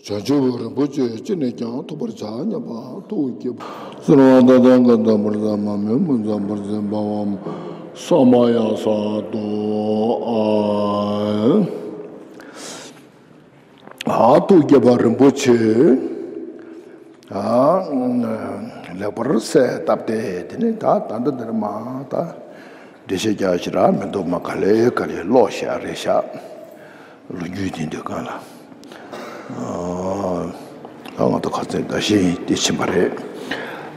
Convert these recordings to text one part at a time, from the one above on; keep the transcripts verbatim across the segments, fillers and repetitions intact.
བྱང་ཆུབ་རིན་པོ་ཆེ་ཅི་ནས་ཀྱང་ཐོབ་པར་བྱ་སྙམ་པ་ཐུགས་བསྐྱེད། གསོལ་བ་ད་ལྟ་ག་ད་བར་ད་མ་མེད་མུན་ཙམ་བར་ཆད་འབར་བ་ས་མ་ཡ་ས་དོ། ཨ་ཐུགས་བསྐྱེད་པ་རིན་པོ་ཆེ། ཨ་ལེགས་པར་གསལ་བཏབ་སྟེ་དེ་ནས་ད་ད་ལྟ་འདིར་མ་ད་འགྲེལ་བཤད་རྒྱག་ཞིག་ར་མི་འདུག་མ་ག་ལེ་ག་ལེ་ཀློག་བཞག་རེད་བཞག་ལོ་རྒྱུས་དེ་འདུག་གང་ལ། ཨ་ང་ཚོ་ཁ་ཚན་ད་གཞན་དེ་ཕྱིན་པ་རེད།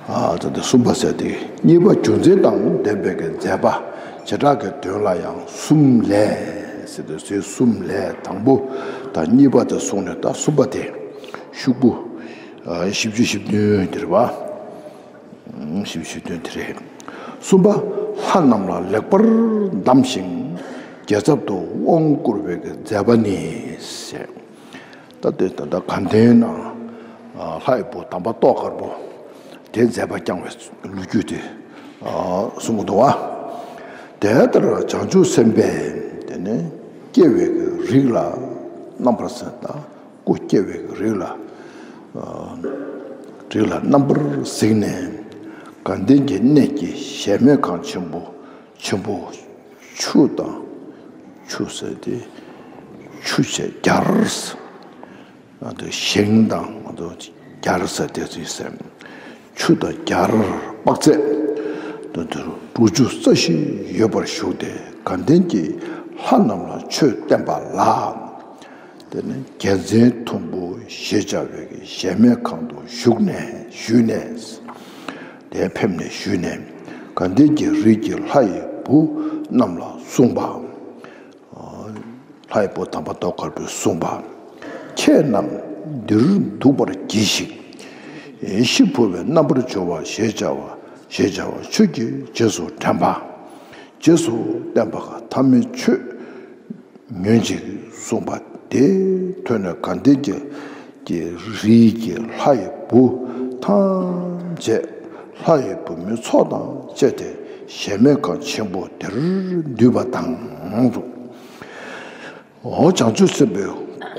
ཨ་ད་ལྟ་གསུམ་པ་ཟེར་དེ་གཉིས་པ་རྒྱུ་མཚན་དང་ལྡན་པའི་གི་མཛད་པ་བྱེ་བྲག་གི་དོན་ལ་ཡང་གསུམ་ལས་ཟེར་དུས་ཚེ་གསུམ་ལས་དང་པོ་དང་གཉིས་པ་དེ་གསུངས་ནས་ད་གསུམ་པ་དེ་ཤོག་བུ་ཨ་བཞི་བཅུ་ཞེ་བདུན་དེ་རེད་པ། བཞི་བཅུ་ཞེ་བདུན་དེ་རེད། གསུམ་པ་ལྷ་རྣམས་ལ་ལེགས་པར་གདམས་ཤིང་རྒྱལ་ཚབ་ཏུ་དབང་བསྐུར་བའི་གི་མཛད་པ་ནི་ཟེར། ད་དེ་ད་ལྟ་དགའ་ལྡན་ན་ལྷའི་བུ་དམ་པ་ཏོག་དཀར་པོ་དེ་མཛད་པ་བསྐྱངས་པའི་ལོ་རྒྱུས་དེ་གསུང་གི་འདུག་བ། དེ་ལྟར་བྱང་ཆུབ་སེམས་དཔས་དེ་ནས་སྐྱེ་བའི་རིགས་ལ་རྣམ་པར་གཟིགས་ད་སྐུ་སྐྱེ་བའི་རིགས་ལ་རིགས་ལ་རྣམ་པར་གཟིགས་ནས་དགའ་ལྡན་གྱི་གནས་ཀྱི་གཞལ་མེད་ཁང་ཆེན་པོ་ཆེན་པོ་ཆུ་དང་ཆུ་ཟེར་ཏེ་ཆུ་བྱས་རྒྱར། ང་ཚོ་ཞིང་དང་ང་ཚོ་རྒྱར་ཟེར་དེ་ཚོའི་སེམས། ཆུ་དང་རྒྱར་དཔག་ཚད་དུ་དུ་དྲུག་ཅུ་རྩ་བཞི་ཡོད་པར་ཞུགས་ཏེ་དགའ་ལྡན་གྱི་ལྷ་རྣམས་ལ་ཆོས་བསྟན་པ་ལ། དེ་ནས་རྒྱལ་མཚན་མཐོན་པོ་ཞེས་བྱ་བའི་གཞལ་མེད་ཁང་དུ་བཞུགས་ནས་བཞུགས་ནས། དེ་ཕེབས་ནས་བཞུགས་ནས་དགའ་ལྡན་གྱི་རིགས་ཀྱི་ལྷ་ཡི་བུ་རྣམས་ལ་གསུངས་པ། ལྷའི་བུ་དམ་པ་ཏོག་དཀར་པོས་གསུངས་པ། ཁྱེད་རྣམས་འདིར་འདུག་པར་གྱིས་ཤིག །ཤི་འཕོ་བའི་རྣམ་པར་སྦྱོར་བ་ཞེས་བྱ་བ་ཞེས་བྱ་བ་ཆོས་ཀྱི་རྗེས་སུ་དྲན་པ། རྗེས་སུ་བསྟན་པ་ཐ་མའི་ཆོས་ཉོན་ཅིག་གསུངས་པ་དེ་ཐོས་ནས་དགའ་ལྡན་གྱི་ཀྱི་རིགས་ཀྱི་ལྷ་ཡི་བུ་ཐམས་ཅད་ལྷ་ཡི་བུ་མོའི་ཚོགས་དང་བཅས་ཏེ་གཞལ་མེད་ཁང་ཆེན་པོ་དེར་འདུས་པ་དང་། འོ་བྱང་ཆུབ་སེམས་དཔའི་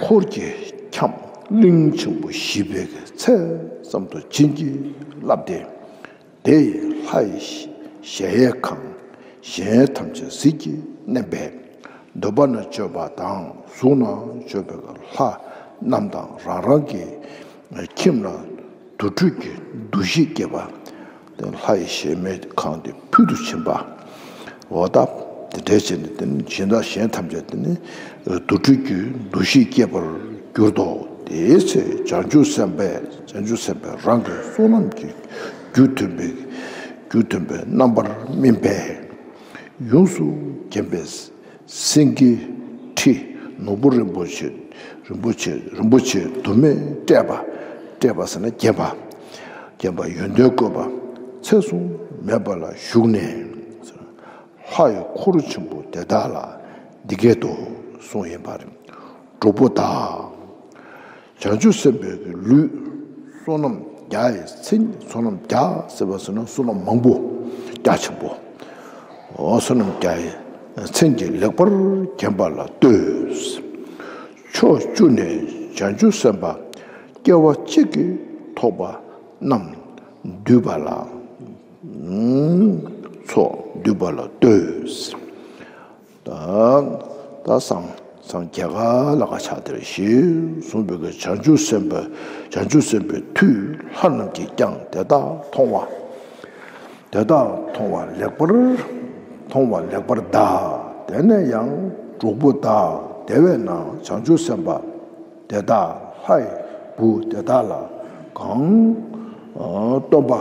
འཁོར་གྱིས་ཁྱམས་གླིང་ཆེན་པོ་བཞི་པའི་ཚད་ཙམ་དུ་བྱིན་གྱིས་བརླབས་ཏེ། དེ་ཡི་ལྷ་ཡི་གཞལ་ཡས་ཁང་གཞན་ཐམས་ཅད་ཟིལ་གྱིས་མནན་པས་འདོད་པ་ན་སྤྱོད་པ་དང་གཟུགས་ན་སྤྱོད་པའི་ལྷ་རྣམས་དང་རང་རང་གི་ཁྱིམ་ལ་དུར་ཁྲོད་ཀྱི་འདུ་ཤེས་བསྐྱེད་པ། དེ་ལྷ་ཡི་གཞལ་མེད་ཁང་དེ་ཕུལ་དུ་ཕྱིན་པ། འོ་ད་དེ་འདྲ་བྱས་ནས་དེ་ནི་གཞན་དག་གཞན་ཐམས་ཅད་དེ་ནི་དུར་ཁྲོད་ཀྱི་འདུ་ཤེས་བསྐྱེད་པར་གྱུར་ཏོ། དེའི་ཚེ་བྱང་ཆུབ་སེམས་དཔས་བྱང་ཆུབ་སེམས་དཔས་རང་གི་བསོད་ནམས་ཀྱི་རྒྱུ་མཐུན་པའི་རྒྱུ་མཐུན་པའི་རྣམ་པར་སྨིན་པས་ཡོངས་སུ་བརྒྱན་པའི་སེང་གེའི་ཁྲི་ནོར་བུ་རིན་པོ་ཆེ་རིན་པོ་ཆེ་རིན་པོ་ཆེ་དུ་མས་སྤྲས་པ། སྤྲས་པ་ཟེར་ན་བརྒྱན་པ། བརྒྱན་པ་ཡོན་ཏན་བཀོད་པ་ཚད་གཟུང་མེད་པ་ལ་བཞུགས་ནས། ལྷ་ཡི་འཁོར་ཆེན་པོ་དེ་དག་ལ་འདི་སྐད་དུ་གསུངས་ཡིན་པ་རེད། གྲོགས་པོ་དག་བྱང་ཆུབ་སེམས་དཔའི་གི་ལུས་བསོད་ནམས་བརྒྱ་ཡི་མཚན། བསོད་ནམས་བརྒྱ་ཟེར་བ་ཟེར་ན་བསོད་ནམས་མང་པོ་རྒྱ་ཆེན་པོ། འོ་བསོད་ནམས་བརྒྱ་ཡི་མཚན་གྱིས་ལེགས་པར་བརྒྱན་པ་ལ་ལྟོས། ཕྱོགས་བཅུ་ནས་བྱང་ཆུབ་སེམས་དཔའ་སྐྱེ་བ་གཅིག་གིས་ཐོགས་པ་རྣམས་འདུས་པ་ལ་ཚོགས་འདུས་པ་ལ་ལྟོས། ད་ད་སངས་སངས་རྒྱས་ག་ལ་ག་ཆགས་དེར་ཞེས་གསུངས་པའི་གི་བྱང་ཆུབ་སེམས་དཔའི་བྱང་ཆུབ་སེམས་དཔའི་མཐུས་ལྷ་རྣམས་ཀྱིས་ཀྱང་དེ་དག་མཐོང་བ། དེ་དག་མཐོང་བ་ལེགས་པར་མཐོང་བ་ལེགས་པར་གདའ། དེ་ནས་ཡང་གྲོགས་པོ་དག་དེ་བས་ན་བྱང་ཆུབ་སེམས་དཔའ་དེ་དག་ལྷའི་བུ་དེ་དག་ལ་གང་སྟོན་པ།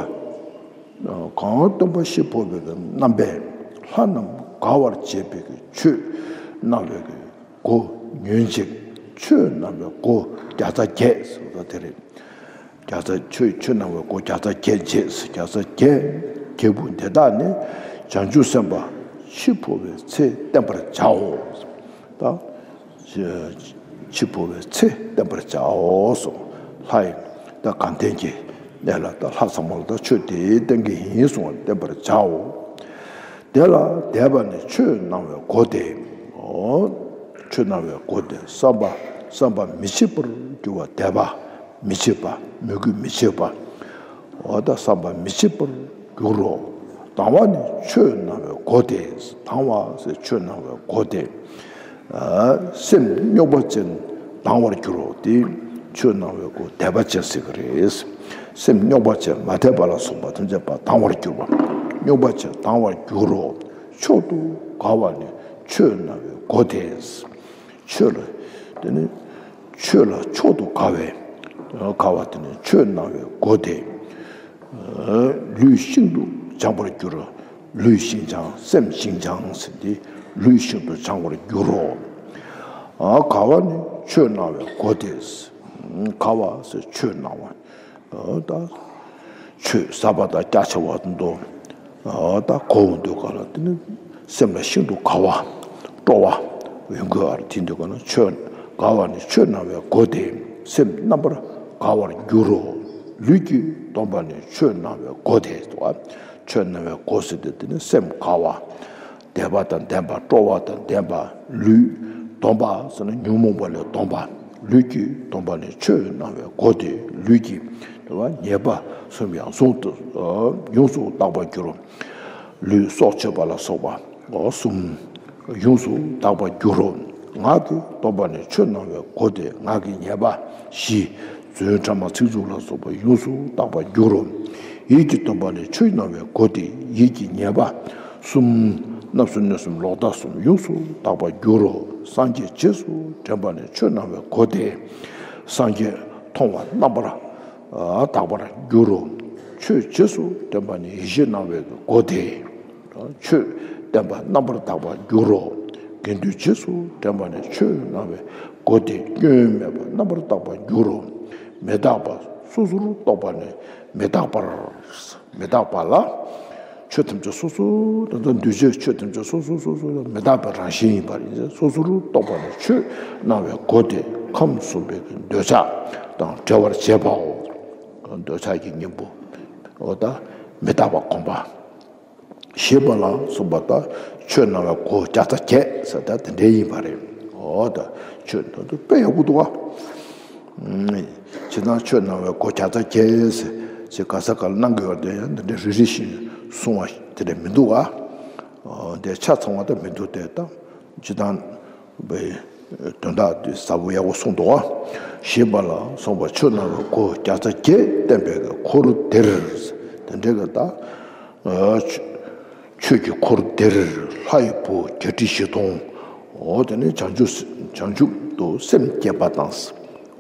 གང་སྟོན་པ་ཤི་འཕོ་བའི་རྣམ་པས་ལྷ་རྣམས་དགའ་བར་བྱེད་པའི་ཆོས་གནང་བའི་སྒོ་ཉོན་ཅིག །ཆོས་གནང་བའི་སྒོ་བརྒྱ་རྩ་བརྒྱད་ཟེར་བ་དེ་རེད། བརྒྱ་རྩ་ཆོས་ཆོས་གནང་བའི་སྒོ་བརྒྱ་རྩ་བརྒྱད་བྱས། བརྒྱ་རྩ་བརྒྱད་རྒྱལ་བུ་འདི་དག་ནི་བྱང་ཆུབ་སེམས་དཔའ་ཤི་འཕོ་བའི་ཚེ་བསྟན་པར་བྱའོ། ད་འཆི་འཕོ་བའི་ཚེ་བསྟན་པར་བྱའོ་གསུངས། ལྷ་ཡི་ད་དགའ་ལྡན་གྱི་གནས་ལ་ད་ལྷ་ཚང་མ་ལ་ད་ཆོས་དེ་བསྟན་གྱི་ཡིན་གསུངས། བསྟན་པར་བྱའོ། དེ་ལ་དད་པ་ནི་ཆོས་གནང་བའི་སྒོ་སྟེ། འོ། ཆོས་གནང་བའི་སྒོ་སྟེ་བསམ་པ་ བསམ་པ་མི་བྱེད་པར་འགྱུར་བ་དད་པ་མི་བྱེད་པ་མོས་གུས་མི་བྱེད་པ། འོ་ད་བསམ་པ་མི་བྱེད་པར་འགྱུར་རོ། དང་བ་ནི་ཆོས་སྣང་བའི་སྒོ་སྟེ། དང་བ་ཟེར་ཆོས་སྣང་བའི་སྒོ་སྟེ། སེམས་རྙོག་པ་ཅན་དང་བར་འགྱུར་རོ། དེ་ཆོས་སྣང་བའི་སྒོ་དད་པ་ཅན་ཟེར་གི་རེད། སེམས་རྙོག་པ་ཅན་མ་དད་པ་ལ་སོགས་པ་ཐམས་ཅད་པ་དང་བར་འགྱུར་བ། རྙོག་པ་ཅན་དང་བར་འགྱུར་རོ། མཆོག་ཏུ་དགའ་བ་ནི་ཆོས་སྣང་བའི་སྒོ་སྟེ། ཆོས་ལ་དེ་ནི་ཆོས་ལ་མཆོག་ཏུ་དགའ་བའི་དགའ་བ་དེ་ནི་ཆོས་སྣང་བའི་སྒོ་སྟེ། ལུས་ཤིན་ཏུ་སྦྱངས་པར་འགྱུར། ལུས་ཤིན་སྦྱངས་སེམས་ཤིན་སྦྱངས་ཟེར་ཏེ་ལུས་ཤིན་ཏུ་སྦྱངས་པར་འགྱུར་རོ། དགའ་བ་ནི་ཆོས་སྣང་བའི་སྒོ་སྟེ། དགའ་བ་ཟེར་ཆོས་སྣང་བ། ད་ཆོས་ཟབ་པ་དང་རྒྱ་ཆེ་བ་དང་དུ་ད་གོ་འོང་དུས་ག་ལ་དེ་ནི་སེམས་ལ་ཤིན་ཏུ་དགའ་བ་སྤྲོ་བ་ཡོང་དགོས་པར་དེ་འདུག་ག་ན་ཆོས་དགའ་བ་ནི་ཆོས་སྣང་བའི་སྒོ་སྟེ། སེམས་རྣམ་པར་དགའ་བར་འགྱུར་རོ། ལུས་ཀྱི་སྡོམ་པ་ནི་ཆོས་སྣང་བའི་སྒོ་སྟེ། ཆོས་སྣང་བའི་སྒོ་ཟེར་ཏེ་དེ་ནི་སེམས་དགའ་བ། དད་པ་དང་ལྡན་པ་སྤྲོ་བ་དང་ལྡན་པ་ལུས། སྡོམ་པ་ཟེར་ན་ཉོན་མོངས་པ་ལས་སྡོམ་པ། ལུས་ཀྱི་སྡོམ་པ་ནི་ཆོས་སྣང་བའི་སྒོ་སྟེ། ལུས་ཀྱི་དེ་བ་ཉེས་པ་གསུམ་ཡང་ཟུང་དུ་ཡོངས་སུ་དག་པར་འགྱུར་རོ། ལུས་སྲོག་གཅོད་པ་ལ་སོགས་པ་གསུམ་ཡོངས་སུ་དག་པར་འགྱུར་རོ། ངག་གི་སྡོམ་པ་ནི་ཆོས་སྣང་བའི་སྒོ་སྟེ། ངག་གི་ཉེས་པ་བཞི། རྫུན་ཕྲ་མ་ཚིག་རྩུབ་ལ་སོགས་པ་ཡོངས་སུ་དག་པར་འགྱུར་རོ། ཡིད་ཀྱི་སྡོམ་པ་ནི་ཆོས་སྣང་བའི་སྒོ་སྟེ། ཡིད་ཀྱི་ཉེས་པ་གསུམ། རྣམ་གསུམ་གནས་གསུམ་ལོག་ལྟ་གསུམ་ཡོངས་སུ་དག་པར་འགྱུར་རོ། སངས་རྒྱས་རྗེས་སུ་དྲན་པ་ནི་ཆོས་སྣང་བའི་སྒོ་སྟེ། སངས་རྒྱས་མཐོང་བ་རྣམ་པར་དག་པར་འགྱུར་རོ། ཆོས་རྗེས་སུ་དྲན་པ་ནི་ཡེ་ཤེས་སྣང་བའི་སྒོ་སྟེ། ཆོས་བསྟན་པ་རྣམ་པར་དག་པར་འགྱུར་རོ། དགེ་འདུན་རྗེས་སུ་དྲན་པ་ནི་ཆོས་སྣང་བའི་སྒོ་སྟེ། སྐྱོན་མེད་པ་རྣམ་པར་དག་པར་འགྱུར་རོ། མི་རྟག་པ་སོ་སོར་རྟོག་པ་ནི་མི་རྟག་པར། མི་རྟག་པ་ལ་ཆོས་ཐམས་ཅད་སོ་སོར་ད་ལྟ་འདུས་བྱས་ཆོས་ཐམས་ཅད་སོ་སོ་སོ་སོ་མི་རྟག་པའི་རང་བཞིན་ཡིན་པར་ཡིན་ཚེ་སོ་སོར་རྟོག་པ་ནི་ཆོས་སྣང་བའི་སྒོ་སྟེ། ཁམས་གསུམ་པའི་འདོད་ཆགས་དང་བྲལ་བར་བྱེད་པའོ། འདོད་ཆགས་ཀྱི་གཉེན་པོ་འོ་ད་མི་རྟག་པ་སྒོམ་པ། ཞེས་པ་ལ་སོགས་པ་དང་ཆོས་སྣང་བའི་སྒོ་བརྒྱ་རྩ་བརྒྱད་ཟེར་ད་དེ་འདྲའི་ཡིན་པ་རེད། འོ་ད་ཆོས་ད་དུ་དཔེ་ཡག་པོ་འདུག་བ། ཇི་ལྟར་ཆོས་སྣང་བའི་སྒོ་བརྒྱ་རྩ་བརྒྱད་ཟེར་ཅེས་ག་ས་ག་ལ་གནང་གི་ཡོད་དེ་ཡང་འདི་འདྲའི་རེ་རེ་བཞིན་གསུང་བ་དེ་འདྲ་མི་འདུག་བ། འོ་དེ་ཆ་ཚང་བ་ད་མི་འདུག་སྟེ་ད་ཇི་ལྟར། བའི་དོན་དག་དེ་ཟབ་པོ་ཡག་པོ་གསུངས་འདུག་ཨ། ཞེས་པ་ལ་སོགས་པ་ཆོས་སྣང་བའི་སྒོ་བརྒྱ་རྩ་བརྒྱད་བསྟན་པའི་འཁོར་དེར། དེ་འདྲའི་གི་ད་ཆོས་ཀྱི་འཁོར་དེར་ལྷ་ཡི་བུ་བརྒྱད་ཁྲི་བཞི་སྟོང་། འོ་དེ་ནས་བྱང་ཆུབ་བྱང་ཆུབ་ཏུ་སེམས་བསྐྱེད་པ་དང་།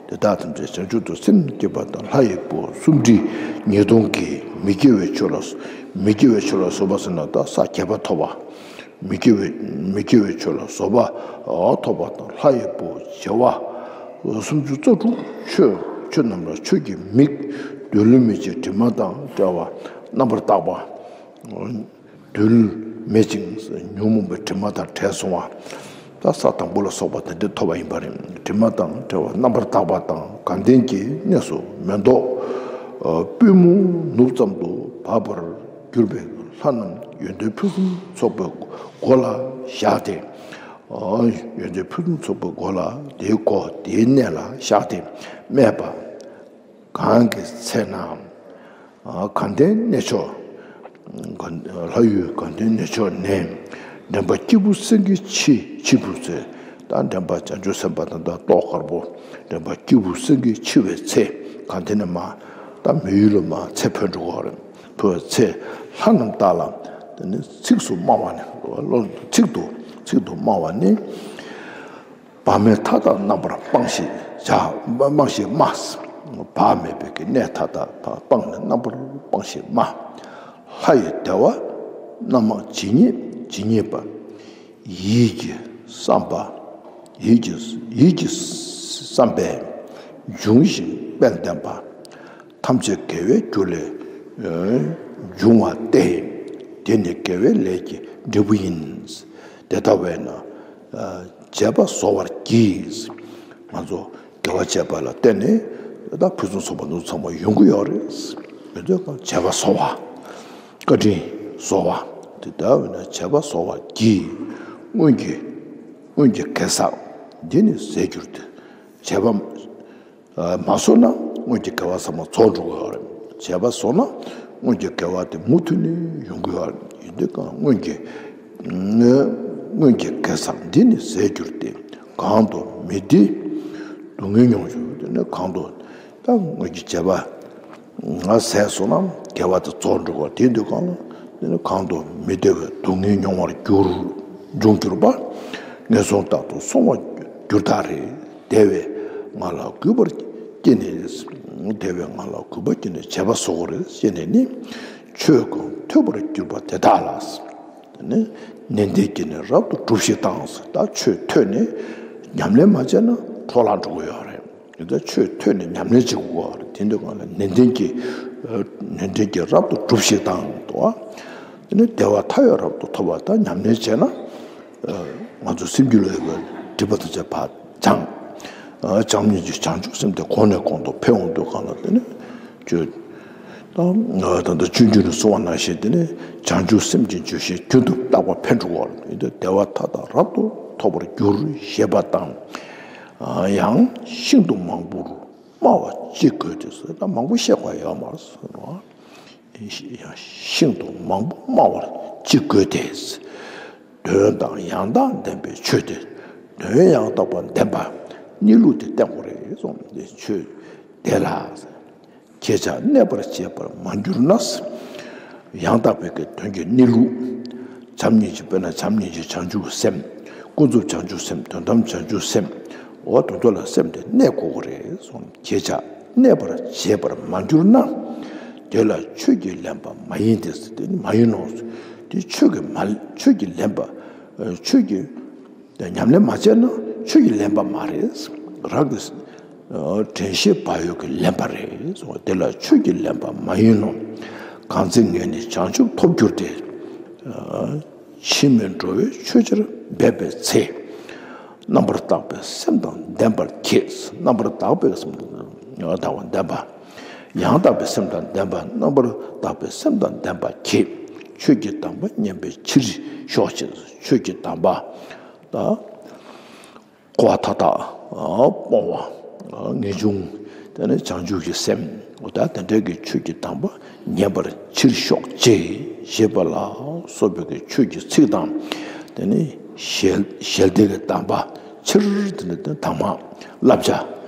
དེ་དག་ཐམས་ཅད་བྱང་ཆུབ་ཏུ་སེམས་བསྐྱེད་པ་དང་ལྷ་ཡི་བུ་སུམ་ཁྲི་ཉིས་སྟོང་གིས་མི་དགེ་བའི་ཆོས་ལ་མི་དགེ་བའི་ཆོས་ལ་སོགས་པ་ཟེར་ན་ད་ས་བརྒྱད་པ་ཐོབ་པ། མི་དགེ་བའི་མི་དགེ་བའི་ཆོས་ལ་བཟོད་པ་ཐོབ་པ་དང་ལྷ་ཡི་བུ་བྱེ་བ་སུམ་ཅུ་རྩ་དྲུག་ཆོས་ཆོས་རྣམས་ལ་ཆོས་ཀྱི་མིག་རྡུལ་མེད་ཀྱི་དྲི་མ་དང་བྲལ་བ་རྣམ་པར་དག་པ། རྡུལ་མེད་ཅིང་ཉོན་མོངས་པའི་དྲི་མ་དང་བྲལ་སོང་བ། ད་ས་དང་པོ་ལ་སོགས་པ་དེ་འདྲ་ཐོབ་པ་ཡིན་པ་རེད། དྲི་མ་དང་བྲལ་བ་རྣམ་པར་དག་པ་དང་དགའ་ལྡན་གྱི་གནས་སུ་མེ་ཏོག་པུས་མོ་ནུབ་ཙམ་དུ་བབས་པར་གྱུར་པའི་ལྷ་རྣམས་ཡོན་ཏན་ཕུན་སུམ་ཚོགས་པའི་སྒོ་ལ་བཞག་སྟེ། ཡོན་ཏན་ཕུན་སུམ་ཚོགས་པའི་སྒོ་ལ་དེའི་སྒོ་དེའི་གནས་ལ་བཞག་སྟེ་སྨྲས་པ། གང་གི་ཚེ་ན། དགའ་ལྡན་གནས་མཆོག་ལྷ་ཡུལ་དགའ་ལྡན་གནས་མཆོག་ནས། འདྲེན་པ་སྐྱེས་བུ་སེང་གེ་མཆི་མཆི་བུ་ཚེ། ད་འདྲེན་པ་བྱང་ཆུབ་སེམས་དཔའ་དང་ད་ཏོག་དཀར་པོ། འདྲེན་པ་སྐྱེས་བུ་སེང་གེ་མཆི་བའི་ཚེ། གང་དེ་ནས་མ། ད་མི་ཡུལ་ལ་མ་ཚེ་འཕོས་འགྲོ་གི་རེད། འཕོས་ཚེ་ལྷ་རྣམས་དག་ལ། དེ་ནི་ཚིགས་སུ་སྨྲ་བ་ནི། བློ་ཚིག་ཏུ་ཚིག་ཏུ་སྨྲ་བ་ནི། བག་མེད་མཐའ་དག་རྣམ་པར་སྤངས་ཤིག་བྱ། སྤངས་ཤིག་སྨྲ། བག་མེད་པའི་གི་གནས་མཐའ་དག་སྤངས་ནས་རྣམ་པར་སྤངས་ཤིག་སྨྲ། ལྷ་ཡི་བདེ་བ་རྣམ་མང་ཇི་སྙེད་ཇི་སྙེད་པ། ཡིད་ཀྱི་བསམ་པ། ཡིད་ཀྱི་ཡིད་ཀྱི་བསམ་པས་འབྱུང་ཞིང་དཔལ་ལྡན་པ། ཐམས་ཅད་དགེ་བའི་རྒྱུ་ལས་འབྱུང་བ་སྟེ། དེ་ནི་དགེ་བའི་ལས་ཀྱི་འབྲས་བུ་ཡིན། དེ་ལྟ་བས་ན་བྱས་པ་གཟོ་བར་གྱིས། ང་ཚོ་དགེ་བ་བྱས་པ་ལ་བརྟེན་ནས་ད་ཕུན་སུམ་ཚོགས་པ་འདི་ཚང་མ་ཡོང་གི་ཡོད་རེད། མི་འདོད་པ་བྱས་པ་གཟོ་བ། བཀའ་དྲིན་གཟོ་བ། དེ་ལྟ་བས་ན་བྱས་པ་གཟོ་བར་གྱིས། སྔོན་གྱི་སྔོན་གྱི་གེ་སར་འདི་ནི་ཟད་གྱུར་ཏེ། བྱས་པ་མ་བཟོ་ན་སྔོན་གྱི་དགེ་བ་ཚང་མ་རྫོགས་འགྲོ་གི་ཡོད་རེད། བྱས་པ་བཟོ་ན་སྔོན་གྱི་དགེ་བ་དེ་མུ་མཐུད་ནས་ཡོང་གི་ཡོད་རེད། ཡིན་དུས་གང་སྔོན་གྱི་སྔོན་གྱི་དགེ་བསགས་འདི་ནི་ཟད་འགྱུར་ཏེ། གང་དུ་མི་བདེ་སྡུག་བསྔལ་མྱོང་བྱུང་། དེ་ནི་གང་དུ་ད་སྔོན་གྱི་བྱས་པ་ང་ཟད་སོང་ན་དགེ་བ་དེ་རྫོགས་འགྲོ་བ། དེ་དུས་གང་ལ་དེ་ནི་གང་དུ་མི་བདེ་བའི་སྡུག་བསྔལ་མྱོང་བར་འགྱུར། འབྱུང་གྱུར་པ་ངན་སོང་རྟག་ཏུ་སོང་བར་འགྱུར་ཐག་རེད། དེ་བས་ང་ལ་གུས་པར་བསྐྱེད་ནས། དེ་བས་ང་ལ་གུས་པར་བསྐྱེད་ནས་བྱས་པ་བཟོ་དགོས་རེད། བསྐྱེད་ནས་ནི་ཆོས་གང་ཐོས་པར་གྱུར་པ་དེ་དག་ལ། དེ་ནི་ནན་ཏན་གྱིས་ནི་རབ་ཏུ་སྒྲུབས་ཤིག་དང་ཟེར། ད་ཆོས་ཐོས་ནས་ཉམས་ལེན་མ་བྱས་ན་འཕྲོ་བརླག་འགྲོ་གི་ཡོད་རེད། དེ་ལྟར་ཆོས་ཐོས་ནས་ཉམས་ལེན་བྱེད་དགོས་པ་རེད། དེ་འདྲ་གང་ལ་ནན་ཏན་གྱིས་ནན་ཏན་གྱིས་རབ་ཏུ་སྒྲུབས་ཤིག་དང་དུ། དེ་ནི་བདེ་བ་མཐའ་ཡས་རབ་ཏུ་ཐོབ་པ་དང་ཉམས་ལེན་བྱས་ན། ང་ཚོ་སེམས་རྒྱུད་ལ་ཡོད་པའི་སྒྲིབ་པ་ཐམས་ཅད་ཕར་སྦྱངས། བྱམས་སྙིང་རྗེ་བྱང་ཆུབ་སེམས་དེ་གོང་ནས་གོང་དུ་འཕེལ་འོང་དུས་གང་ལ་དེ་ནི་ཆོས། ད་ད་ལྟ་སྤྱོད་འཇུག་ནས་གསུངས་པ་ནང་བཞིན་དེ་ནི་བྱང་ཆུབ་སེམས་ཀྱི་ལྗོན་ཤིང་རྒྱུན་དུ་རྟག་པར་འཕེལ་འགྲོ་བར་ཡིན་དུས་བདེ་བ་མཐའ་དག་རབ་ཏུ་ཐོབ་པར་འགྱུར་ཞེས་པ་དང་། ཡང་ཤིན་ཏུ་མང་པོར་སྨྲ་བ་ཅི་དགོས་ཏེ་ཟེར། ད་མང་པོ་བཤད་དགོས་ཡོད་མ་རེད། ཤིན་ཏུ་མང་པོ་སྨྲ་བ་ཅི་དགོས་ཏེ། དོན་དང་ཡང་དག་ལྡན་པའི་ཆོས་དེ། དོན་ཡང་དག་པ་ལྡན་པ་གནས་ལུགས་དེ་བསྟན་དགོས་རེད་གསུངས་ཏེ། ཆོས་དེ་ལ་ཁྱེད་ཅག་གནས་པར་བྱེད་པར་མ་གྱུར་ན། ཡང་དག་པའི་གི་དོན་གྱི་གནས་ལུགས། བྱམས་སྙིང་རྗེ། དཔེར་ན་བྱམས་སྙིང་རྗེ་བྱང་ཆུབ་སེམས། ཀུན་རྫོབ་བྱང་ཆུབ་སེམས། དོན་དམ་བྱང་ཆུབ་སེམས། འོ་དོན་དུ་ལ་སེམས་དེ་གནས་དགོས་ཀྱི་རེད་གསུངས། ཁྱེད་ཅག་གནས་པར་བྱེད་པར་མ་གྱུར་ན། དེ་ལ་ཆོས་ཀྱིས་ལེན་པ་མ་ཡིན་ཏེ། དེ་ནི་མ་ཡིན་ནོ། དེ་ཆོས་ཀྱིས་མ་ཆོས་ཀྱིས་ལེན་པ། ཆོས་ཀྱིས་ཉམས་ལེན་མ་བྱས་ན་ཆོས་ཀྱིས་ལེན་པ་མ་རེད། རང་གི་དྲན་ཤེས་བག་ཡོད་ཀྱིས་ལེན་པ་རེད། དེ་ལ་ཆོས་ཀྱིས་ལེན་པ་མ་ཡིན་ནོ། གང་ཚེ་ངས་ནི་བྱང་ཆུབ་ཐོབ་གྱུར་ཏེ། ཕྱིར་མི་འགྲོ་བའི་ཆོས་ཆར་འབེབས་པའི་ཚེ། རྣམ་པར་དག་པའི་སེམས་དང་ལྡན་པར་གྱིས། རྣམ་པར་དག་པའི་སེམས་དང་ལྡན་པ། ཡང་དག་པའི་སེམས་དང་ལྡན་པ། རྣམ་པར་དག་པའི་སེམས་དང་ལྡན་པར་གྱིས། ཆོས་ཀྱི་དམ་པ་ཉན་པའི་ཕྱིར་ཤོག་ཅིག། ཆོས་ཀྱི་དམ་པ་དང་། འཁོར་བ་མཐའ་དག་སྤོང་བ། ངེས་འབྱུང་། དེ་ནས་བྱང་ཆུབ་ཀྱི་སེམས། འོ་ད་དེ་འདྲའི་གི་ཆོས་ཀྱི་དམ་པ་ཉན་པར་ཕྱིར་ཤོག་ཅེས་ཞེས་པ་ལ་སོགས་པའི་གི་ཆོས་ཀྱི་ཚིག་དང་། དེ་ནས་ཞལ་ཞལ་ཏིག་གི་དམ་པ། ཕྱིར་དེ་ནས་དེ་དང་མ་བསླབ་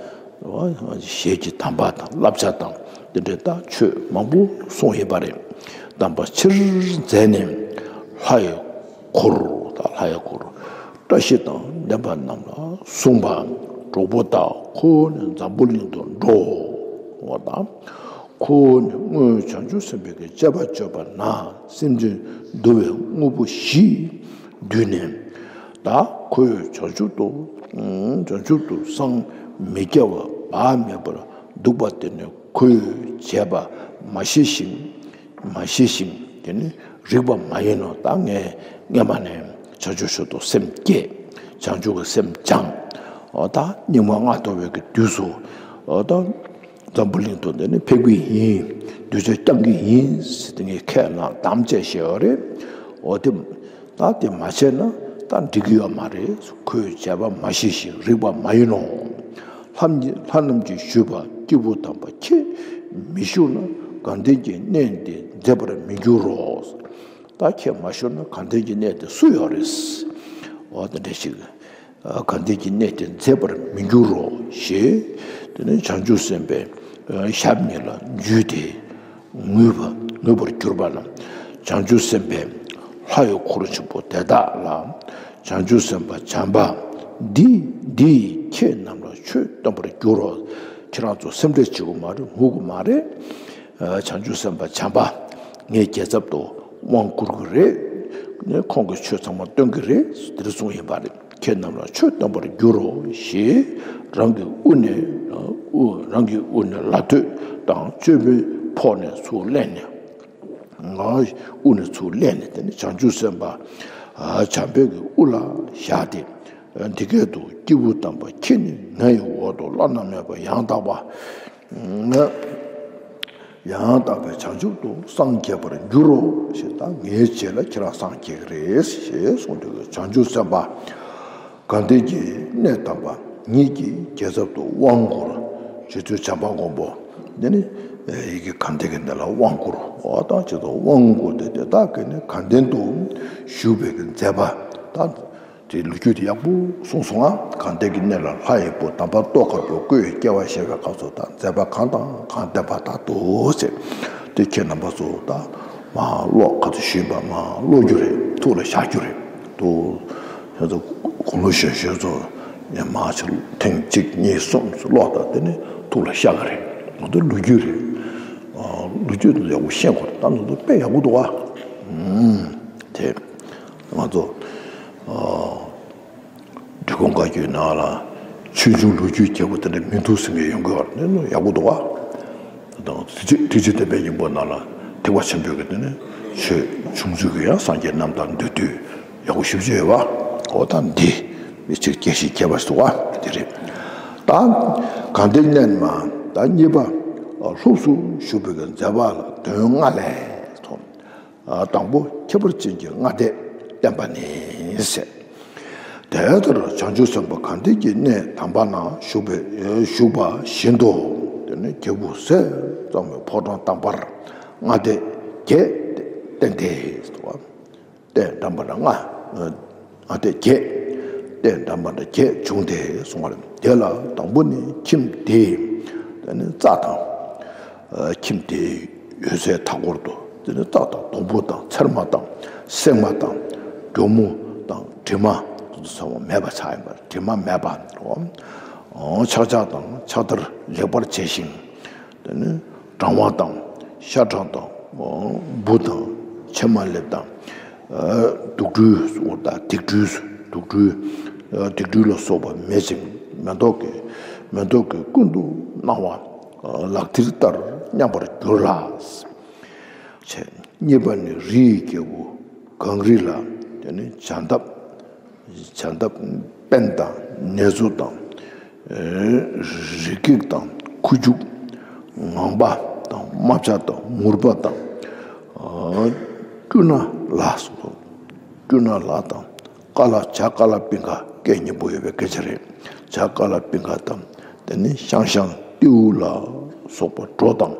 བྱ། ཞལ་གྱི་དམ་པ་དང་བསླབ་བྱ་དང་དེ་འདྲའི་ད་ཆོས་མང་པོ་གསུངས་ཡོད་པ་རེད། དམ་པ་ཕྱིར་མཛད་ནས་ལྷ་ཡི་འཁོར། ད་ལྷ་ཡི་འཁོར། བཀྲ་ཤིས་དང་ལྡན་པ་རྣམས་ལ་གསུངས་པ། གྲོགས་པོ་དག་ཁོ་བོ་ནི་འཛམ་བུ་གླིང་དུ་འགྲོ་བ་དང་། ཁོ་བོ་ནི་དངོས་བྱང་ཆུབ་སེམས་དཔའི་གི་སྤྱད་པ་སྤྱོད་པ་ན་སེམས་ཅན་འདུལ་བའི་དངོས་པོ་བཞི་བསྡུས་ནས། ད་ཁོ་བོས་བྱང་ཆུབ་ཏུ་བྱང་ཆུབ་ཏུ་སངས་མི་རྒྱ་བ་བག་མེད་པར་འདུག་པ་དེ་ནི་ཁོས་བྱས་པ་མ་ཤེས་ཤིང་། མ་ཤེས་ཤིང་། དེ་ནི་རིག་པ་མ་ཡིན་ནོ། ད་ངས་སྔ་མ་ནས་བྱང་ཆུབ་མཆོག་ཏུ་སེམས་བསྐྱེད། བྱང་ཆུབ་ཀྱི་སེམས་སྦྱངས། འོ་ད་སྙིགས་མ་ལྔ་བདོ་བའི་གི་དུས་སུ། འོ་ད་འཛམ་བུ་གླིང་དུ་འདི་ནི་ཕེབས་ཀྱི་ཡིན། གདུལ་བྱ་བསྐྱང་གི་ཡིན་ཟེར་ཏེ་ངས་ཁས་བླངས་དམ་བཅས་བཞེས་པ་རེད། འོ་དེ། ད་དེ་མ་བྱས་ན་ད་འགྲིག་གི་ཡོད་མ་རེད། ཁོས་བྱས་པ་མ་ཤེས་ཤིང་རིག་པ་མ་ཡིན་ནོ། ལྷ་ལྷ་རྣམས་ཀྱིས་ཞུས་པ། སྐྱེས་བུ་དམ་པ་ཁྱེད་མི་བཞུགས་ན་དགའ་ལྡན་གྱི་གནས་འདི་མཛེས་པར་མི་འགྱུར་རོ། ད་ཁྱེད་མ་བཞུགས་ན་དགའ་ལྡན་གྱི་གནས་དེ་སུ་ཡོད་རེད། འོ་དེ་འདྲ་ཞིག། དགའ་ལྡན་གྱི་གནས་དེ་མཛེས་པར་མི་འགྱུར་རོ་ཞེས། དེ་ནས་བྱང་ཆུབ་སེམས་དཔའི་ཞབས་གཉིས་ལ་འཇུས་ཏེ། ངུས་པ་ངུས་པར་གྱུར་པ་ན། བྱང་ཆུབ་སེམས་དཔས་ལྷ་ཡི་འཁོར་ཆེན་པོ་དེ་དག་ལ། བྱང་ཆུབ་སེམས་དཔའ་བྱམས་པ་འདི་འདི་ཡིས་ཁྱེད་རྣམས་ལ་ཆོས་སྟོན་པར་འགྱུར་རོ། ཁྱེད་རང་ཚོ་སེམས་ཁྲལ་བྱེད་དགོས་མ་རེད། ངུ་དགོས་མ་རེད། བྱང་ཆུབ་སེམས་དཔའ་བྱམས་པ་ངའི་རྒྱལ་ཚབ་ཏུ་དབང་བསྐུར་གྱི་རེད། ངས་ཁོང་གི་ཆོས་ཚང་མ་སྟོན་གྱི་རེད། དེ་འདྲ་གསུངས་ཡིན་པ་རེད། ཁྱེད་རྣམས་ལ་ཆོས་སྟོན་པར་འགྱུར་རོ་ཞེས། རང་གི་དབུ་ནས་དབུ་རང་གི་དབུ་ནས་ལ་ཐོད་དང་ཅོད་པན་ཕོག་ནས་ཚུར་གླན་ནས། ང་དབུ་ནས་ཚུར་གླན་ནས་དེ་ནས་བྱང་ཆུབ་སེམས་དཔའ་བྱམས་པའི་གི་དབུ་ལ་བཞག་སྟེ། འདི་སྐད་དུ་སྐྱེས་བུ་དམ་པ་ཁྱེད་ནི་ང་ཡི་འོག་ཏུ་བླ་ན་མེད་པ་ཡང་དག་པ། ཡང་དག་པའི་བྱང་ཆུབ་ཏུ་སངས་རྒྱས་པར་འགྱུར་རོ་ཞེས། ད་ངའི་རྗེས་ལ་ཁྱེད་རང་སངས་རྒྱས་ཀྱི་རེད་ཞེས་གསུངས་དུས། བྱང་ཆུབ་སེམས་དཔའ་དགའ་ལྡན་གྱི་གནས་དམ་པ་ ཉིད་ཀྱི་རྒྱལ་ཚབ་ཏུ་དབང་བསྐུར། རྗེ་བཙུན་བྱམས་པ་མགོན་པོ་དེ་ནི་ཡི་གེ་དགའ་ལྡན་གྱི་གནས་ལ་དབང་བསྐུར། འོ་ད་ཇི་ལྟར་དབང་བསྐུར་ཏེ་དེ་དག་གིས་ནི་དགའ་ལྡན་དུ་བཞུགས་པའི་མཛད་པ་དང་། དེ་ལོ་རྒྱུས་དེ་ཡག་པོ་གསུངས་སོང་ང་། དགའ་ལྡན་གྱི་གནས་ལ་ལྷ་ཡི་བུ་དམ་པ་ཏོག་དཀར་པོ་སྐུ་ཡི་སྐྱེ་བ་བཞེས་པའི་སྐབས་སུ་དང་མཛད་པ་གང་དང་གང་བསྟན་པ་དག་ཏུ་ཟེར། དེ་ཁྱེད་རྣམ་པ་ཚོ་ད་མ་ཀློག་ག་ཚོད་ཞུས་པ་མ་ཀློག་རྒྱུ་རེད། ཐུགས་ལ་བཞག་རྒྱུ་རེད་དོ། ཁྱེད་ཚོ་དགུང་ལོ་གཞོན་གཞོན་ཚོ་ཡང་མ་ཆེ་ཐེངས་གཅིག་གཉིས་གསུམ་ཀློག་དང་དེ་ནི་ཐུགས་ལ་བཞག་གི་རེད། ང་ཚོ་ལོ་རྒྱུས་རེད། ལོ་རྒྱུས་དེ་ཡག་པོ་ཤེས་དགོས་རེད། ད་ང་ཚོ་དཔེ་ཡག་པོ་འདུག་བ། དེ་ང་ཚོ་འབྲི་གུང་བཀའ་བརྒྱུད་ནང་ལ་ཆོས་འབྱུང་ལོ་རྒྱུས་རྒྱས་པོ་དེ་འདྲ་མི་འདུག་ཟེར་མཁན་ཡོང་གི་ཡོད་རེད། ཡག་པོ་འདུག་བ། དང་ཐེག་ཆེན་ཐེག་ཆེན་བསྟན་པའི་སྙིང་པོ་ནང་ལ་ཐེག་པ་ཆེན་པོའི་གི་དེ་ནི་ཆོས་བྱུང་ཚུལ་གྱི་ཡང་སངས་རྒྱས་རྣམ་ཐར་མདོར་བསྡུས་ཡག་པོ་ཞེ་པོ་ཅིག་ཡོད་བ། འོ་ད་འདི་མི་གཅིག་སྐྱེ་ཤི་ཁྱད་པར་འདུག་བ་དེ་རེད། ད་དགའ་ལྡན་གནས་མ་ད་གཉིས་པ་ལྷུམས་སུ་ཞུགས་པའི་གི་མཛད་པ་ལ་དོན་ལྔ་ལས་ཐོན། དང་པོ་ཁྱད་པར་ཅན་གྱི་ལྔ་སྡེ་བསྟན་པ་ནི་ཟེར། དེ་ལྟར་བྱང་ཆུབ་སེམས་དཔའ་དགའ་ལྡན་གྱི་གནས་དམ་པ་ན་བཞུགས་པའི་བཞུགས་པ་བཞིན་དུ། དེ་ནི་རྒྱལ་བུ་ཟས་གཙང་མའི་ཕོ་བྲང་དམ་པར་ལྔ་སྡེ་བརྒྱད་བསྟན་ཏེ། སྟེ་འགྲམ་པ་ན་ལྔ། ལྔ་སྡེ་བརྒྱད། སྟེ་འགྲམ་པ་ན་བརྒྱད་བྱུང་སྟེ་གསུངས་པ་རེད། དེ་ལ་དང་པོ་ནི་ཁྱིམ་དེའི་དེ་ནི་རྩྭ་དང་། ཁྱིམ་དེའི་ཡོད་སའི་མཐའ་སྐོར་དུ་དེ་ནི་རྩྭ་དང་སྡོང་པོ་དང་ཚེར་མ་དང་སྲན་མ་དང་གྱོག་མོ་དང་དྲི་མ་དེ་ཚོ་ཚང་མ་མེད་པ་ཆགས་ཡིན་པར། དྲི་མ་མེད་པ་འགྲོ། ཆག་ཆག་དང་ཕྱག་དར་ལེགས་པར་བྱས་ཤིང་། དེ་ནི་སྦྲང་བ་དང་ཤ་ཁྲག་དང་འབུ་དང་ཕྱེ་མ་ལེབ་དང་། དུག་སྦྲུལ་སོགས་དང་དིག་སྦྲུལ་དུག་སྦྲུལ། དིག་སྦྲུལ་ལ་སོགས་པ་མེད་ཅིང་མེ་ཏོག་གི་མེ་ཏོག་གི་ཀུན་ཏུ་སྣང་བ་ལག་མཐིལ་ལྟར་མཉམ་པར་གྱུར་ལ། གཉིས་པ་ནི་རི་ཡི་རྒྱལ་པོ་གངས་རི་ལ། དེ་ནི་བྱ་འདབ་བྱ་འདབ་སྤེན་དང་ནེ་ཙོ་དང་། རི་སྐེགས་དང་ཁུ་བྱུག་ངང་པ་དང་རྨ་བྱ་དང་མུར་པ་དང་། ཀུ་ན་ལ་སོགས། ཀུ་ན་ལ་དང་ཀ་ལ་བྱ་ཀ་ལ་པིང་ག་སྐད་སྙན་པོ་ཡོད་པའི་སྐད་ཆ་རེད། བྱ་ཀ་ལ་པིང་ག་དང་། དེ་ནི་ཤང་ཤང་ཏེའུ་ལ་སོགས་པ་སྒྲོ་དང་།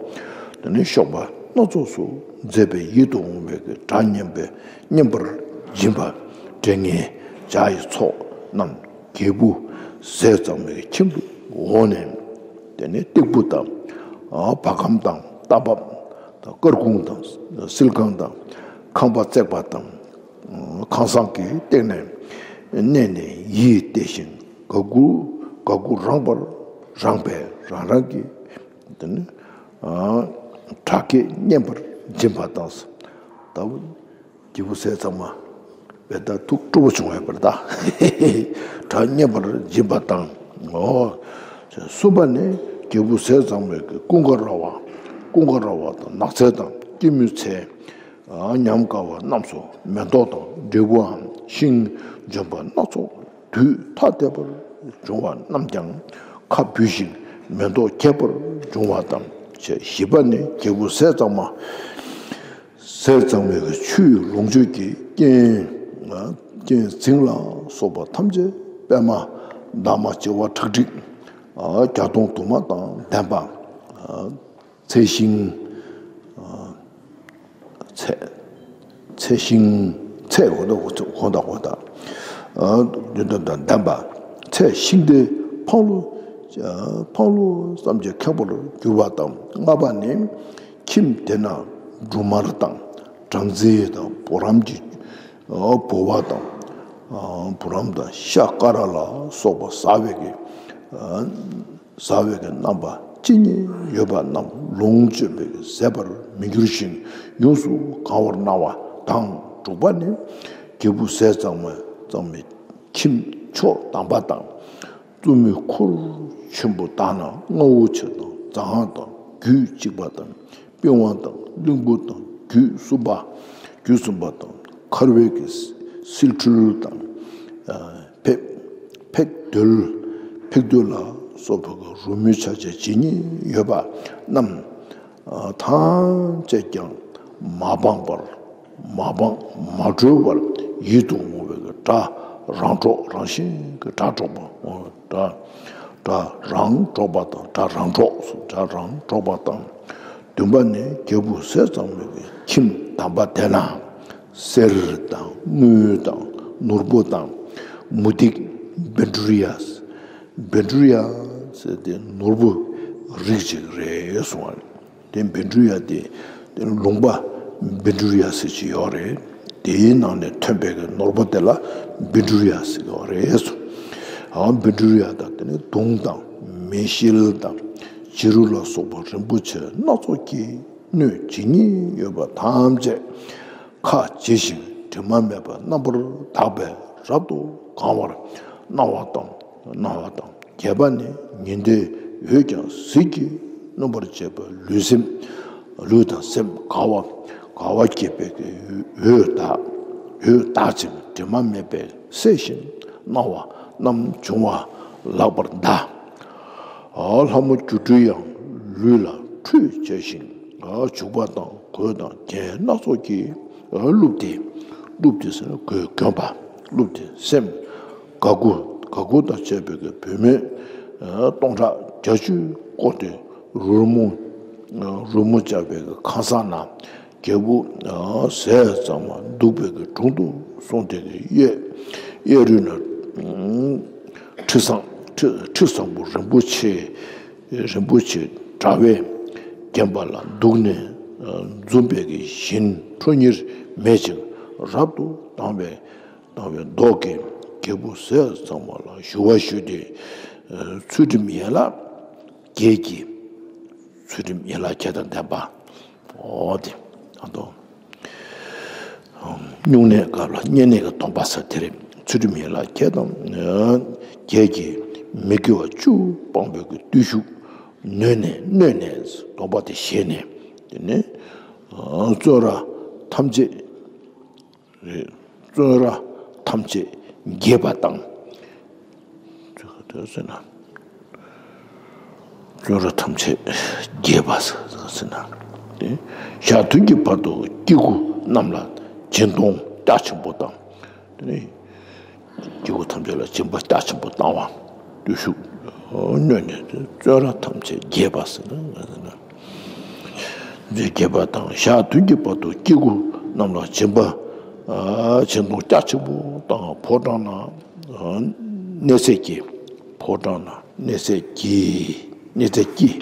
དེ་ནི་གཤོག་པ་སྣ་ཚོགས་སུ་མཛད་པའི་ཡིད་དུ་འོང་བའི་གི་སྒྲ་སྙན་པའི་སྙན་པར་འབྱིན་པ་དྲན་ངེས་བྱ་ཡི་ཚོགས་རྣམས་རྒྱལ་བུ་ཟས་གཙང་མའི་ཁྱིམ་དུ་འོངས་ནས། དེ་ནི་སྟེགས་བུ་དང་། བ་གམ་དང་རྟ་བབས་དང་སྐར་ཁུང་དང་བསིལ་ཁང་དང་ཁང་པ་བརྩེགས་པ་དང་། ཁང་བཟང་གི་སྟེང་ནས་གནས་ནས་ཡིད་གཏད་ཞིང་ག་གུ་ག་གུ་རངས་པར་རངས་པས་རང་རང་གི་དེ་ནི་སྒྲ་སྐད་སྙན་པར་འབྱིན་པ་དང་། ད་རྒྱལ་བུ་ཟས་གཙང་མ་བས་ད་ཐུགས་སྤྲོ་པོ་བྱུང་བས་པར་ད་སྒྲ་སྙན་པར་འབྱིན་པ་དང་། ཨོ། གསུམ་པ་ནི་རྒྱལ་བུ་ཟས་གཙང་མའི་གི་ཀུན་དགའ་ར་བ། ཀུན་དགའ་ར་བ་དང་ནགས་ཚལ་དང་སྐྱེད་མོས་ཚལ། ཉམས་དགའ་བ་རྣམས་སུ་མེ་ཏོག་དང་འབྲས་བུའམ་ཤིང་ལྗོན་པ་སྣ་ཚོགས་དུས་ཐ་དད་པར་འབྱུང་བ་རྣམས་ཀྱང་ཁ་འབུས་ཤིང་མེ་ཏོག་རྒྱས་པར་འབྱུང་བ་དང་། བཞི་པ་ནི་རྒྱལ་བུ་ཟས་གཙང་མ་ཟས་གཙང་མའི་ཆུ་ཡི་ལོངས་སྤྱོད་ཀྱི་རྐྱེན། རྐྱེན་རྫིང་ལ་སོགས་པ་ཐམས་ཅད་པད་མ་འདབ་མ་བྱེ་བ་ཁྲག་ཁྲིག་བརྒྱ་སྟོང་དུ་མ་དང་ལྡན་པ། ཚལ་ཤིང་། ཚལ་ཚལ་ཤིང་། ཚལ་འོ་ད་འོ་ད་འོ་ད། ཡོན་ཏན་དང་ལྡན་པ། ཚལ་ཤིང་རྟའི་འཕང་ལོ། འཕང་ལོ་བསམ་གྱིས་ཁེངས་པར་གྱུར་པ་དང་། ལྔ་པ་ནི་ཁྱིམ་དེ་ན་འབྲུ་མར་དང་སྦྲང་རྩི་དང་བུ་རམ་གྱི་ཕོར་པ་དང་། བུ་རམ་དང་ཤ་ཀ་ར་ལ་སོགས་པ་ཟ་བའི་གི་ཟ་བའི་གི་རྣམ་པ་ཅི་སྙེད་ཡོད་པ་རྣམས་ལོངས་སྤྱོད་པའི་གི་ཟད་པར་མི་འགྱུར་ཞིང་ཡོངས་སུ་གང་བར་སྣང་བ་དང་། དྲུག་པ་ནི་རྒྱལ་བུ་ཟས་གཙང་མ་གཙང་མའི་ཁྱིམ་མཆོག་དམ་པ་དང་། བཙུན་མོའི་འཁོར་ཆེན་པོ་དག་ན་རྔ་བོ་ཆེ་དང་ཟ་ཁང་དང་རྒྱུད་གཅིག་པ་དང་། པི་ཝང་དང་གླིང་བུ་དང་རྒྱུད་གསུམ་པ། རྒྱུད་གསུམ་པ་དང་འཁར་བའི་གི་སིལ་ཁྲོལ་དང་། ཕེག་ཕེག་རྡོལ། ཕེག་རྡོལ་ལ་སོགས་པའི་གི་རོལ་མོའི་ཆ་བྱད་ཇི་སྙེད་ཡོད་པ་རྣམས་ཐམས་ཅད་ཀྱང་མ་སྤངས་པར་མ་སྤངས་མ་གྲོལ་བར་ཡིད་དུ་འོང་བའི་གི་སྒྲ་ རང་གྲོགས། རང་བཞིན་གྱི་དགྲ་གྲོགས་པ། འོ། དགྲ་དགྲ་རང་གྲོགས་པ་དང་། དགྲ་རང་གྲོགས་སོ། དགྲ་རང་གྲོགས་པ་དང་། བདུན་པ་ནི་རྒྱལ་བུ་ཟས་གཙང་མའི་གི་ཁྱིམ་དམ་པ་དེ་ན། གསེར་དང་དངུལ་དང་ནོར་བུ་དང་མུ་ཏིག་བཻ་ཌཱུརྱ། བཻ་ཌཱུརྱ་ཟེར་དེ་ནོར་བུ་རིགས་ཅིག་རེད་གསུངས་པ་རེད། དེ་བཻ་ཌཱུརྱ་དེ་ལུང་པ་བཻ་ཌཱུརྱ་ཟེར་གྱི་ཡོད་རེད། དེའི་ནང་ནས་ཐོན་པའི་གི་ནོར་བུ་དེ་ལ་བཻ་ཌཱུརྱ་ཟེར་གྱི་ཡོད་རེད་གསུངས། ཨ། བཻ་ཌཱུརྱ་དང་། དེ་ནས་དུང་དང་མེ་ཤེལ་དང་བྱི་རུ་ལ་སོགས་པ་རིན་པོ་ཆེ་སྣ་ཚོགས་ཀྱི་སྣོད་ཇི་སྙེད་ཡོད་པ་ཐམས་ཅད་ཁ་འབྱེ་ཞིང་དྲི་མ་མེད་པ་རྣམ་པར་དག་པས་རབ་ཏུ་གང་བར་སྣང་བ་དང་། སྣང་བ་དང་། བརྒྱད་པ་ནི་ཉི་ཟླའི་འོད་ཀྱང་ཟིལ་གྱིས་གནོན་པར་བྱེད་པ། ལུས་སེམས། ལུས་དང་སེམས་དགའ་བ། དགའ་བ་བསྐྱེད་པའི་འོད་དག་འོད་དག་ཅིང་དྲི་མ་མེད་པས་བསྲེགས་ཤིང་སྣང་བ་རྣམས་འབྱུང་བ་ལགས་པར་གདའ། ལྷ་མོ་སྒྱུ་འཕྲུལ་ཡང་ལུས་ལ་ཁྲུས་བྱས་ཤིང་བྱུག་པ་དང་། གོས་དང་རྒྱན་སྣ་ཚོགས་ཀྱིས་བཀླུབས་ཏེ། བཀླུབས་ཏེ་ཟེར་ན་གོས་གྱོན་པ། བཀླུབས་ཏེ་སེམས་དགའ་མགུ། དགའ་མགུ་དང་བཅས་པའི་གི་བུད་མེད་སྟོང་ཕྲག་བརྒྱད་ཅུས་བསྐོར་ཏེ་རོལ་མོ། རོལ་མོ་རྐྱབ་པའི་གི་ཁང་བཟང་ན། རྒྱལ་བུ་ཟས་གཙང་མ་འདུག་པའི་གི་དྲུང་དུ་སོང་སྟེ་གི་གཡས་གཡས་རུ་ན་ཁྲི་བཟང་། ཁྲི་ཁྲི་བཟང་པོ་རིན་པོ་ཆེ། རིན་པོ་ཆེ་དྲ་བས་བརྒྱན་པ་ལ་འདུག་ནས་འཛུམ་པའི་གི་བཞིན་ཁྲོ་གཉེར་མེད་ཅིང་རབ་ཏུ་དང་བའི་དང་བའི་མདོག་གིས་རྒྱལ་བུ་ཟས་གཙང་མ་ལ་ཞུ་བ་ཞུས་ཏེ། ཚུལ་ཁྲིམས་ཡན་ལག་བརྒྱད་ཀྱིས། ཚུལ་ཁྲིམས་ཡན་ལག་བརྒྱད་དང་ལྡན་པ། འོ་དེ། ཨ་དོ། སྨྱུང་གནས་སྐབས་ལ་བསྙེན་གནས་ཀྱི་སྡོམ་པ་ཟེར་དེ་རེད། ཚུལ་ཁྲིམས་ཡན་ལག་བརྒྱད་དང་བརྒྱད་ཀྱིས་མི་དགེ་བ་བཅུ་སྤངས་པའི་གི་བརྟུལ་ཞུགས་ནོད་ནས། ནོད་ནས་སྡོམ་པ་དེ་བཞེས་ནས། དེ་ནས་བཙོན་ར་ཐམས་ཅད། བཙོན་ར་ཐམས་ཅད་རྒྱས་པ་དང་། དེ་ཟེར་ན། བཙོན་ར་ཐམས་ཅད་རྒྱས་པ་ཟེར་ན། དེ་ཞག་བདུན་གྱི་བར་དུ་སྐྱེ་དགུ་རྣམས་ལ་སྦྱིན་གཏོང་རྒྱ་ཆེན་པོ་དང་། དེ་ནས་སྐྱེ་དགུ་ཐམས་ཅད་ལ་སྦྱིན་པ་རྒྱ་ཆེན་པོ་བཏང་བ། བརྟུལ་ཞུགས་ནོད་ནས་བཙོན་ར་ཐམས་ཅད་རྒྱས་པ་ཟེར་ན། རྒྱས་པ་དང་། ཞག་བདུན་གྱི་བར་དུ་སྐྱེ་དགུ་རྣམས་ལ་སྦྱིན་པ། ཨ། སྦྱིན་གཏོང་རྒྱ་ཆེན་པོ་དང་། ཕོ་བྲང་ན་གནས་ཚད་ཀྱི། ཕོ་བྲང་ན་གནས་ཚད་ཀྱི། གནས་ཚད་ཀྱི།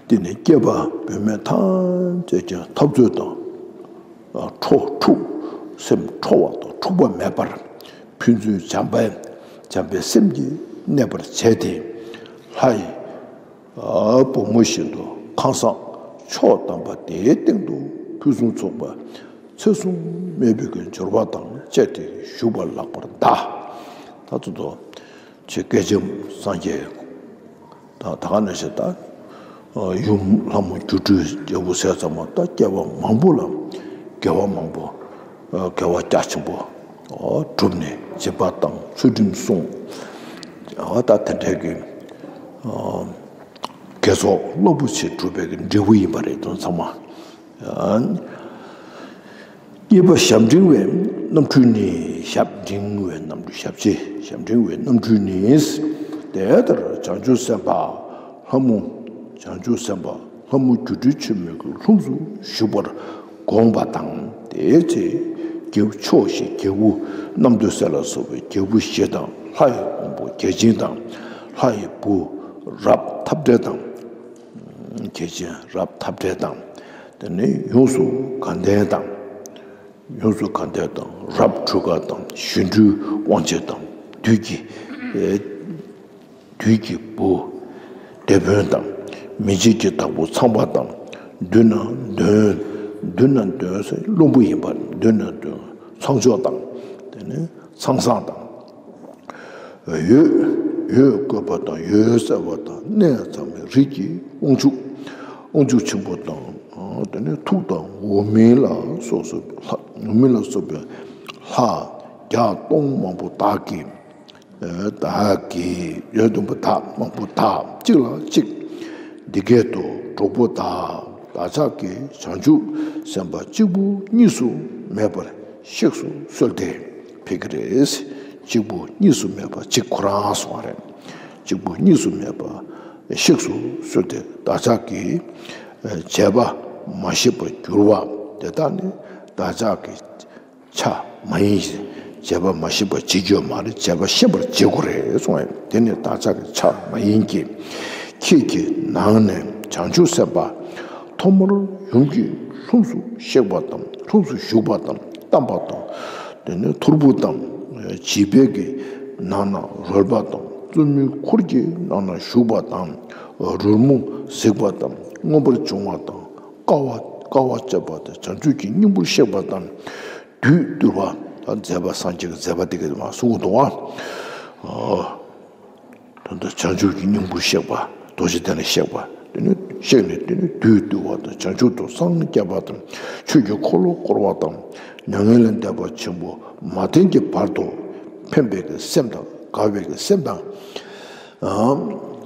དེ་ནས་སྐྱེས་པ་བུད་མེད་ཐམས་ཅད་ཀྱང་འཐབ་རྩོད་དང་། ཨ། ཁྲོ་འཁྲུག་སེམས་ཁྲོ་བ་དང་འཁྲུག་པ་མེད་པར་ཕན་ཚུན་བྱམས་པའི་བྱམས་པའི་སེམས་ཀྱིས་གནས་པར་བྱས་ཏེ། ལྷ་ཡི། ཨ། བུ་མོ་བཞིན་དུ་ཁང་བཟང་མཆོག་དམ་པ་དེའི་སྟེང་དུ་ཕུན་སུམ་ཚོགས་པ་ཚེ་གཟུང་མེད་པའི་གི་འབྱོར་པ་དང་བཅས་ཏེ་བཞུགས་པ་ལགས་པར་གདའ། ད་ཚོ་དོ། ཆེ་སྐལ་ཆེན་སངས་རྒྱས། ད་ད་ག་ནང་བཞིན་ད། ཡུམ་ལྷ་མོ་སྒྱུ་འཕྲུལ་རྒྱལ་བུ་ཟས་གཙང་མ་ད་སྐྱེ་བ་མང་པོ་ལ་དགེ་བ་མང་པོ། དགེ་བ་རྒྱ་ཆེན་པོ་བསྒྲུབས་ནས་སྦྱིན་པ་དང་ཚུལ་ཁྲིམས་སྲུང་། ད་དེ་འདྲའི་གི་དགེ་ཚོགས་རླབས་པོ་ཆེ་བསྒྲུབས་པའི་གི་འབྲས་བུ་ཡིན་པ་རེད། དོན་ཚང་མ། སྐྱེས་པ་ཞབས་འབྲིང་བའི་རྣམ་འཕྲུལ་ནི། ཞབས་འབྲིང་བའི་རྣམ་འཕྲུལ། ཞབས་ཕྱི་ཞབས་འབྲིང་བའི་རྣམ་འཕྲུལ་ནི། དེ་ལྟར་བྱང་ཆུབ་སེམས་དཔའ་ལྷ་མོ། བྱང་ཆུབ་སེམས་དཔའ་ལྷ་མོ་སྒྱུ་འཕྲུལ་ཆེན་མོའི་གི་ལྷུམས་སུ་ཞུགས་པར་དགོངས་པ་དང་། དེའི་ཚེ་རྒྱལ་བུ་ཕྱོགས་བཞིའི་རྒྱལ་བུ་རྣམ་ཐོས་སྲས་ལ་སོགས་པའི་རྒྱལ་བུ་བཞི་དང་། ལྷ་ཡི་དབང་པོ་བརྒྱ་བྱིན་དང་། ལྷ་ཡི་བུ་རབ་འཐབ་བྲལ་དང་། བརྒྱ་བྱིན་རབ་འཐབ་བྲལ་དང་། དེ་ནས་ཡོངས་སུ་དགའ་ལྡན་དང་། ཡོངས་སུ་དགའ་ལྡན་དང་། རབ་འཁྲུལ་དཀར་དང་། གཞོན་འཕྲུལ་དབང་བྱེད་དང་། བདུད་ཀྱི། ཨེ། བདུད་ཀྱི་བུ་དེད་དཔོན་དང་། མི་མཇེད་ཀྱི་བདག་པོ་ཚངས་པ་དང་། མདུན་ན་འདོན། མདུན་ན་འདོན་ཟེར་བློན་པོ་ཡིན་པ། མདུན་ན་འདོན་ཚངས་མཆོག་དང་། དེ་ནས་ཚངས་བཟང་དང་། འོད། འོད་བཀོད་པ་དང་། འོད་གསལ་བ་དང་། གནས་གཙང་མའི་རིགས་ཀྱི་དབང་ཕྱུག་དབང་ཕྱུག་ཆེན་པོ་དང་། དེ་ནས་ཐུགས་དང་འོག་མིན་ལ་སོགས་སུ་ལྷ། འོག་མིན་ལ་སོགས་པའི་ལྷ་བརྒྱ་སྟོང་མང་པོ་དག་གིས། བདག་གིས། འོད་སྟོང་པ་དག་མང་པོ་དག་གཅིག་ལ་གཅིག་འདི་སྐད་དུ། གྲོགས་པོ་དག་བདག་ཅག་གིས་བྱང་ཆུབ་སེམས་དཔའ་གཅིག་པུ་གཉིས་སུ་མེད་པར་གཤེགས་སུ་གསོལ་ཏེ་ཕེབས་ཀྱི་རེད། གཅིག་པུ་གཉིས་སུ་མེད་པ་གཅིག་ཁོ་རང་སོང་བ་རེད། གཅིག་པུ་གཉིས་སུ་མེད་པ་གཤེགས་སུ་གསོལ་ཏེ། བདག་ཅག་གི་བྱས་པ་མ་ཤེས་པར་གྱུར་པ་དེ་དག་ནི་བདག་ཅག་གི་ཆ་མ་ཡིན་ཞིང་། བྱས་པ་མ་ཤེས་པར་བྱེད་རྒྱུ་མ་རེད། བྱས་པ་ཤེས་པར་བྱེད་དགོས་རེད་གསུངས་ཡ། དེ་ནི་བདག་ཅག་གི་ཆ་མ་ཡིན་གྱི། ཁྱེད་ཀྱི་ནང་ནས་བྱང་ཆུབ་སེམས་དཔའ་ཐོག་མར་ཡུམ་གྱི་ལྷུམས་སུ་གཤེགས་པ་དང་། ལྷུམས་སུ་ཞུགས་པ་དང་། བལྟམས་པ་དང་། དེ་ནས་ཐོར་བུ་དང་། བྱིས་པའི་གི་ནང་ན་རོལ་པ་དང་། བཙུན་མོའི་འཁོར་གྱི་ནང་ན་ཞུགས་པ་དང་། རོལ་མོ་གཟིགས་པ་དང་། མངོན་པར་བྱུང་བ་དང་། དཀའ་བ་དཀའ་བ་སྤྱད་པ་དང་། བྱང་ཆུབ་ཀྱི་སྙིང་པོར་གཤེགས་པ་དང་། བདུད་འདུལ་བ། ད་མཛད་པ་སངས་རྒྱས་ཀྱི་མཛད་པ་དེ་ག་མར་གསུང་གི་འདུག་བ། ད་ལྟ་བྱང་ཆུབ་ཀྱི་སྙིང་པོར་གཤེགས་པ། རྡོ་རྗེ་གདན་ལ་གཤེགས་པ། དེ་ནས་གཤེགས་ནས་དེ་ནས་བདུད་འདུལ་བ་དང་། བྱང་ཆུབ་ཏུ་སངས་རྒྱས་པ་དང་། ཆོས་ཀྱི་འཁོར་ལོ་བསྐོར་བ་དང་། མྱ་ངན་ལས་འདས་པ་ཆེན་པོ་མ་བསྟན་གྱི་བར་དུ་ཕན་པའི་གི་སེམས་དང་། དགའ་བའི་གི་སེམས་དང་།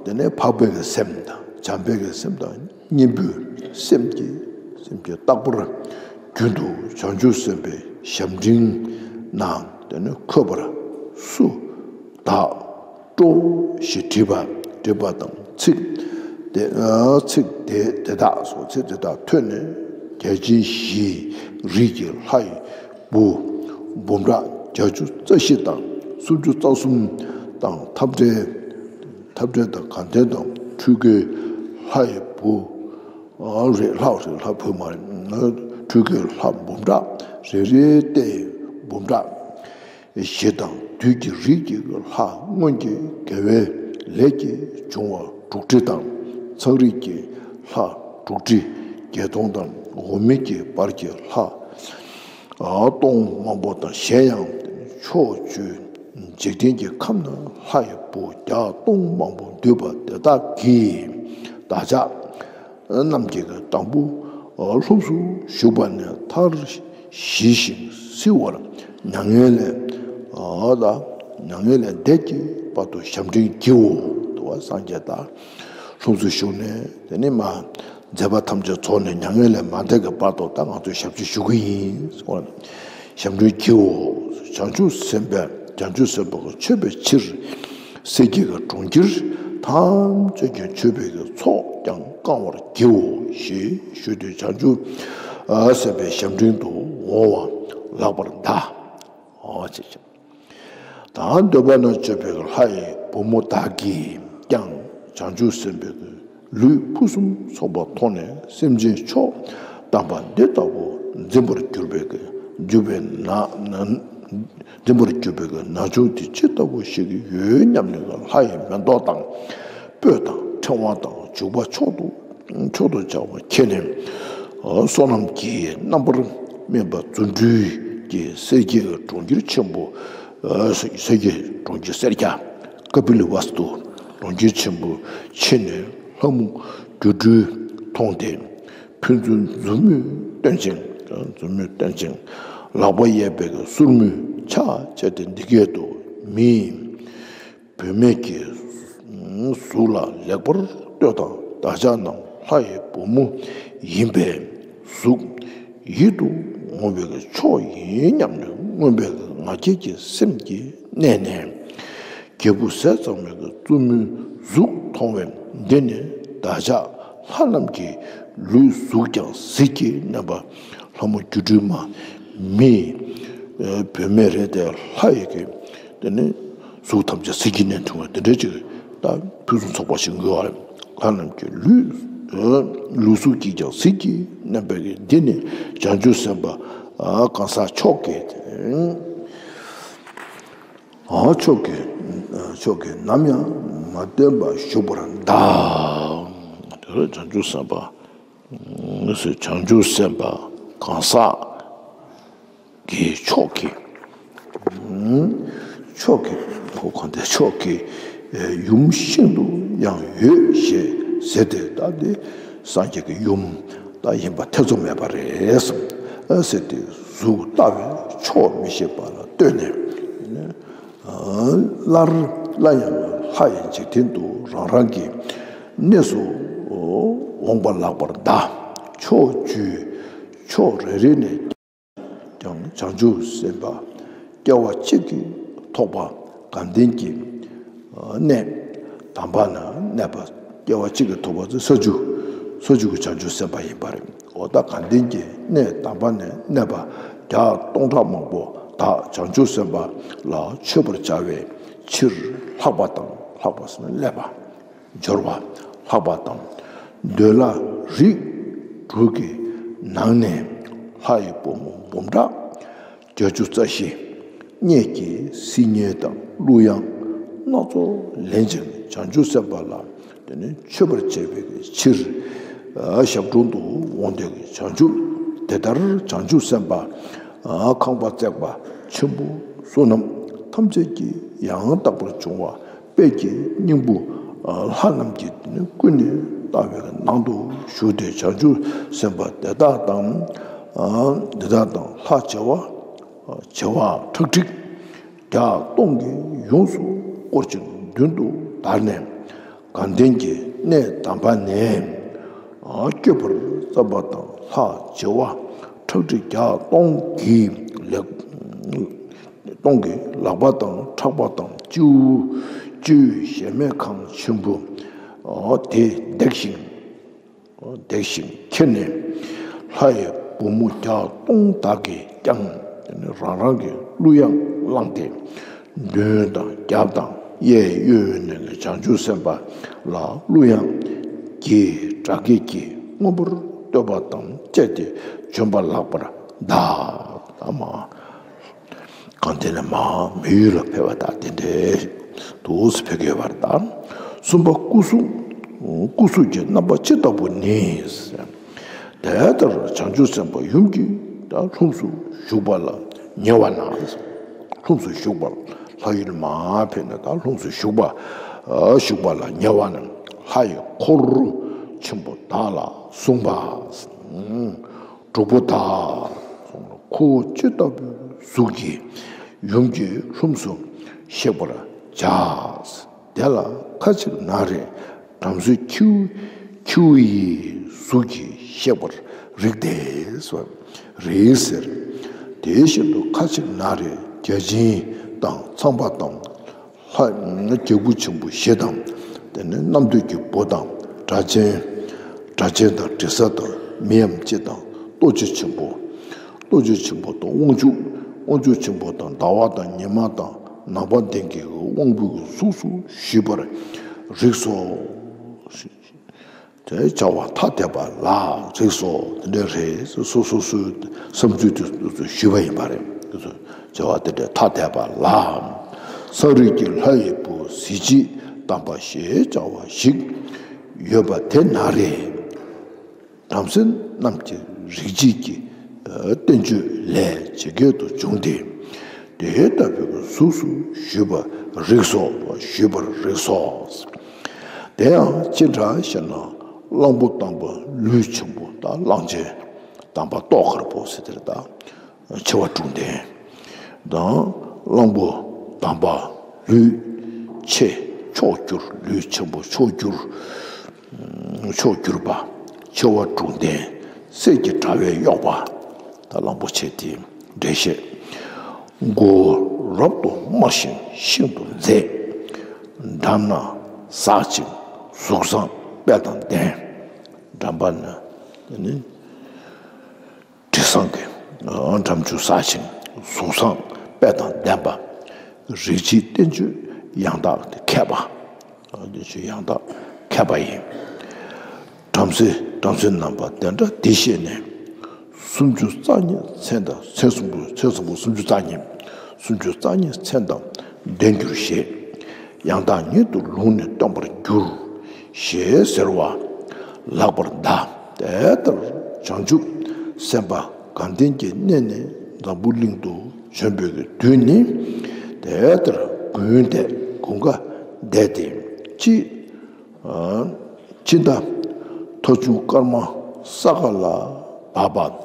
དེ་ནས་འཕགས་པའི་གི་སེམས་དང་། བྱམས་པའི་གི་སེམས་དང་། གཉེན་པོའི་སེམས་ཀྱིས། སེམས་ཀྱིས་རྟག་པར་རྒྱུན་དུ་བྱང་ཆུབ་སེམས་དཔའི་ཞབས་འབྲིང་ན་དེ་ནི་འཁོད་པར་སུ་བདག་སྤྲོ་ཞེས་དྲིས་པ། དྲིས་པ་དང་། ཚིག་དེ། ཚིག་དེ་དེ་དག་སོ། ཚིག་དེ་དག་ཐོས་ནས་རྒྱལ་ཆེན་བཞིའི་རིས་ཀྱི་ལྷ་ཡི་བུ་འབུམ་ཕྲག་བརྒྱད་ཅུ་རྩ་བཞི་དང་། སུམ་ཅུ་རྩ་གསུམ་དང་། འཐབ་བྲལ། འཐབ་བྲལ་དང་། དགའ་ལྡན་དང་། འཕྲུལ་དགའི་ལྷ་ཡི་བུ། ཨ། རེད། ལྷ། རེད། ལྷ་བུ་མ་རེད། འཕྲུལ་དགའི་ལྷ་འབུམ་ཕྲག། རེ་རེ་སྟེ་འབུམ་ཕྲག་བཞི་དང་། བདུད་ཀྱི་རིས་ཀྱི་ལྷ་སྔོན་གྱི་དགེ་བའི་ལས་ཀྱིས་བྱུང་བ་དྲུག་ཁྲི་དང་། ཚངས་རིས་ཀྱི་ལྷ་དྲུག་ཁྲི་བརྒྱད་སྟོང་དང་། འོག་མིན་གྱི་བར་གྱི་ལྷ་ཨ། སྟོང་མང་པོ་དང་། གཞན་ཡང་ཕྱོགས་བཅུའི་འཇིག་རྟེན་གྱི་ཁམས་ན་ལྷ་ཡི་བུ་བརྒྱ་སྟོང་མང་པོ་འདུས་པ་དེ་དག་གིས་བདག་ཅག་རྣམས་ཀྱི་དང་པོ་ལྷུམས་སུ་ཞུགས་པ་ནས་མཐར་ཞི་ཞིང་བསིལ་བར་མྱ་ངན་ལས། ཨ། ད་མྱ་ངན་ལས་འདས་ཀྱི་བར་དུ་ཞབས་འབྲིང་བགྱིའོ། འདུལ་བ་སངས་རྒྱས་དང་ལྷུམས་སུ་ཞུགས་ནས། དེ་ནས་མར་མཛད་པ་ཐམས་ཅད་རྫོགས་ནས་མྱ་ངན་ལས་མ་འདས་ཀྱི་བར་དུ་ད་ང་ཚོས་ཞབས་ཕྱི་ཞུ་གི་ཡིན། ཞབས་འབྲིང་བགྱིའོ། བྱང་ཆུབ་སེམས་དཔའ། བྱང་ཆུབ་སེམས་དཔའ་གིས་མཆོད་པའི་ཕྱིར། སེར་སྐྱའི་གི་གྲོང་ཁྱེར་ཐམས་ཅད་ཀྱང་མཆོད་པའི་གི་ཚོགས་ཀྱང་བསྐང་བར་བགྱིའོ་ཞེས་ཞུས་ཏེ། བྱང་ཆུབ་སེམས་དཔའི་ཞབས་འབྲིང་དུ་འོང་བ་ལགས་པར་གདའ། ཨོ་ཅེ་ཅེ། ད་འདོད་པ་ན་སྤྱོད་པའི་ལྷ་ཡི་བུ་མོ་དག་གིས་ཀྱང་བྱང་ཆུབ་སེམས་དཔའི་ལུས་ཕུན་སུམ་ཚོགས་པ་མཐོང་ནས། སེམས་ཅན་མཆོག་དམ་པ་འདི་ལྟ་བུ་འཛིན་པར་གྱུར་པའི་གི་འགྱུར་བའི་ན་ན་འཛིན་པར་གྱུར་པའི་གི་ན་ཆུང་དེ་ཅི་ལྟ་བུ་ཞིག་ཡོད་སྙམ་ནས། ལྷ་ཡི་མེ་ཏོག་དང་སྤོས་དང་ཕྲེང་བ་དང་བྱུག་པ་མཆོག་ཏུ་མཆོག་ཏུ་བྱ་བ་ཁྱེར་ནས། བསོད་ནམས་ཀྱི་རྣམ་པར་སྨིན་པ་རྫུ་འཕྲུལ་གྱིས་སེར་སྐྱའི་གྲོང་ཁྱེར་ཆེན་པོ། སེར་སྐྱའི་གྲོང་ཁྱེར་སེར་སྐྱ་ཀ་པི་ལི་ཝ་སྟུ་གྲོང་ཁྱེར་ཆེན་པོ་ཕྱིན་ནས་ལྷ་མོ་སྒྱུ་འཕྲུལ་མཐོང་སྟེ། ཕན་ཚུན་མཛུབ་མོས་སྟོན་ཅིང་། མཛུབ་མོས་སྟོན་ཅིང་ལག་པ་གཡས་པའི་གི་སོར་མོས་ཕྱག་བྱས་ཏེ་འདི་སྐད་དུ། མིའི་བུད་མེད་ཀྱི་གཟུགས་ལ་ལེགས་པར་ལྟོས་དང་། བདག་ཅག་རྣམས་ལྷ་ཡི་བུ་མོ་ཡིན་པས་གཟུགས་ཡིད་དུ་འོང་བའི་མཆོག་ཡིན་སྙམ་ནས། མངོན་པའི་ང་རྒྱལ་གྱི་སེམས་ཀྱིས་གནས་ནས། རྒྱལ་པོ་ཟས་གཙང་མའི་བཙུན་མོའི་གཟུགས་མཐོང་བས། འདི་ནི་བདག་ཅག་ལྷ་རྣམས་ཀྱི་ལུས་གཟུགས་ཀྱང་གཟིགས་ཀྱིས་མནན་པ། ལྷ་མོ་སྒྱུ་འཕྲུལ་མ་མིའི་བུད་མེད་རེད་དེ། ལྷ་ཡི་གི་དེ་ནི་གཟུགས་ཐམས་ཅད་གཟིགས་ཀྱིས་མནན་བྱུང་བ་འདི་འདྲ་ཅིག་ད་ཕུན་སུམ་ཚོགས་པ་ཞིག་དགོས་པ་རེད། ལྷ་རྣམས་ཀྱི་ལུས་ལུས་གཟུགས་ཀྱིས་ཀྱང་གཟིགས་ཀྱིས་མནན་པའི་གི། འདི་ནི་བྱང་ཆུབ་སེམས་དཔའ་གང་ཟག་མཆོག་གིས། མཆོག་གིས། མཆོག་གིས་ནམ་ཡང་མ་བསྟན་པ་བཞུགས་པར་གདའ། དེ་ལ་བྱང་ཆུབ་སེམས་དཔའ། བྱང་ཆུབ་སེམས་དཔའ་གང་ཟག་གི་མཆོག་གིས། མཆོག་གིས། ཁོ་གང་དེ་མཆོག་གིས་ཡུམ་ཤིན་ཏུ་ཡང་ཡོད་ཞེས་ཟེར་ཏེ། ད་དེ་སངས་རྒྱས་ཀྱི་ཡུམ་ད་ཡིན་པ་ཐེ་ཚོམ་མེད་པ་རེད་བསམ་ཟེར་ཏེ། གཟུགས་ལྟ་བས་ཆོག་མི་ཤེས་པ་ལ་ལྟོས་ནས། སླར་སླར་ཡང་ལྷ་ཡི་འཇིག་རྟེན་དུ་རང་རང་གི་གནས་སུ་འོངས་པ་ལགས་པར་གདའ། ཕྱོགས་བཅུའི་ཕྱོགས་རེ་རེ་ནས་ཀྱང་བྱང་ཆུབ་སེམས་དཔའ་སྐྱེ་བ་གཅིག་གི་ ཐོགས་པ་དགའ་ལྡན་གྱི་གནས་དམ་པ་ན་གནས་པ། སྐྱེ་བ་གཅིག་གིས་ཐོགས་པ་ཚེ་ས་བཅུ། ས་བཅུ་གི་བྱང་ཆུབ་སེམས་དཔའ་ཡིན་པ་རེད། འོ་ད་དགའ་ལྡན་གྱི་གནས་དམ་པ་ན་གནས་པ་བརྒྱ་སྟོང་ཕྲག་མང་པོ་དག་བྱང་ཆུབ་སེམས་དཔའ་ལ་མཆོད་པར་བྱ་བའི་ཕྱིར་ལྷག་པ་དང་། ལྷག་པ་ཟེར་ན་སླད་པ། འབྱོར་བ་ལྷག་པ་དང་། འདོད་ལྷ་རིགས་དྲུག་གི་ནང་ནས་ལྷ་ཡི་བུ་མོ་འབུམ་ཕྲག་བརྒྱད་ཅུ་རྩ་བཞི། སྙེད་ཀྱི་སིལ་སྙན་དང་གླུ་དབྱངས་སྣ་ཚོགས་ལེན་ཅིང་བྱང་ཆུབ་སེམས་དཔའ་ལ་དེ་ནི་མཆོད་པར་བྱེད་པའི་ཕྱིར། ཞབས་དྲུང་དུ་འོངས་ཏེ་བྱང་ཆུབ་དེ་ལྟར་བྱང་ཆུབ་སེམས་དཔའ་ཁང་པ་བརྩེགས་པ་ཆེན་པོ་བསོད་ནམས་ཐམས་ཅད་ཀྱིས་ཡང་དག་པར་བྱུང་བ། དཔལ་གྱི་སྙིང་པོ་ལྷ་རྣམས་ཀྱིས་ཀུན་ནས་བལྟ་བའི་ནང་དུ་ཞུགས་ཏེ། བྱང་ཆུབ་སེམས་དཔའ་དེ་དག་དང་། དེ་དག་དང་ལྷ་བྱེ་བ་བྱེ་བ་ཁྲག་ཁྲིག་བརྒྱ་སྟོང་གིས་ཡོངས་སུ་བསྐོར་ཅིང་མདུན་དུ་བདར་ནས། དགའ་ལྡན་གྱི་གནས་དམ་པ་ནས་སྐྱོབ་པར་བརྩམས་པ་དང་། ལྷ་བྱེ་བ་ཁྲག་ཁྲིག་བརྒྱ་སྟོང་གིས་ལེགས། སྟོང་གི་ལག་པ་དང་ཕྲག་པ་དང་། སྤྱི་བོ་སྤྱི་བོའི་གཞལ་མེད་ཁང་ཆེན་པོ་དེ་འདེགས་ཤིང་། འདེགས་ཤིང་ཁྱེར་ནས། ལྷ་ཡི་བུ་མོ་བརྒྱ་སྟོང་དག་གིས་ཀྱང་རང་རང་གི་གླུ་དབྱངས་བླངས་ཏེ། མདུན་དང་རྒྱབ་དང་གཡས་གཡོན་ནས་བྱང་ཆུབ་སེམས་དཔའ་ལ་གླུ་དབྱངས་ཀྱི་སྒྲ་སྐད་ཀྱིས་མངོན་པར་བསྟོད་པ་དང་བཅས་ཏེ་བྱོན་པ་ལགས་པར་གདའ། ད་མ། གང་དེ་ནས་མ་མི་ཡུལ་ལ་ཕེབས་པ་དང་དེ་འདྲའི་འདུག་སེ་ཕེབས་ཀྱི་ཡོད་པ་རེད། ད་གསུམ་པ་སྐུ་གཟུགས། སྐུ་གཟུགས་ཀྱི་རྣམ་པ་ཇི་ལྟ་བུ་ནི། དེ་ལྟར་བྱང་ཆུབ་སེམས་དཔའ་ཡུམ་གྱི་ད་ལྷུམས་སུ་ཞུགས་པ་ལ་ཉེ་བ་ན། ལྷུམས་སུ་ཞུགས་པ། ལྷ་ཡུལ་མར་ཕེབས་ནས་ད་ལྷུམས་སུ་ཞུགས་པ། ཞུགས་པ་ལ་ཉེ་བ་ན། ལྷ་ཡི་འཁོར་ཆེན་པོ་དག་ལ་གསུངས་པ། དྲུག་པོ་དག་ཁོ་བོ་ཇི་ལྟ་བུའི་གཟུགས་ཀྱིས་ཡུམ་གྱི་ལྷུམས་སུ་གཤེགས་པར་བྱ། དེ་ལ་ཁ་ཅིག་ན་རེ་བྲམ་ཟེ་ཁྱེའུ། ཁྱེའུ་ཡི་གཟུགས་ཀྱིས་གཤེགས་པར་རིགས་ཏེ། རིགས་ཟེར། དེ་བཞིན་དུ་ཁ་ཅིག་ན་རེ་བརྒྱ་བྱིན་དང་ཚངས་པ་དང་། ལྷ་རྒྱལ་པོ་ཆེན་པོ་བཞི་དང་། དེ་ནས་རྣམ་ཐོས་ཀྱི་བུ་དང་སྒྲ་གཅན། སྒྲ་གཅན་དང་དྲི་ཟ་དང་མི་ཡམས་སྤྱི་དང་ལྟོ་འཕྱེ་ཆེན་པོ། ལྟོ་འཕྱེ་ཆེན་པོ་དང་དབང་ཕྱུག། དབང་ཕྱུག་ཆེན་པོ་དང་ཟླ་བ་དང་ཉི་མ་དང་ནམ་མཁའ་ལྡན་གྱི་དབང་པོའི་གཟུགས་སུ་ཞུས་པར་རིགས་སོ། དེ་བྱ་བ་ཐ་དད་པ་ལ་རིགས་སོ། དེ་འདྲ་རེད། སོ་སོ་སོའི་བསམ་ཚུལ་དེ་ཚོ་ཞུས་པ་ཡིན་པ་རེད། བྱ་བ་དེ་འདྲ་ཐ་དད་པ་ལ། ས་རུལ་གྱི་ལྷ་ཡི་བུ་གཟི་བརྗིད་དམ་པ་ཞེས་བྱ་བ་ཞིག་ཡོད་པ་དེ་ན་རེ། བྲམ་ཟེ་རྣམས་ཀྱི་རིགས་བྱེད་ཀྱི་བསྟན་བཅོས་ལས་ཇི་སྐད་དུ་བྱུང་སྟེ། དེ་ལྟ་བུའི་གཟུགས་སུ་ཞུས་པ་རིགས་སོ། ཞུས་པར་རིགས་སོ། དེ་ཡང་ཅི་འདྲ་ཞེ་ན། གླང་པོ་དམ་པ་ལུས་ཆེན་པོ་དང་། གླང་ཆེན་དམ་པ་ཏོག་དཀར་པོ་ཟེར་དེར་དང་། མཆེ་བ་དྲུག་ལྡན་དང་། གླང་པོ་དམ་པ་ལུས་ཆེ་མཆོག་གྱུར། ལུས་ཆེན་པོ་མཆོག་གྱུར། མཆོག་གྱུར་པ། མཆེ་བ་དྲུག་ལྡན། གསེར་གྱི་དྲ་བས་གཡོགས་པ། ད་གླང་པོ་ཆེ་དེའི་འགྲེལ་བཤད། མགོ་རབ་ཏུ་དམར་ཞིང་ཤིན་ཏུ་མཛེས། འགྲམ་ན་ཟག་ཅིང་གཟུགས་བཟང་དཔལ་དང་ལྡན། འགྲམ་པ་ན་ནི་དྲི་བཟང་གི་འགྲམ་ཆུ་ཟག་ཅིང་གཟུགས་བཟང་དཔལ་དང་ལྡན་པ། རིགས་བྱེད་བསྟན་བཅོས་ཡང་དག་མཁས་པ། བསྟན་བཅོས་ཡང་དག་མཁས་པ་ཡིན། བྲམ་ཟེ་བྲམ་ཟེ་རྣམ་པ་དེ་འདྲ་འདི་ཤེས་ནས། སུམ་ཅུ་རྩ་གཉིས་མཚན་དང་། མཚན་གསུམ་པོ། མཚན་གསུམ་པོ་སུམ་ཅུ་རྩ་གཉིས། སུམ་ཅུ་རྩ་གཉིས་མཚན་དང་ལྡན་གྱུར་ཞེས། ཡང་དག་ཉིད་དུ་ལུང་ནས་སྟོན་པར་འགྱུར། ཞེས་ཟེར་བ་ལགས་པར་གདའ། དེ་ལྟར་བྱང་ཆུབ་སེམས་དཔའ་དགའ་ལྡན་གྱི་གནས་ནས་འཛམ་བུ་གླིང་དུ་བྱོན་པའི་དུས་ནི། དེ་ལྟར་དགུན་འདས། དགུན་ཁ་འདས་ཏེ། ཅི། ཨ། ཕྱི་ཟླ་ཐོ་ཆུང་སྐར་མ་ས་ག་ལ་བབས་པ།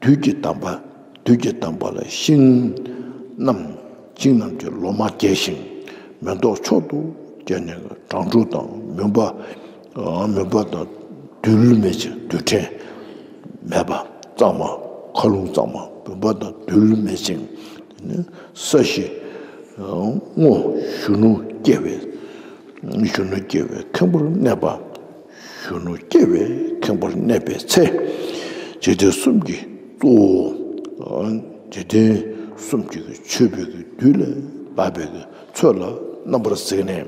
དུས་ཀྱི་དམ་པ། དུས་ཀྱི་དམ་པ་ལ་ཤིང་རྣམས། ཤིང་རྣམས་ཀྱི་ལོ་མ་རྒྱས་ཤིང་མེ་ཏོག་མཆོག་ཏུ་རྒྱས་ནས། གྲང་འཁྲུག་དང་མུན་པ། ཨ། མུན་པ་དང་རྡུལ་མེད་ཅིང་། རྡུལ་ཕྲན་མེད་པ་གཙང་མ། མཁའ་རླུང་གཙང་མ། མུན་པ་དང་རྡུལ་མེད་ཅིང་། ས་གཞི་ བསྔོ། གཞོན་ནུ་སྐྱེ་བའི་གཞོན་ནུ་སྐྱེ་བའི་ཁེངས་པར་གནས་པ། གཞོན་ནུ་སྐྱེ་བའི་ཁེངས་པར་གནས་པའི་ཚེ། འཇིག་རྟེན་གསུམ་གྱི་གཙོ་བོ། འཇིག་རྟེན་གསུམ་གྱི་མཆོད་པའི་གི་རྡུལ་ལས་འབབ་པའི་གི་ཚོས་ལ་རྣམ་པར་གཟིགས་ནས།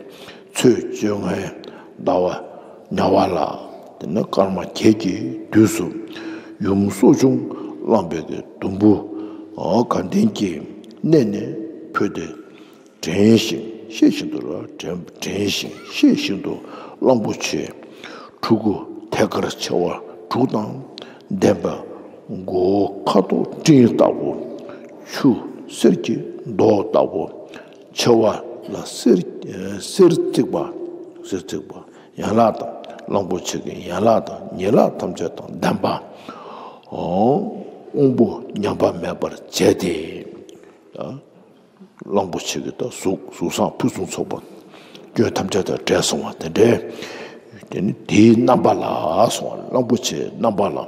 ཚེས་བཅོ་ལྔའི་ཟླ་བ་ཉ་བ་ལ། དེ་ནས་སྐར་མ་བརྒྱད་ཀྱི་དུས་སུ། ཡུམ་གསོ་སྦྱོང་བླངས་པའི་གི་དུམ་བུ་དགའ་ལྡན་གྱི་གནས་ནས་འཕོས་ཏེ། དྲན་ཞིང་ཤེས་བཞིན་དུ་ལ། དྲན་དྲན་ཞིང་ཤེས་བཞིན་དུ་གླང་པོ་ཆེ་ཕྲུ་གུ་ཐད་ཀར་མཆེ་བ་དྲུག་དང་ལྡན་པ། མགོ་བོ་ཁ་དོག་སྤྲིན་ལྟ་བུ། ཆུ་གསེར་གྱི་མདོག་ལྟ་བུ། མཆེ་བ་ལ་གསེར་གསེར་བརྩིགས་པ། གསེར་བརྩིགས་པ། ཡན་ལག་དང་། གླང་པོ་ཆེ་གི་ཡན་ལག་དང་ཉེ་ལག་ཐམས་ཅད་དང་ལྡན་པ། དབང་པོ་ཉམས་པ་མེད་པར་བྱས་ཏེ། གླང་པོ་ཆེ་གི་ད་གཟུགས་གཟུགས་བཟང་ཕུན་སུམ་ཚོགས་པ། སྐྱོན་ཐམས་ཅད་དང་བྲལ་སོང་བ་དེ་འདྲའི། དེ་ནི་དེའི་རྣམ་པ་ལ་སོང་བ། གླང་པོ་ཆེའི་རྣམ་པ་ལ།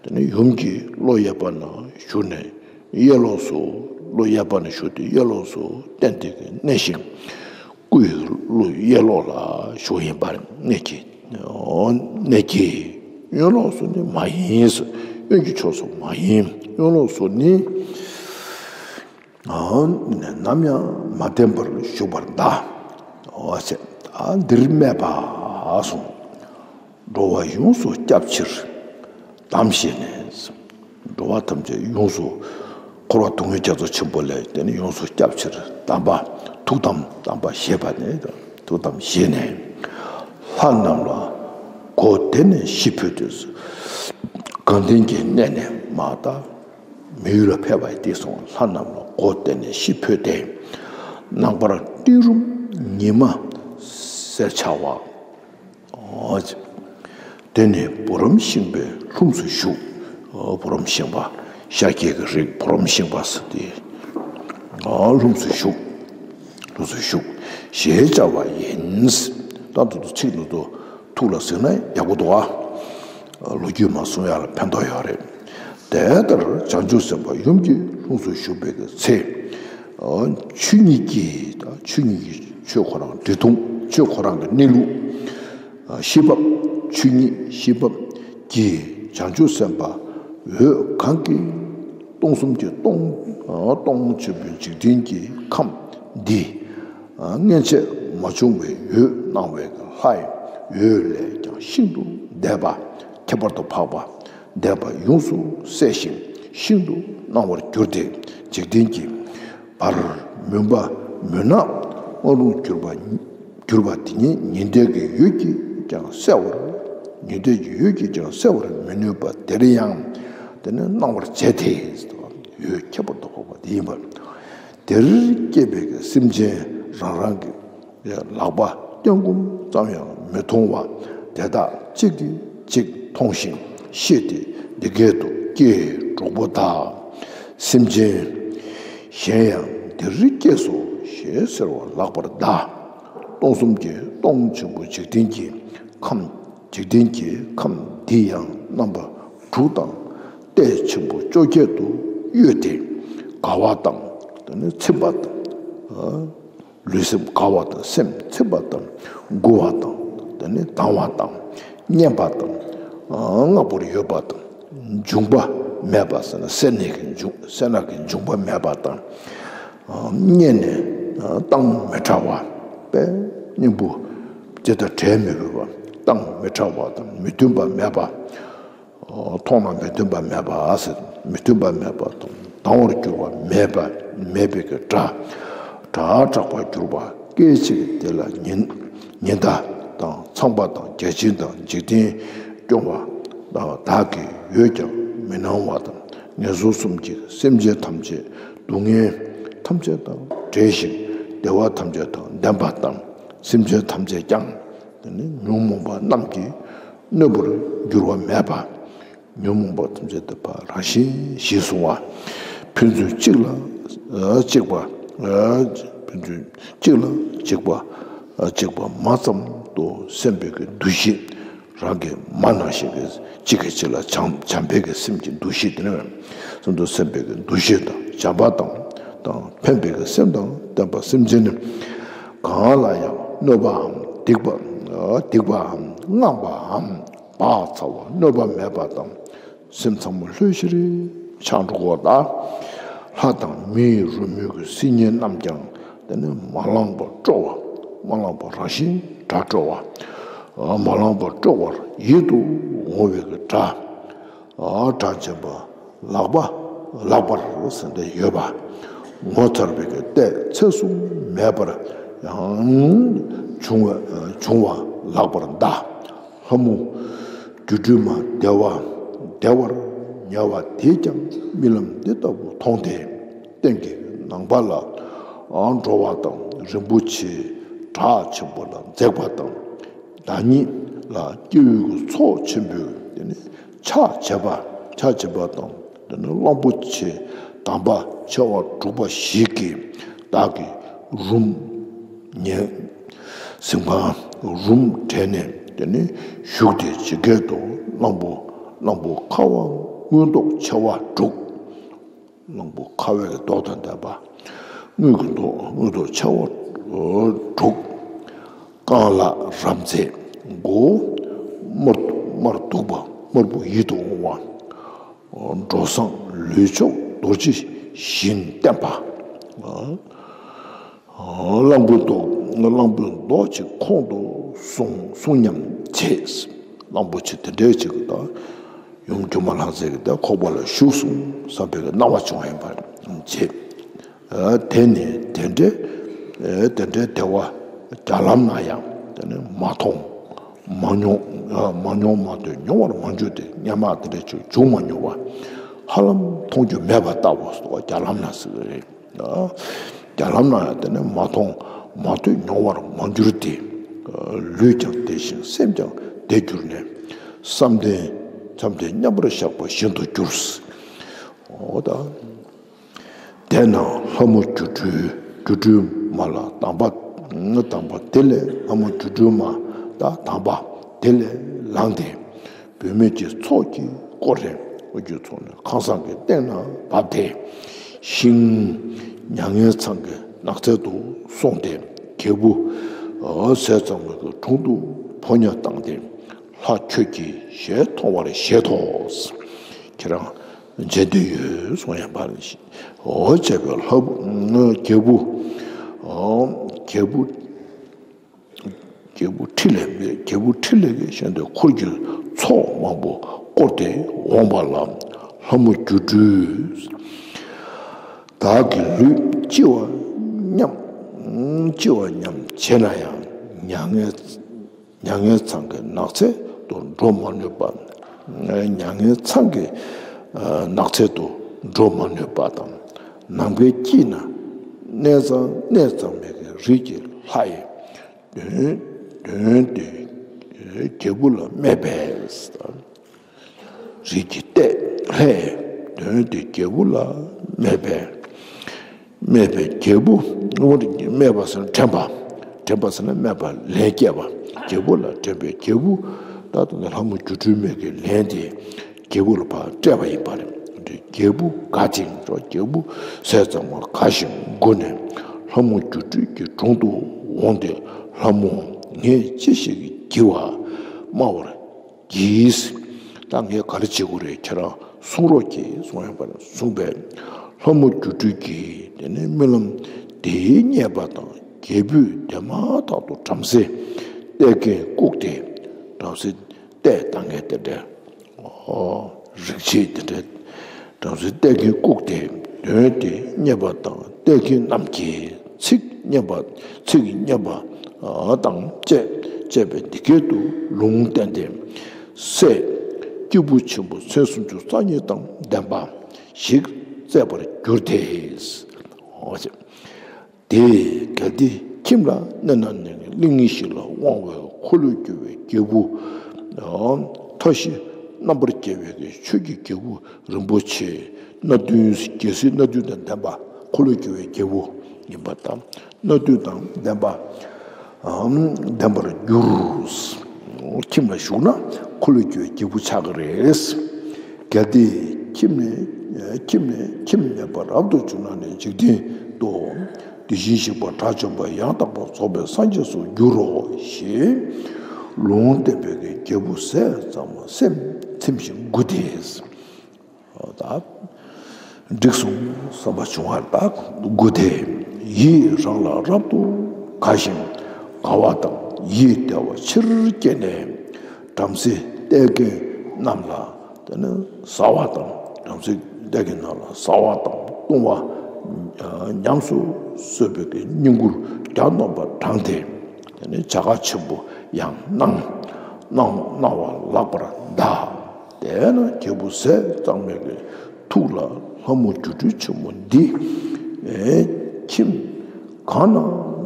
དེ་ནི་ཡུམ་གྱི་གློ་གཡས་པ་ན་བཞུགས་ནས། གཡས་ལོགས་སུ། གློ་གཡས་པ་ན་བཞུགས་ཏེ་གཡས་ལོགས་སུ་སྟན་ཏེ་གི་གནས་ཤིང་། སྐུ་ཡི་གློ་གཡས་ལོགས་ལ་བཞུགས་ཡིན་པར་གནས་ཀྱི། གནས་ཀྱི། གཡོན་ལོགས་སུ་ནི་མ་ཡིན། གཡོན་གྱི་ཕྱོགས་སུ་མ་ཡིན། གཡོན་ལོགས་སུ་ནི། ནམ་ཡང་མ་བསྟན་པར་བཞུགས་པར་གདའ། འོ་ཟེར། འདིར་སྨྲས་པ་གསུངས། འགྲོ་བ་ཡོངས་སུ་སྐྱབས་ཕྱིར་གདམས་བྱས་ནས། འགྲོ་བ་ཐམས་ཅད་ཡོངས་སུ། འཁོར་བ་སྡུག་བསྔལ་རྒྱ་མཚོ་ཆེན་པོ་ལས་དེ་ནི་ཡོངས་སུ་སྐྱབས་ཕྱིར་གདམས་པ། ཐུགས་དམ་གདམས་པ་བཞེས་པ་ནས། ཐུགས་དམ་བཞེས་ནས། ལྷ་རྣམས་ལ་སྒོ་དེ་ནས་ཤིས་ཕུལ་ཏེ། དགའ་ལྡན་གྱི་གནས་ནས་མར་ད་མི་ཡུལ་ལ་ཕེབས་པ་ཡིན་ཏེ་སོང་། ལྷ་རྣམས་ལ་སྒོ་དེ་ནས་ཤིས་ཕུལ་ཏེ། ནངས་པར་སྤྲིན་རུམ་ཉི་མ་གསལ་འཆར་བ། དེ་ནས་བུ་རམ་ཤིང་པའི་ལྷུམས་སུ་ཞུགས། བུ་རམ་ཤིང་པ། ཤཱཀྱའི་གི་རིགས་བུ་རམ་ཤིང་པ་ཟེར་ཏེ། ལྷུམས་སུ་ཞུགས། ལྷུམས་སུ་ཞུགས། ཞེས་བྱ་བ་ཡིན། ད་དུ་དུ་ཚིག་ནུ་དུ་ཐུགས་ལ་གཟིགས་ན་ཡག་པོ་འདུག་ཨ། ལོ་རྒྱུས་མ་གསུང་ཡ་ལ་ཕན་ཐོགས་ཡོད་རེད། དེ་ལྟར་བྱང་ཆུབ་སེམས་དཔའ་ཡུམ་གྱི་ལྷུམས་སུ་ཞུགས་པའི་གི་ཚེ། ཆོས་ཉིད་ཀྱི། ཆོས་ཉིད་ཀྱི་ཆོས་ཁོ་རང་འདི་མཐོང་། ཆོས་ཁོ་རང་གི་གནས་ལུགས། ཤེས་པ། ཆོས་ཉིད་ཤེས་པ་ཀྱིས་བྱང་ཆུབ་སེམས་དཔའ་འོད་གང་གིས་སྟོང་གསུམ་གྱི་སྟོང་། སྟོང་ཆེན་པོའི་འཇིག་རྟེན་གྱི་ཁམས་འདི། སྔན་ཆད་མ་བྱུང་བའི་འོད་སྣང་བའི་ལྷའི་འོད་ལས་ཀྱང་ཤིན་ཏུ་འདས་པ། ཁྱད་པར་དུ་འཕགས་པ་འདས་པ་ཡོངས་སུ་གསལ་ཞིང་ཤིན་ཏུ་སྣང་བར་གྱུར་ཏེ། འཇིག་རྟེན་གྱི་བར་མུན་པ་མུན་ནག་ལྔ་ལྷུང་གྱུར་པ། གྱུར་པ་དེ་ཉིད་ཉི་ཟླའི་གི་འོད་ཀྱིས་ཀྱང་གསལ་བར། ཉི་ཟླའི་གི་འོད་ཀྱིས་ཀྱང་གསལ་བར་མི་ནུས་པ་དེར་ཡང་དེ་ནི་སྣང་བར་བྱས་ཏེ། འོད་ཁྱད་པར་དུ་འཕགས་པ་དེ་ཡིན་པ། དེར་སྐྱེས་པའི་གི་སེམས་ཅན་རང་རང་གི་ལག་པ་བརྐྱང་བསྐུམ་ཙམ་ཡང་མི་མཐོང་བ་དེ་དག་གཅིག་གིས་གཅིག་མཐོང་ཞིང་ཤེས་ཏེ། འདི་སྐད་དུ། ཀྱེ་གྲོགས་པོ་དག། སེམས་ཅན་གཞན་ཡང་འདིར་སྐྱེས་སོ་ཞེས་ཟེར་བ་ལགས་པར་གདའ། སྟོང་གསུམ་གྱི་སྟོང་ཆེན་པོ་འཇིག་རྟེན་གྱི་ཁམས། འཇིག་རྟེན་གྱི་ཁམས་འདི་ཡང་རྣམ་པ་དྲུག་དང་། ལྟས་ཆེན་པོ་བཅོ་བརྒྱད་དུ་གཡོས་ཏེ། དགའ་བ་དང་། དེ་ནི་ཚིམ་པ་དང་། ལུས་སེམས་དགའ་བ་དང་། སེམས་ཚིམ་པ་དང་། མགུ་བ་དང་། དེ་ནི་ལྡང་བ་དང་། མཉེན་པ་དང་། ཨ། ལྔ་པོར་གཡོས་པ་དང་། འབྱུང་པ་མེད་པ་ཟེར་ན་སེར་སྣའི་གི་འབྱུང་། སེར་སྣ་གི་འབྱུང་པ་མེད་པ་དང་། ཨ། མཉེས་ནས། ཨ། གཏང་མི་ཕྲ་བ། དཔེ་སྙིང་པོ་ཇི་ལྟར་བྲལ་མི་འབོད་པ། གཏང་མི་ཕྲ་བ་དང་མི་མཐུན་པ་མེད་པ། མཐོང་ན་མི་མཐུན་པ་མེད་པ་ཟེར། མི་མཐུན་པ་མེད་པ་དང་ལྡང་བར་འགྱུར་བ་མེད་པ། མེད་པའི་གི་སྒྲ། སྒྲ་གྲགས་པར་གྱུར་པ་སྐད་ཅིག་དེ་ལ་ཉི། ཉི་ཟླ་དང་ཚངས་པ་དང་བརྒྱ་བྱིན་དང་འཇིག་རྟེན་སྐྱོང་བ་དག་གི་འོད་ཀྱང་མི་སྣང་བ་དང་། ངན་སོང་གསུམ་གྱི་སེམས་ཅན་ཐམས་ཅད་སྡུག་བསྔལ་ཐམས་ཅད་དང་བྲལ་ཞིང་བདེ་བ་ཐམས་ཅད་དང་ལྡན་པ་དང་། སེམས་ཅན་ཐམས་ཅད་ཀྱང་དེ་ནི་ཉོན་མོངས་པ་རྣམས་ཀྱིས་གནོད་པར་འགྱུར་བ་མེད་པ། ཉོན་མོངས་པ་ཐམས་ཅད་དེ་ཕར་རང་བཞིན་གཞིར་བཟུང་བ། ཕན་ཚུན་གཅིག་ལ་གཅིག་པ། ཕན་ཚུན་གཅིག་ལ་གཅིག་པ། གཅིག་པ་མ་ཙམ་དུ་སེམས་པའི་གི་འདུ་ཤེས། རང་གི་མ་ནང་བཞིན་གྱི་གཅིག་གིས་གཅིག་ལ་བྱམས། བྱམས་པའི་གི་སེམས་ཀྱི་འདུ་ཤེས་དེ་ནི་སེམས་དུ་སེམས་པའི་གི་འདུ་ཤེས་དང་། བྱམས་པ་དང་ དང་ཕན་པའི་གི་སེམས་དང་ལྡན་པ་སེམས་ཅན་ནི། གང་ལ་ཡང་གནོད་པའམ་སྡིག་པ། སྡིག་པའམ་དངངས་པའམ་བག་ཚ་བ་གནོད་པ་མེད་པ་དང་། སེམས་ཚང་མ་ལྷོད་ཤིང་རེ་ཆགས་འགྲོ་གོ་ད། ལྷ་དང་མིའི་རོལ་མོའི་གི་སིལ་སྙན་རྣམས་ཀྱང་དེ་ནི་མ་ལངས་པར་སྤྲོ་བ། མ་ལངས་པར་རང་བཞིན་སྒྲ་སྤྲོ་བ། མ་ལངས་པར་སྤྲོ་བར་ཡིད་དུ་འོང་བའི་གི་སྒྲ། སྒྲ་འབྱིན་པ་ལག་པ་ལག་པར་ཟེར་ཏེ་ཡོད་པ། ངོ་མཚར་བའི་གི་ལྟས་ཚད་སུ་མེད་པར་ཡང་བྱུང་བ་བྱུང་བ་ལག་པར་གདའ། ལྷ་མོ་སྒྱུ་འཕྲུལ་མ་བདེ་བ་བདེ་བར་ཉལ་བ་དེས་ཀྱང་རྨི་ལམ་འདི་ལྟ་བུ་མཐོང་སྟེ། སྟེང་གི་ནང་པ་ལ་འགྲོ་བ་དང་རིན་པོ་ཆེའི་བྲག་ཆེན་པོ་ལ་འཛེགས་པ་དང་། བདག་ཉིད་ལ་སྐྱེ་བོའི་གི་ཚོགས་ཆེན་པོས་དེ་ནི་ཕྱག་བྱེད་པ། ཕྱག་བྱེད་པ་དང་། དེ་ནི་གླང་པོ་ཆེ་དམ་པ་ཆེ་བ་དྲུག་པ་ཞིག་གིས་བདག་གི་རུམ་ཉེ་གཟིམ་ཁང་རུམ་བྲལ་ནས་དེ་ནི་བཞུགས་ཏེ་ཇི་སྐད་དུ་གླང་པོ་གླང་པོ་ཁ་བ་མངོན་མདོག་ཆེ་བ་དྲུག། གླང་པོ་ཁ་བའི་མདོག་དང་ལྡན་པ། མངོན་གྱི་མདོག་མངོན་མདོག་ཆེ་བ་དྲུག། རྐང་ལག་རབ་མཛེས་མགོ་དམར་དམར་སྡུག་པ་དམར་པོ་ཡིད་དུ་འོང་བ། འགྲོ་བཟང་ལུས་མཆོག་རྡོ་རྗེ་བཞིན་བརྟན་པ། གླང་པོའི་མདོག་གླང་པོའི་མདོག་ཅིག་ཁོང་དུ་སོང་སོང་སྙམ་བྱེད། གླང་པོ་ཆེ་དེ་འདྲའི་ཅིག་དང་ཡུམ་སྒྱུ་མ་ལྷ་མཛེས་ཀྱི་དེ་ཁོག་པ་ལ་ཞུགས་སོང་བསམ་པའི་སྣང་བ་བྱུང་ཡིན་པར་བྱེད། དེ་ནི་དེ་འདྲའི་དེ་འདྲའི་བདེ་བ་བརྒྱ་ལམ་ན་ཡང་དེ་ནི་མ་མཐོང་མ་མྱོང་། མ་མྱོང་མ་ཐོས་མྱོང་བར་མ་གྱུར་ཏེ། སྔོན་མ་དེ་འདྲའི་ཅིག་བྱུང་མ་མྱོང་བ་ཧ་ལམ་མཐོང་རྒྱུ་མེད་པ་ལྟ་བུ་བརྒྱ་ལམ་ན་ཟེར་གི་རེད། བརྒྱ་ལམ་ན་ཡང་དེ་ནི་མ་མཐོང་མ་ཐོས་མྱོང་བར་མ་གྱུར་ཏེ། ལུས་ཀྱང་བདེ་ཞིང་སེམས་ཀྱང་བདེ་གྱུར་ནས། བསམ་གཏན་བསམ་གཏན་མཉམ་པར་བཞག་པ་བཞིན་དུ་གྱུར། འོ་ད། དེས་ན་ལྷ་མོ་སྒྱུ་འཕྲུལ་སྒྱུ་འཕྲུལ་མ་ལ་དམ་པ་དམ་པ་དེ་ལས། ལྷ་མོ་སྒྱུ་འཕྲུལ་མ་ད་དམ་པ་དེ་ལས་ལངས་ཏེ། བུད་མེད་ཀྱི་ཚོགས་ཀྱིས་བསྐོར་ཏེ། འོ་སྒྱུ་ཚོགས་ནི་ཁང་བཟང་གི་སྟེང་ན་བབས་ཏེ། ཤིང་མྱ་ངན་ཚང་གི་ནགས་ཚལ་དུ་སོང་སྟེ། རྒྱལ་བུ་ཟས་གཙང་མའི་གི་དྲུང་དུ་ཕོ་ཉ་བཏང་སྟེ། ལྷ་ཁྱོད་ཀྱིས་ཞལ་མཐོང་བར་བཞེད་དོ། ཁྱེད་རང་མཇལ་འདོད་ཡོད་གསུངས་ཡང་བར་ཞིག་འོ་བྱས་པའི་ལྷ་བུ་རྒྱལ་བུ། རྒྱལ་བུ། རྒྱལ་བུ་ཁྲི་ལས་མེད། རྒྱལ་བུ་ཁྲི་ལས་ཀྱི་ཞལ་འདོན་འཁོར་གྱི་ཚོགས་མང་པོ་བསྐོར་ཏེ་འོངས་པ་ལ། ལྷ་མོ་སྒྱུ་འཕྲུལ། བདག་གི་ལུས་ལྕི་བ་སྙམ། ལྕི་བ་སྙམ་བྱས་ན་ཡང་མྱ་ངན། མྱ་ངན་ཚང་གི་ནགས་ཚལ་དུ་འགྲོ་མ་ནུས་པ། མྱ་ངན་ཚང་གི་ནགས་ཚལ་དུ་འགྲོ་མ་ནུས་པ་དང་། ནམ་མཁའི་དཀྱིལ་ན་གནས་གཙང་གནས་གཙང་མའི་རིགས་ཀྱི་ལྷ་ཡི་དོན་དོན་དེ་རྒྱལ་བུ་ལ་སྨྲས་པས། རིགས་ཀྱི་ལྟས་ལྷའི་དོན་དེ་རྒྱལ་བུ་ལ་སྨྲས་པས། སྨྲས་པས་རྒྱལ་བུ། སྨྲས་པ་ཟེར་ན་དྲན་པ། དྲན་པ་ཟེར་ན་སྨྲས་པ་ལན་བསྐྱལ་བ། རྒྱལ་བུ་ལ་དྲན་པས་རྒྱལ་བུ། ད་ལྟ་ནི་ལྷ་མོ་སྒྱུ་འཕྲུལ་མའི་གི་ལན་དེ་རྒྱལ་བུ་ལ་ཕར་སྤྲད་པ་ཡིན་པ་རེད། རྒྱལ་བུ་དགའ་ཅིང་རྒྱལ་བུ་ཟས་གཙང་མར་དགའ་ཞིང་མགུ་ནས་ལྷ་མོ་སྒྱུ་འཕྲུལ་གྱི་དྲུང་དུ་འོངས་ཏེ། ལྷ་མོ་ངས་ཅི་ཞིག་བགྱི་བ་སྨྲ་བར་བགྱིས། ད་ངས་ག་རེ་བྱེད་དགོས་རེད། ཁྱེད་རང་གསུང་རོགས་གྱིས་གསུངས་ཡོད་པ་ནས་གསུངས་པས། ལྷ་མོ་སྒྱུ་འཕྲུལ་གྱིས་དེ་ནས་རྨི་ལམ་དེ་རྙེད་པ་དང་། རྒྱལ་བུས་དེ་མ་ཐག་ཏུ་བྲམ་ཟེ་ལྟས་ཀྱིན་བཀུག་སྟེ། བྲམ་ཟེ་ལྟས་བཏང་མཁན་དེ་འདྲ། ཨོ། རིག་བྱེད་དེ་འདྲ། བྲམ་ཟེ་ལྟས་ཀྱིན་བཀུག་སྟེ་དོན་དེ་རྙེད་པ་དང་། ལྟས་ཀྱིན་རྣམས་ཀྱིས་ཚིག་རྙེད་པ། ཚིག་རྙེད་པ་དང་བཅས་བཅས་པས་འདི་སྐད་དུ་ལུང་བསྟན་ཏེ། སྲས་སྐྱེས་བུ་ཆེན་པོ་མཚན་སུམ་ཅུ་རྩ་གཉིས་དང་ལྡན་པ་ཞིག་བཙས་པར་གྱུར་ཏེ། ཨོ། དེ་གལ་ཏེ་ཁྱིམ་ལ་གནས་ན་ནི་གླིང་ཞིག་ལ་དབང་བའི་འཁོར་ལོས་སྒྱུར་བའི་རྒྱལ་བུ། མཐའ་བཞི་རྣམ་པར་རྒྱལ་བའི་ཆོས་ཀྱི་རྒྱལ་པོ་རིན་པོ་ཆེ་སྣ་བདུན། རྒྱལ་སྲིད་སྣ་བདུན་དང་ལྡན་པ། འཁོར་ལོས་སྒྱུར་བའི་རྒྱལ་པོ་ཡིན་པ་དང་། སྣ་བདུན་དང་ལྡན་པ། ལྡན་པར་འགྱུར། ཁྱིམ་ལ་བཞུགས་ན་འཁོར་ལོས་སྒྱུར་བའི་རྒྱལ་པོ་ཆགས་ཀྱི་རེད། གལ་ཏེ་ཁྱིམ་ནས་ ཁྱིམ་ནས་ཁྱིམ་མེད་པར་རབ་ཏུ་བྱུང་ན་ནི་འཇིག་རྟེན་དུ་དེ་བཞིན་གཤེགས་པ་དགྲ་བཅོམ་པ་ཡང་དག་པར་རྫོགས་པའི་སངས་རྒྱས་སུ་འགྱུར་རོ་ཞེས་ལུང་བསྟན་པའི་རྒྱལ་པོ་ཟས་གཙང་མ་སེམས་ཚིམ་ཞིང་སྒུག་སྟེ། ད་འགྲིག་སོང་བསམ་པ་བྱུང་བ་ལ་སྒུག་སྟེ། ཡིད་རང་ལ་རབ་ཏུ་དགའ་ཞིང་དགའ་བ་དང་ཡིད་བདེ་བ་ཆེར་སྐྱེས་ནས། བྲམ་ཟེ་བསྟེན་མཁན་རྣམས་ལ་དེ་ནི་བཟའ་བ་དང་། བྲམ་ཟེ་བསྟེན་མཁན་རྣམས་ལ་བཟའ་བ་དང་བཏུང་བ་ཉམས་སུ་གསོལ་བའི་བསྙེན་བཀུར་གྱ་ནོམ་པར་བགྲངས་ཏེ། དེ་ནི་བྱ་དགའ་ཆེན་པོ་ཡང་གནང་གནང་གནང་བ་ལགས་པར་གདའ། དེས་ན་རྒྱལ་པོ་ཟས་གཙང་མའི་གི་ཐུགས་ལ་ལྷ་མོ་སྒྱུ་འཕྲུལ་ཆེན་མོ་འདི་ཨེ་ཁྱིམ་གང་ན་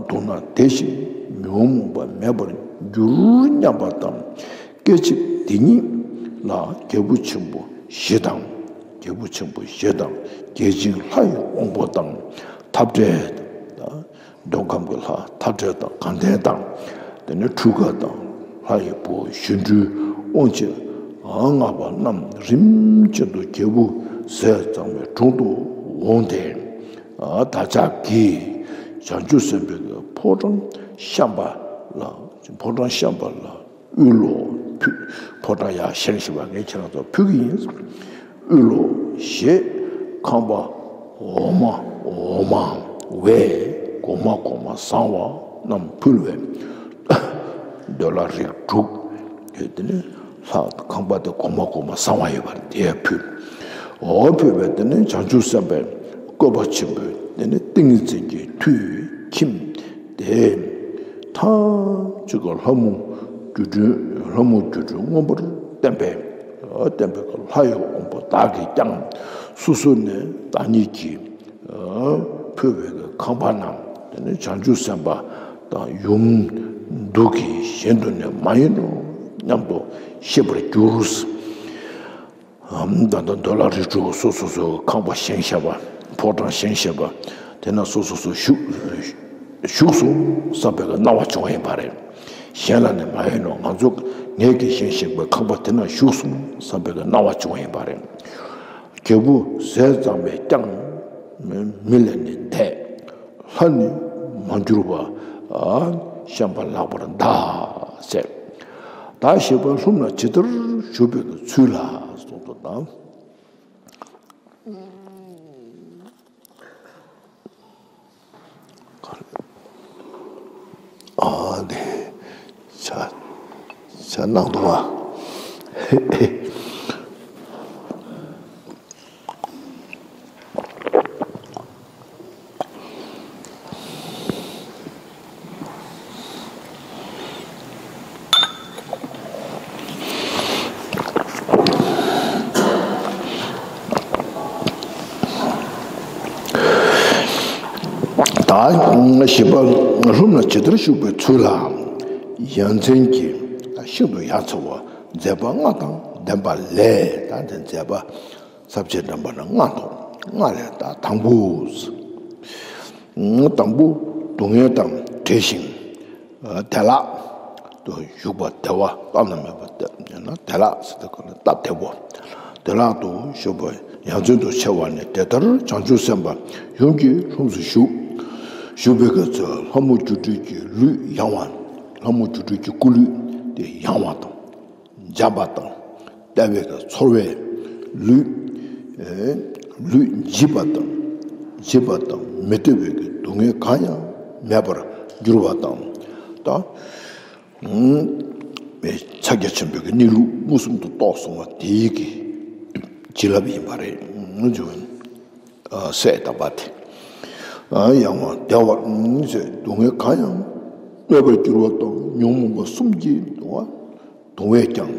འདུག་ན་བདེ་ཞིང་ཉོན་མོངས་པ་མེད་པར་འགྱུར་སྙམ་པ་དང་། སྐད་ཅིག་དེ་ཉིད་ལ་རྒྱལ་པོ་ཆེན་པོ་བཞི་དང་། རྒྱལ་པོ་ཆེན་པོ་བཞི་དང་། རྒྱལ་ཆེན་ལྷ་ཡི་དབང་པོ་དང་། འཐབ་བྲལ་དང་། འདོད་ཁམས་ཀྱི་ལྷ་འཐབ་བྲལ་དང་དགའ་ལྡན་དང་། དེ་ནས་འཕྲུལ་དགའ་དང་། ལྷ་ཡི་བུ་གཞོན་འཕྲུལ་དབང་བྱེད་ལྔ་པ་རྣམས་རིམ་བཞིན་དུ་རྒྱལ་པོ་ཟས་གཙང་མའི་དྲུང་དུ་འོངས་ཏེ། བདག་ཅག་གིས་བྱང་ཆུབ་སེམས་དཔའི་ཕོ་བྲང་བཤམས་པ་ལ། ཕོ་བྲང་བཤམས་པ་ལ་དབུལ་ལོ་ཕུལ། ཕོ་བྲང་ཡར་བཞེངས་བཞིན་པ་ངས་ཁྱེད་རང་ཚོར་ཕུལ་གྱི་ཡིན། དབུལ་ལོ་ཞེས་ཁང་པ་འོ་མ་འོ་མ་བས་གོང་མ་གོང་མ་བཟང་བ་རྣམས་ཕུལ་བས། འདོད་ལྷ་རིགས་དྲུག་གི་དེ་ནི་ལྷ་ཁང་པ་དེ་གོང་མ་གོང་མ་བཟང་བ་ཡོད་པར་དེ་ཕུལ། འོ་ཕུལ་བས་དེ་ནི་བྱང་ཆུབ་སེམས་དཔའི་བཀོད་པ་ཆེན་པོའི་དེ་ནི་ཏིང་ངེ་འཛིན་གྱི་མཐུས་ཁྱིམ་དེ་ཐམས་ཅད་ཀྱི་ལྷ་མོ་སྒྱུ་འཕྲུལ་ལྷ་མོ་སྒྱུ་འཕྲུལ་མངོན་པར་བསྟན་པས། བསྟན་པའི་ལྷ་ཡི་དབང་པོ་བདག་གིས་ཀྱང་སོ་སོ་ནས་བདག་ཉིད་ཀྱིས་ཕུལ་བའི་ཁང་པ་རྣམས་དེ་ནི་བྱང་ཆུབ་སེམས་དཔའ་དང་ཡུམ་འདུ་གི་གཞན་དུ་ནི་མ་ཡིན་ནོ་སྙམ་དུ་ཤེས་པར་འགྱུར། ད་ལྟ་འདོད་ལྷ་རིགས་དྲུག་སོ་སོ་སོའི་ཁང་པ་བཞེངས་བཞག་པ། ཕོ་བྲང་བཞེངས་བཞག་པ། དེ་ན་སོ་སོ་སོ་བཞུགས་བཞུགས་སོང་བསམ་པའི་སྣང་བ་བྱུང་བ་ཡིན་པ་རེད། གཞན་ལ་ནི་མ་ཡིན་ནོ། ང་ཚོ་ངེད་ཀྱིས་བཞེངས་བཞག་པའི་ཁང་པ་དེ་ན་བཞུགས་སོང་བསམ་པའི་སྣང་བ་བྱུང་བ་ཡིན་པ་རེད། རྒྱལ་པོ་ཟས་གཙང་མས་ཀྱང་མི་ལས་ནི་འདས། ལྷ་ནི་མ་གྱུར་པ་བཤམས་པ་ལགས་པར་གདའ་ཟེར། ད་ཞེས་པ་ལྷུམས་ལ་ཇི་ལྟར་བཞུགས་པའི་ཚུལ་ལ་གསུངས་སོ། ད་ཨ་ནི་ཆ་ཆ་ནང་དུ་བ། ད་བཞི་པ་ལྷུམས་ལ་ཇི་ལྟར་བཞུགས་པའི་ཚུལ་ལ། ཡ་མཚན་གྱི་ཤིན་ཏུ་ཡ་མཚན་བ་མཛད་པ་ལྔ་དང་ལྡན་པ་ལས། ད་དེ་མཛད་པ་ཚབས་ཆེན་དྲན་པ་ནི་ལྔ་དང་ལྔ་ལས་ད་དང་པོ། དང་པོ་སྡུག་བསྔལ་དང་བྲལ་ཞིང་བདེ་བླག་ཏུ་བཞུགས་པ་བདེ་བ་སྟབས་ན་མེད་པ་བདེ་ན་བདེ་བླག་ཟེར་དུས་ག་ལ་སྟབས་བདེ་བོ། བདེ་བླག་ཏུ་བཞུགས་པ་ཡ་མཚན་དུ་ཆེ་བ་ནི་དེ་ལྟར་བྱང་ཆུབ་སེམས་དཔའ་ཡུམ་གྱི་ལྷུམས་སུ་བཞུགས། བཞུགས་པའི་སྐབས་སུ་ལྷ་མོ་སྒྱུ་འཕྲུལ་གྱི་ལུས་ཡང་བ། ལྷ་མོ་སྒྱུ་འཕྲུལ་གྱི་སྐུ་ལུས་དེ་ཡང་བ་དང་། འཇམ་པ་དང་། བདེ་བའི་ཚོར་བས་ལུས། ལུས་འཇིགས་པ་དང་། འཇིགས་པ་དང་མི་བདེ་བའི་སྡུག་བསྔལ་གང་ཡང་མེད་པར་འགྱུར་བ་དང་། ད་ཕྱག་རྒྱ་ཆེན་པོའི་གནས་ལུགས་མངོན་སུམ་དུ་རྟོགས་སོང་བ་དེའི་གི་བྱིན་རླབས་ཡིན་པ་རེད། ཟས་དང་པ་དེ། ཡང་བ་བདེ་བ་ཟས་སྡུག་བསྔལ་གང་ཡང་མེད་པར་འགྱུར་བ་དང་ཉོན་མོངས་པ་གསུམ་གྱི་དུང་བས་ཀྱང་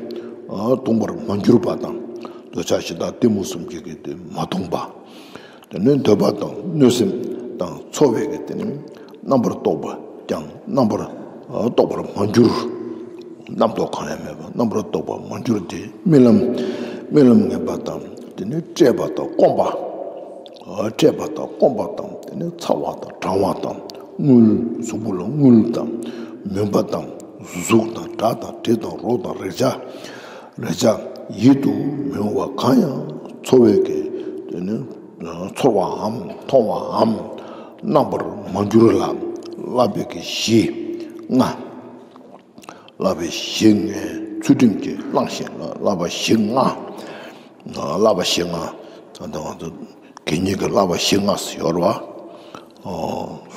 གདུང་བར་མ་གྱུར་པ་དང་། འདོད་ཆགས་ཞེ་སྡང་གཏི་མུག་གསུམ་གྱིས་ཀྱང་དེ་མ་གདུང་པ། དེ་ནས་འདོད་པ་དང་གནོད་སེམས་དང་ཚོར་བས་ཀྱང་དེ་ནི་རྣམ་པར་རྟོག་པ་ཀྱང་རྣམ་པར་རྟོག་པར་མ་གྱུར། རྣམ་རྟོག་གང་ཡང་མེད་པ་རྣམ་པར་རྟོག་པར་མ་གྱུར་ཏེ་རྨི་ལམ་རྨི་ལམ་ངན་པ་དང་དེ་ནི་བཀྲེས་པ་དང་སྐོམ་པ། བཀྲེས་པ་དང་སྐོམ་པ་དང་དེ་ནི་ཚ་བ་དང་གྲང་བ་དང་རྔུལ་གཟུགས་པོ་ལ་རྔུལ་དང་མུན་པ་དང་གཟུགས་དང་སྒྲ་དང་དྲི་དང་རོ་དང་རེག་བྱ། རེག་བྱ་ཡིད་དུ་མི་འོང་བ་གང་ཡང་ཚོར་བའི་གི་ ནི་ཚོར་བའམ་མཐོང་བའམ་རྣམ་པར་མ་གྱུར་ལ། བསླབ་པའི་གི་གཞི་ལྔ། བསླབ་པའི་གཞི་ལྔའི་ཚུལ་ཁྲིམས་ཀྱིས་བླངས་ཤིང་ལ། བསླབ་པ་གཞི་ལྔ། བསླབ་པ་གཞི་ལྔ། ད་ལྟ་ང་ཚོ་གད་སྙིགས་ཀྱི་བསླབ་པ་གཞི་ལྔ་ཟེར་ཡོད་རེད་བ།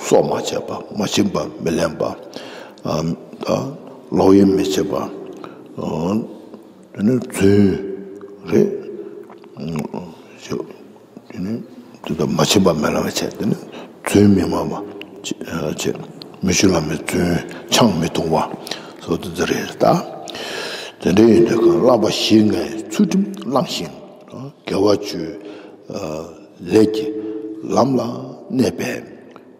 སྲོག་མ་བཅད་པ། མ་བྱིན་པ་མི་ལེན་པ། ལོག་གཡེམ་མི་བྱེད་པ། དེ་ནས་རྫུན་རེད། དེ་ནས་དེ་དག་མ་བྱིན་པ་མི་ལེན་པ་བྱས། དེ་ནས་རྫུན་མི་སྨྲ་བ་བྱས། མི་ཆོས་བླ་མའི་རྫུན། ཆང་མི་འཐུང་བ་སོགས་དེ་ཚོ་རེད་ད། དེ་འདྲ་ཡིན་དུས་ཀྱང་བསླབ་པ་གཞི་ལྔའི་ཚུལ་ཁྲིམས་བླངས་ཤིང་། དགེ་བ་བཅུའི་ལས་ཀྱི་ལམ་ལ་གནས་པའི་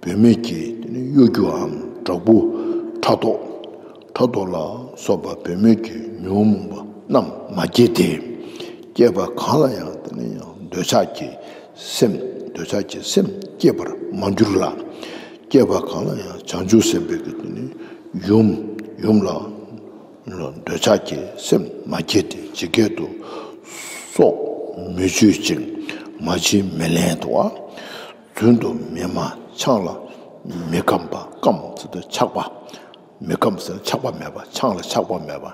བུད་མེད་ཀྱི་དེ་ནི་གཡོ་སྒྱུའམ་དྲག་པོ། ཕྲག་དོག་ཕྲག་དོག་ལ་སོགས་པ་བུད་མེད་ཀྱི་ཉོན་མོངས་པ་རྣམས་མ་སྐྱེས་ཏེ། སྐྱེས་པ་གང་ལ་ཡང་དེ་ནི་ཡང་འདོད་ཆགས་ཀྱི་སེམས། འདོད་ཆགས་ཀྱི་སེམས་སྐྱེས་པར་མ་གྱུར་ལ། སྐྱེས་པ་གང་ལ་ཡང་བྱང་ཆུབ་སེམས་དཔའི་གི་དེ་ནི་ཡུམ། ཡུམ་ལ་འདོད་ཆགས་ཀྱི་སེམས་མ་སྐྱེས་ཏེ། ཇི་སྐད་དུ། སྲོག་མི་གཅོད་ཅིང་། མ་བྱིན་མི་ལེན་ཏོ། རྫུན་དུ་མི་སྨྲ། ཆང་ལ་མི་འགམ་པ། འགམ་ཟེར་དུས་ཆགས་པ། མི་འགམ་ཟེར་ན་ཆགས་པ་མེད་པ། ཆང་ལ་ཆགས་པ་མེད་པ།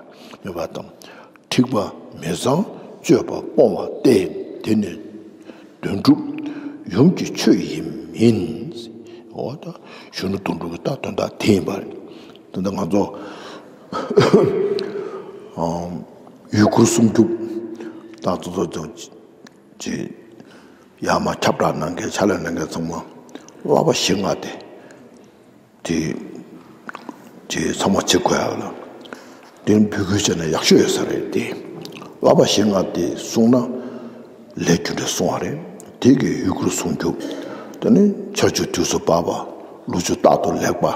མེད་པ་དང་། འཁྲིག་པ་མི་བཟང་སྤྱོད་པ་སྤོང་བ་སྟེ། དེ་ནི་དོན་གྲུབ་ཡུམ་གྱི་ཆོས་ཡིན་མིན། འོ་ད་གཞོན་ནུ་དོན་གྲུབ་ཀྱི་ད་དོན་དག་དེ་ཡིན་པ་རེད། དེ་འདྲ་ང་ཚོ་ཡུལ་སྐོར་སྲུང་སྐྱོབ་དང་ཚོ་ཚོ་ཚོ་ཅིག་ཡར་མར་ཁྱབ་བསྒྲགས་གནང་མཁན། ཕྱག་ལས་གནང་མཁན་ཚང་མ་བསླབ་པ་གཞི་ལྔ་དེ། དེ་དེ་ཚང་མ་བྱེད་དགོས་ཡ་ལ། དེ་འབོད་སྐུལ་བྱས་ན་ཡག་ཤོས་ཡོད་ས་རེད་དེ། བསླབ་པ་གཞི་ལྔ་དེ་སྲུང་ན་ལས་རྒྱུ་འབྲས་སྲུང་བ་རེད། དེ་གི་ཡུལ་སྐོར་སྲུང་སྐྱོབ། དེ་ནི་ཆར་ཆུ་དུས་སུ་བབས་པ། ལུག་ཁྱུ་རྟག་ཏུ་ལེགས་པ།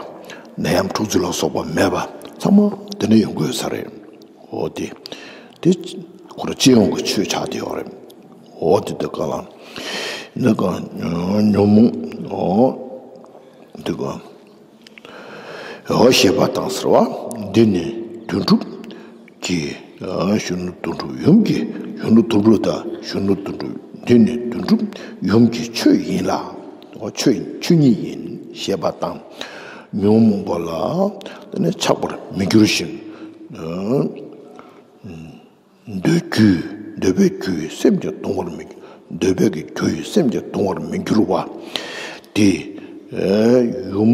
ནད་ཡམས་འཁྲུག་རྩོད་ལ་སོགས་པ་མེད་པ། ཚང་མ་དེ་ནས་ཡོང་དགོས་ས་རེད། འོ་དེ། དེ་ཁོ་རང་སྤྱི་ཡོངས་ཀྱི་ཆོས་ཆགས་བསྡད་ཡོད་རེད། འོ་དེ་དེ་ག་ལ། འདི་ག་ཉོན་མོངས། འོ་དེ་ག་འོ་ཞེས་པ་དང་ཟེར་བ། འདི་ནི་དོན་གྲུབ་ཀྱི། གཞོན་ནུ་དོན་གྲུབ་ཡུམ་གྱི། གཞོན་ནུ་དོན་གྲུབ་དང་གཞོན་ནུ་དོན་གྲུབ། འདི་ནི་དོན་གྲུབ་ཡུམ་གྱི་ཆོས་ཡིན་ལ། འོ་ཆོས་ཆོས་ཉིད་ཡིན་ཞེས་པ་དང་། ཉོན་མོངས་པ་ལ་དེ་ནི་ཆགས་པར་མི་འགྱུར་ཞིང་། འདོད་རྒྱུ། འདོད་པའི་རྒྱུ་ཡི་སེམས་ཀྱང་གདུང་བར་མི། འདོད་པའི་གི་རྒྱུ་ཡི་སེམས་ཀྱང་གདུང་བར་མི་འགྱུར་བ། དེ་ཡུམ་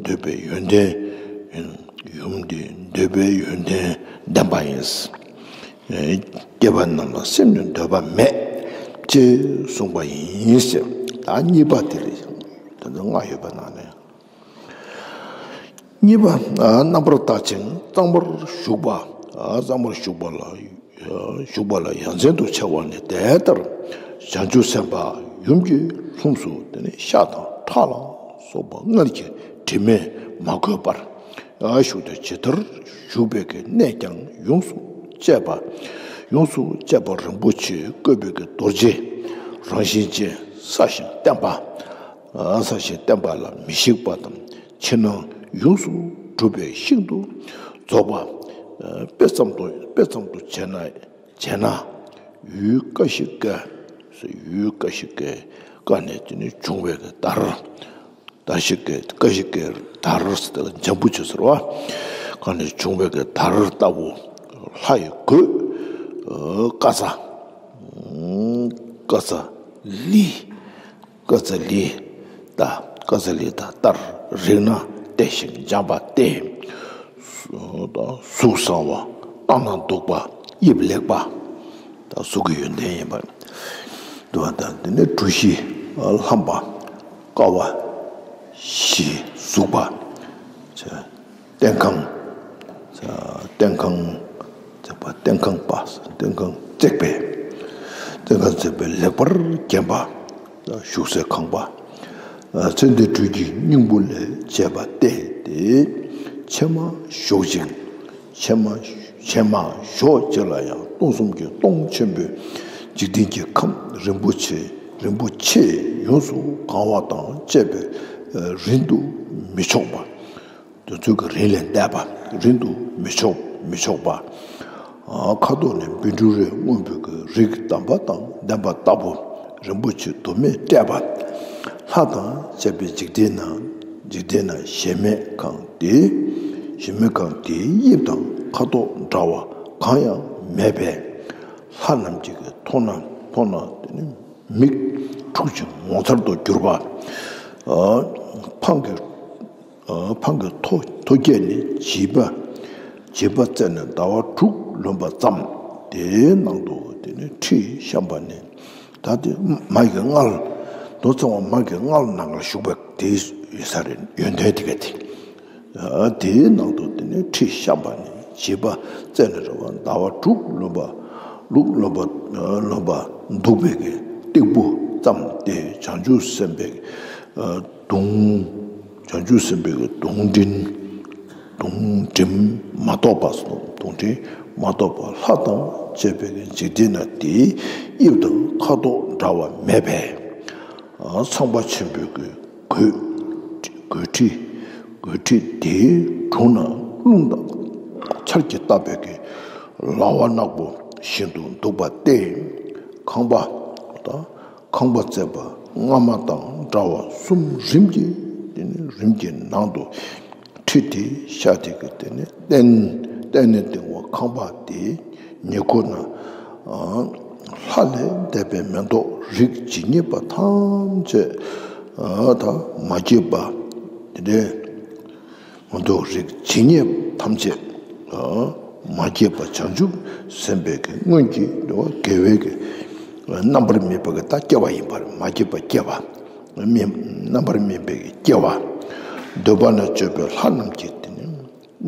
འདོད་པའི་ཡོན་ཏན། ཡུམ་དེ་འདོད་པའི་ཡོན་ཏན་ལྡན་པ་ཡིན། སྐྱེས་པ་རྣམས་ལ་སེམས་ནི་འདོད་པ་མེད། ཅེས་གསུངས་པ་ཡིན་ཟེར། ད་གཉིས་པ་དེ་རེད། ད་ལྟ་ལྔ་ཡོད་པ་ནང་ནས། གཉིས་པ། རྣམ་པར་དག་ཅིང་གཙང་བར་བཞུགས་པ། གཙང་བར་བཞུགས་པ་ལ། བཞུགས་པ་ལ་ཡ་མཚན་དུ་ཆེ་བ་ནི་དེ་ལྟར། བྱང་ཆུབ་སེམས་དཔའ་ཡུམ་གྱི་ལྷུམས་སུ་དེ་ནི་ཤ་དང་ཁྲག་ལ་སོགས་པ་མངལ་གྱི་དྲི་མས་མ་གོས་པར་བཞུགས་ཏེ། ཇི་ལྟར་བཞུགས་པའི་གི་གནས་ཀྱང་ཡོངས་སུ་བཅད་པ། ཡོངས་སུ་བཅད་པ་རིན་པོ་ཆེས་བཀོད་པའི་གི་རྡོ་རྗེ་རང་བཞིན་ཅན་གསལ་ཞིང་བརྟན་པ། གསལ་ཞིང་བརྟན་པ་ལ་མི་ཤིགས་པ་དང་། ཕྱི་ནང་ཡོངས་སུ་གྲུབ་པའི་ཤིང་དུ་རྫོགས་པ། དཔེ་ཙམ་དུ། དཔེ་ཙམ་དུ་བྱས་ན། བྱས་ན། ཡུལ་ཀ་ཤི་ཀའི། ཡུལ་ཀ་ཤི་ཀའི་ཀ་ནས་དེ་ནི་བྱུང་བའི་གི་དར། དར་ཤི་ཀའི། ཀ་ཤི་ཀའི་དར་ཟེར་ཏེ་འཇམ་པོ་བྱས་ཟེར་བ། ཀ་ནས་བྱུང་བའི་གི་དར་ལྟ་བུ། ལྷ་ཡི་གོས། ཀ་ཙ། ཀ་ཙ་ལི། ཀ་ཙ་ལི་དང་། ཀ་ཙ་ལི་དང་ལྟར་རིག་ན་བརྟན་ཞིང་འཇམ་པ་སྟེ། གཟུགས་བཟང་བ། བལྟ་ན་སྡུག་པ། དབྱིབས་ལེགས་པ། ད་གཟུགས་ཀྱི་ཡོན་ཏན་ཡིན་པ། འདུག་པ་དང་། དེ་ནས་གྲུ་བཞི་ལྷམ་པ། ཀ་བ་བཞི་གཟུགས་པ། བྱས། སྟེང་ཁང་། སྟེང་ཁང་བརྩེགས་པ། སྟེང་ཁང་པ། སྟེང་ཁང་བརྩེགས་པའི། སྟེང་ཁང་བརྩེགས་པའི་ལེགས་པར་བརྒྱན་པ། བཞུགས་སའི་ཁང་པ། ཚེ་འདི་སྦྲུལ་གྱི་སྙིང་པོ་ལས་བྱས་པ་སྟེ། དེ་ཕྱེ་མར་བཞོག་ཅིང་། ཕྱེ་མར། ཕྱེ་མར་བཞོག་ཅེས་ལ་ཡང་སྟོང་གསུམ་གྱི་སྟོང་ཆེན་པོའི་འཇིག་རྟེན་གྱི་ཁམས་རིན་པོ་ཆེ། རིན་པོ་ཆེས་ཡོངས་སུ་གང་བ་དང་བཅས་པའི་རིན་དུ་མི་ཆོག་པ། དེ་ཚོའི་གི་རིན་ལས་འདས་པ། རིན་དུ་མི་ཆོག་མི་ཆོག་པ། ཁ་དོག་ནི་བཻ་ཌཱུརྱའི་སྔོན་པོའི་གི་རིགས་དམ་པ་དང་ལྡན་པ་ལྟ་བུ། རིན་པོ་ཆེ་དུ་མས་སྤྲས་པ། ལྷ་དང་བཅས་པའི་འཇིག་རྟེན་ན། འཇིག་རྟེན་ན་གཞལ་མེད་ཁང་དེའི། གཞལ་མེད་ཁང་དེའི་དབྱིབས་དང་ཁ་དོག་འདྲ་བ་གང་ཡང་མེད་པས། ལྷ་རྣམས་ཀྱིས་མཐོང་ན་མཐོང་ན་དེ་ནི་མིག་འཁྲུག་ཅིང་ངོ་མཚར་དུ་གྱུར་པ། ཨ། འཕང་གི་ཨ། འཕང་གི་མཐོ་མཐོ་རྒྱས་ནི་བྱིས་པ། བྱིས་པ་བཙས་ནས་ཟླ་བ་དྲུག་ལོན་པ་ཙམ། དེའི་ནང་དུ་དེ་ནི་ཁྲི་བཤམས་པ་ནི། ད་དེ་མ་གི་མངལ། མདོ་ཚང་བ་མ་གི་མངལ་ནང་ལ་བཞུགས་པ་དེ་ཡོད་ས་རེད། ཡོན་ཏན་དེ་ག་དེ། ཨ། དེའི་ནང་དུ་དེ་ནི་ཁྲི་བཤམས་པ་ནི་བྱིས་པ་བཙས་ནས་རེད་བ། ཟླ་བ་དྲུག་ལོན་པ། ལུག་ལོན་པ། ལོན་པ་འདུག་པའི་གི་སྟེགས་བུ་ཙམ་དེ་བྱང་ཆུབ་སེམས་དཔའི་གི་ཨ། གདུང་། བྱང་ཆུབ་སེམས་དཔའི་གདུང་འདྲེན། གདུང་འདྲེན་མ་གཏོགས་པ་སོ། གདུང་འདྲེན་མ་གཏོགས་པ་ལྷ་དང་བཅས་པའི་འཇིག་རྟེན་ན་དེའི་དབྱིབས་དང་ཁ་དོག་འདྲ་བ་མེད་པས། ཚངས་པ་ཆེན་པོའི་གོས། གོས་ཁྲི། གོས་ཁྲི་དེའི་དྲུང་ན་རླུང་དང་ཆར་གྱིས་བཏབ་པའི་ལ་བ་ནག་པོ་བཞིན་དུ་འདུག་པ་སྟེ། ཁང་པ་དང་། ཁང་པ་བརྩེགས་པ་སྔ་མ་དང་འདྲ་བ་གསུམ་རིམ་གྱིས། དེ་ནི་རིམ་གྱིས་ནང་དུ་ཁྲི་དེ་ཤར་ཏེ་གི། དེ་ནི་སྟེང་། སྟེང་ནས་ལྡིང་བ་ཁང་པ་དེའི་ཉེ་འཁོར་ན། ཨ། ལྷ་ལས་འདས་པའི་མེ་ཏོག་རིགས་ཇི་སྙེད་པ་ཐམས་ཅད། ཨ། ད་མ་སྐྱེས་པ་དེ་འདྲའི། མེ་ཏོག་རིགས་ཇི་སྙེད་ཐམས་ཅད། ཨ། མ་སྐྱེས་པ་བྱང་ཆུབ་སེམས་དཔའི་གི་སྔོན་གྱི་དགེ་བའི་གི་རྣམ་པར་སྨིན་པ་གི་ད་སྐྱེ་བ་ཡིན་པར། མ་སྐྱེས་པ་སྐྱེ་བ། རྣམ་པར་སྨིན་པའི་གི་སྐྱེ་བ། འདོད་པ་ན་སྤྱོད་པའི་ལྷ་རྣམས་ཀྱིས་དེ་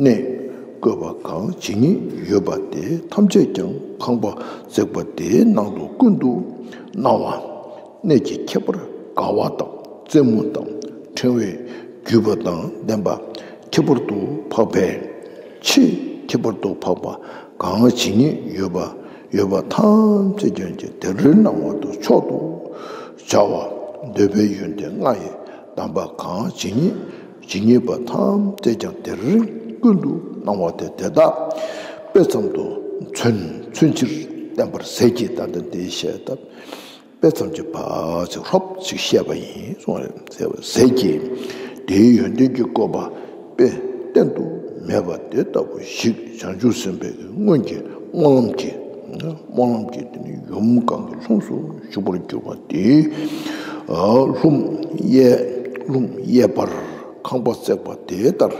ནི་གནས་བཀོད་པ་གང་ཇི་སྙེད་ཡོད་པ་དེ་ཐམས་ཅད་ཀྱང་ཁང་པ་བརྩེགས་པ་དེའི་ནང་དུ་ཀུན་ཏུ་སྣང་བ། གནས་ཀྱི་ཁྱད་པར་དགའ་བ་དང་རྩེད་མོ་དང་ཕྲེང་བའི་བརྒྱུས་པ་དང་ལྡན་པ་ཁྱད་པར་དུ་འཕགས་པའི་ཆེས་ཁྱད་པར་དུ་འཕགས་པ་གང་ཇི་སྙེད་ཡོད་པ། ཡོད་པ་ཐམས་ཅད་ཀྱང་དེར་སྣང་བ་དང་མཆོག་ཏུ་བྱ་བ། འདོད་པའི་ཡོན་ཏན་ལྔ་ཡི་གདམས་པ་གང་ཇི་སྙེད། ཇི་སྙེད་པ་ཐམས་ཅད་ཀྱང་དེར་ཀུན་ཏུ་སྣང་བ་སྟེ། དེ་དག་དཔེ་ཙམ་དུ་མཚོན། མཚོན་ཕྱིར་བསྟན་པར་ཟད་ཀྱི། ད་ལྟ་འདི་བཤད་སྟབས། དཔེ་ཙམ་གྱི་བར་ཅིག་ཧྲོབ་ཅིག་བཤད་པ་ཡིན་གསུངས་པ་རེད། ཟད་པ་ཟད་ཀྱི། དེའི་ཡོན་ཏན་གྱི་བཀོད་པ་དཔེ་བསྟན་དུ་མེད་པ་དེ་ལྟ་བུ་ཞིག་བྱང་ཆུབ་སེམས་དཔའི་སྔོན་གྱི་སྨོན་ལམ་གྱི། སྨོན་ལམ་གྱི་དེ་ནི་ཡུམ་གང་གི་ལྷུམས་སུ་ཞུགས་པར་གྱུར་པ་དེའི། ཨ། ལྷུམས་གཡས། ལྷུམས་གཡས་པར་ཁང་པ་བརྩེགས་པ་དེ་ལྟར།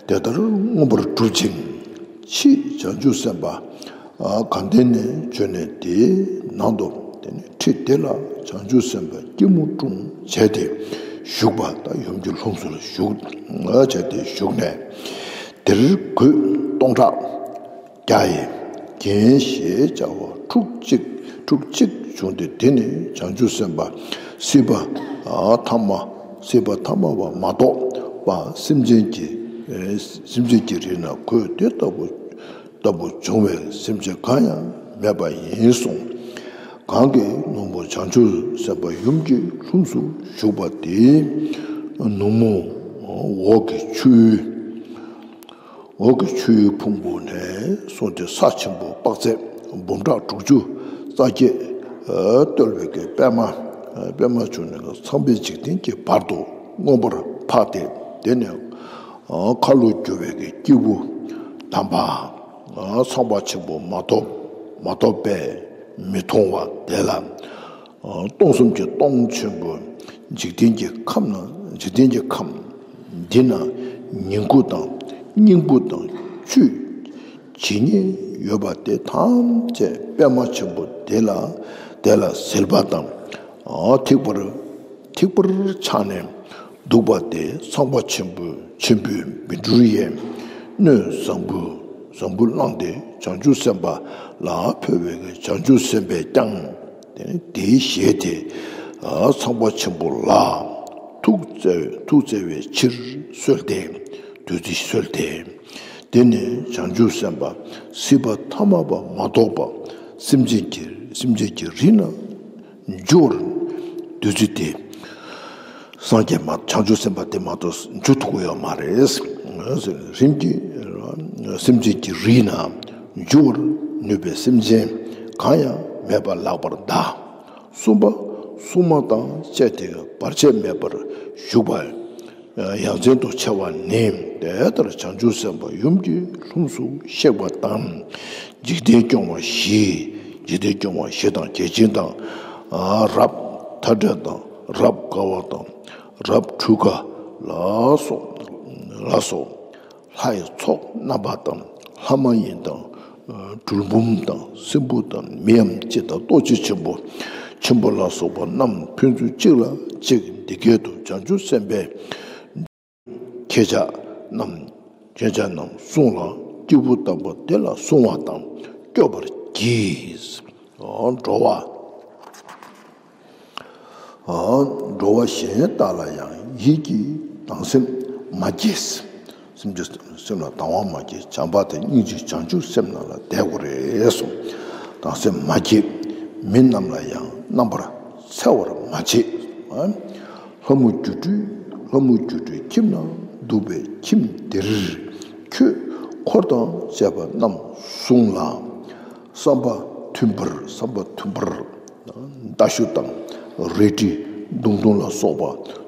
དེ་ལྟར་མངོན་པར་གྲུབ་ཅིང་། ཕྱིས་བྱང་ཆུབ་སེམས་དཔའ། ཨ། དགའ་ལྡན་ནས་བྱོན་ནས་དེའི་ནང་དུ་དེ་ནི་ཁྲི་དེ་ལ་བྱང་ཆུབ་སེམས་དཔའི་སྐྱིལ་མོ་ཀྲུང་བྱས་ཏེ་བཞུགས་པ། ད་ཡུམ་གྱི་ལྷུམས་སུ་ལ་བཞུགས། ཨ། བྱས་ཏེ་བཞུགས་ནས། དེར་གོས་སྟོང་ཕྲག་བརྒྱ་ཡིས་བརྒྱན་ཞེས་བྱ་བ་ཁྲུ་གཅིག། ཁྲུ་གཅིག་བྱུང་སྟེ། དེ་ནི་བྱང་ཆུབ་སེམས་དཔའ་སྲིད་པ། ཨ། ཐ་མ། སྲིད་པ་ཐ་མ་བ་མ་གཏོགས་པ་སེམས་ཅན་གྱི། ཨེ། སེམས་ཅན་གྱི་རིགས་ན་གོས་དེ་ལྟ་བུ། ལྟ་བུ་བྱུང་བའི་སེམས་ཅན་གང་ཡང་མེད་པ་ཡིན་གསུངས། གང་གི་ནུབ་མོ་བྱང་ཆུབ་སེམས་དཔའ་ཡུམ་གྱི་ལྷུམས་སུ་ཞུགས་པ་དེའི་ནུབ་མོ་འོག་གི་ཆུ། འོག་གི་ཆུའི་ཕུང་པོ་ནས་བཟུང་སྟེ་ས་ཆེན་པོ་དཔག་ཚད་འབུམ་ཕྲག་དྲུག་ཅུ་རྩ་བརྒྱད་བརྟོལ་བའི་གི་པདྨ། པདྨ་འབྱུང་གནས་ཀྱི་ཚངས་པའི་འཇིག་རྟེན་གྱི་བར་དུ་མངོན་པར་འཕགས་ཏེ། དེ་ནས་ཁ་ལོ་བསྒྱུར་བའི་གི་སྐྱེས་བུ་དམ་པ། ཚངས་པ་ཆེན་པོ་མ་ཐོབ། མ་ཐོབ་པས་མི་མཐོང་བ་དེ་ལ། སྟོང་གསུམ་གྱི་སྟོང་ཆེན་པོ་འཇིག་རྟེན་གྱི་ཁམས་ན། འཇིག་རྟེན་གྱི་ཁམས་འདི་ན་ཉིང་ཁུ་དང་སྙིང་པོ་དང་བཅུད་ཇི་སྙེད་ཡོད་པ་དེ་ཐམས་ཅད་པདྨ་ཆེན་པོ་དེ་ལ། དེ་ལ་ཟིལ་པ་དང་ཐིགས་པར། ཐིགས་པར་ཆགས་ནས་འདུག་པ་དེ་ཚངས་པ་ཆེན་པོ་ཆེན་པོས་བཻ་ཌཱུརྱའི་སྣོད་བཟང་པོ། བཟང་པོ་བླངས་ཏེ་བྱང་ཆུབ་སེམས་དཔའ་ལ་ཕུལ་བའི་བྱང་ཆུབ་སེམས་དཔས་ཀྱང་དེ་བཞེས་ཏེ། ཚངས་པ་ཆེན་པོ་ལ་ཐུགས་བརྩེ། ཐུགས་བརྩེ་བའི་ཕྱིར་གསོལ་ཏེ། བདུད་རྩི་གསོལ་ཏེ། དེ་ནས་བྱང་ཆུབ་སེམས་དཔའ་སྲིད་པ་ཐ་མ་པ་མ་གཏོགས་པ་སེམས་ཅན་གྱི། སེམས་ཅན་གྱི་རིགས་ན་འཇུག་པར། བདུད་རྩི་དེ་སངས་རྒྱས་མ། བྱང་ཆུབ་སེམས་དཔའ་དེ་མ་གཏོགས་འཇུག་ཐུབ་ཀྱི་ཡོད་མ་རེད། རིམ་གྱིས་སེམས་ཅན་གྱི་རིགས་ན་འཇུག་པར་ནུས་པའི་སེམས་ཅན་གང་ཡང་མེད་པ་ལགས་པར་གདའ། གསུམ་པ་སྲུང་མ་དང་བཅས་ཏེ་བར་ཆད་མེད་པར་བཞུགས་པ་ཡ་མཚན་དུ་ཆེ་བ་ནི། དེ་ལྟར་བྱང་ཆུབ་སེམས་དཔའ་ཡུམ་གྱི་ལྷུམས་སུ་གཤེགས་པ་དང་། འཇིག་རྟེན་སྐྱོང་བ་བཞི། འཇིག་རྟེན་སྐྱོང་བ་བཞི་དང་བརྒྱ་བྱིན་དང་། རབ་མཐའ་བྲལ་དང་། རབ་དགའ་བ་དང་། རབ་འཁྲུལ་དགའ་ལ་སོགས། ལ་སོགས། ལྷ་ཡི་ཚོགས་རྣམ་པ་དང་། ལྷ་མ་ཡིན་དང་། གྲུལ་བུམ་དང་། སྲིན་བུ་དང་། མིའམ་ཅི་དང་། ལྟོ་འཕྱེ་ཆེན་པོ། ཆེན་པོ་ལ་སོགས་པ་རྣམས་ཕན་ཚུན་གཅིག་ལ་གཅིག་འདི་སྐད་དུ། བྱང་ཆུབ་སེམས་དཔའི་ཁྱེད་ཅག་རྣམས། ཁྱེད་ཅག་རྣམས་སྲུངས་ལ། སྐྱེས་བུ་དམ་པ་དེ་ལ་སྲུང་བ་དང་སྐྱོབ་པར་གྱིས། འགྲོ་བ། འགྲོ་བ་གཞན་དག་ལ་ཡང་ཡིད་ཀྱིས་སྡང་སེམས་མ་བསྐྱེད། སེམས་ཀྱི་སེམས་ལ་སྡང་བ་མ་བསྐྱེད། བྱམས་པ་དང་སྙིང་རྗེ་བྱང་ཆུབ་སེམས་རྣམས་ལ་དད་དགོས་རེད་གསུངས། སྡང་སེམས་མ་བསྐྱེད། མི་རྣམས་ལ་ཡང་རྣམ་པར་འཚེ་བར་མ་བྱེད། ལྷ་མོ་སྒྱུ་འཕྲུལ། ལྷ་མོ་སྒྱུ་འཕྲུལ་ཁྱིམ་ན་འདུག་པའི་ཁྱིམ་འདིར་ཁྱོད་འཁོར་དང་བཅས་པ་རྣམས་སྲུངས་ལ། བསམ་པ་མཐུན་པར། བསམ་པ་མཐུན་པར། རྟ་ཞོན་དང་། རལ་གྲི་མདུང་ཐུང་ལ་སོགས་པ་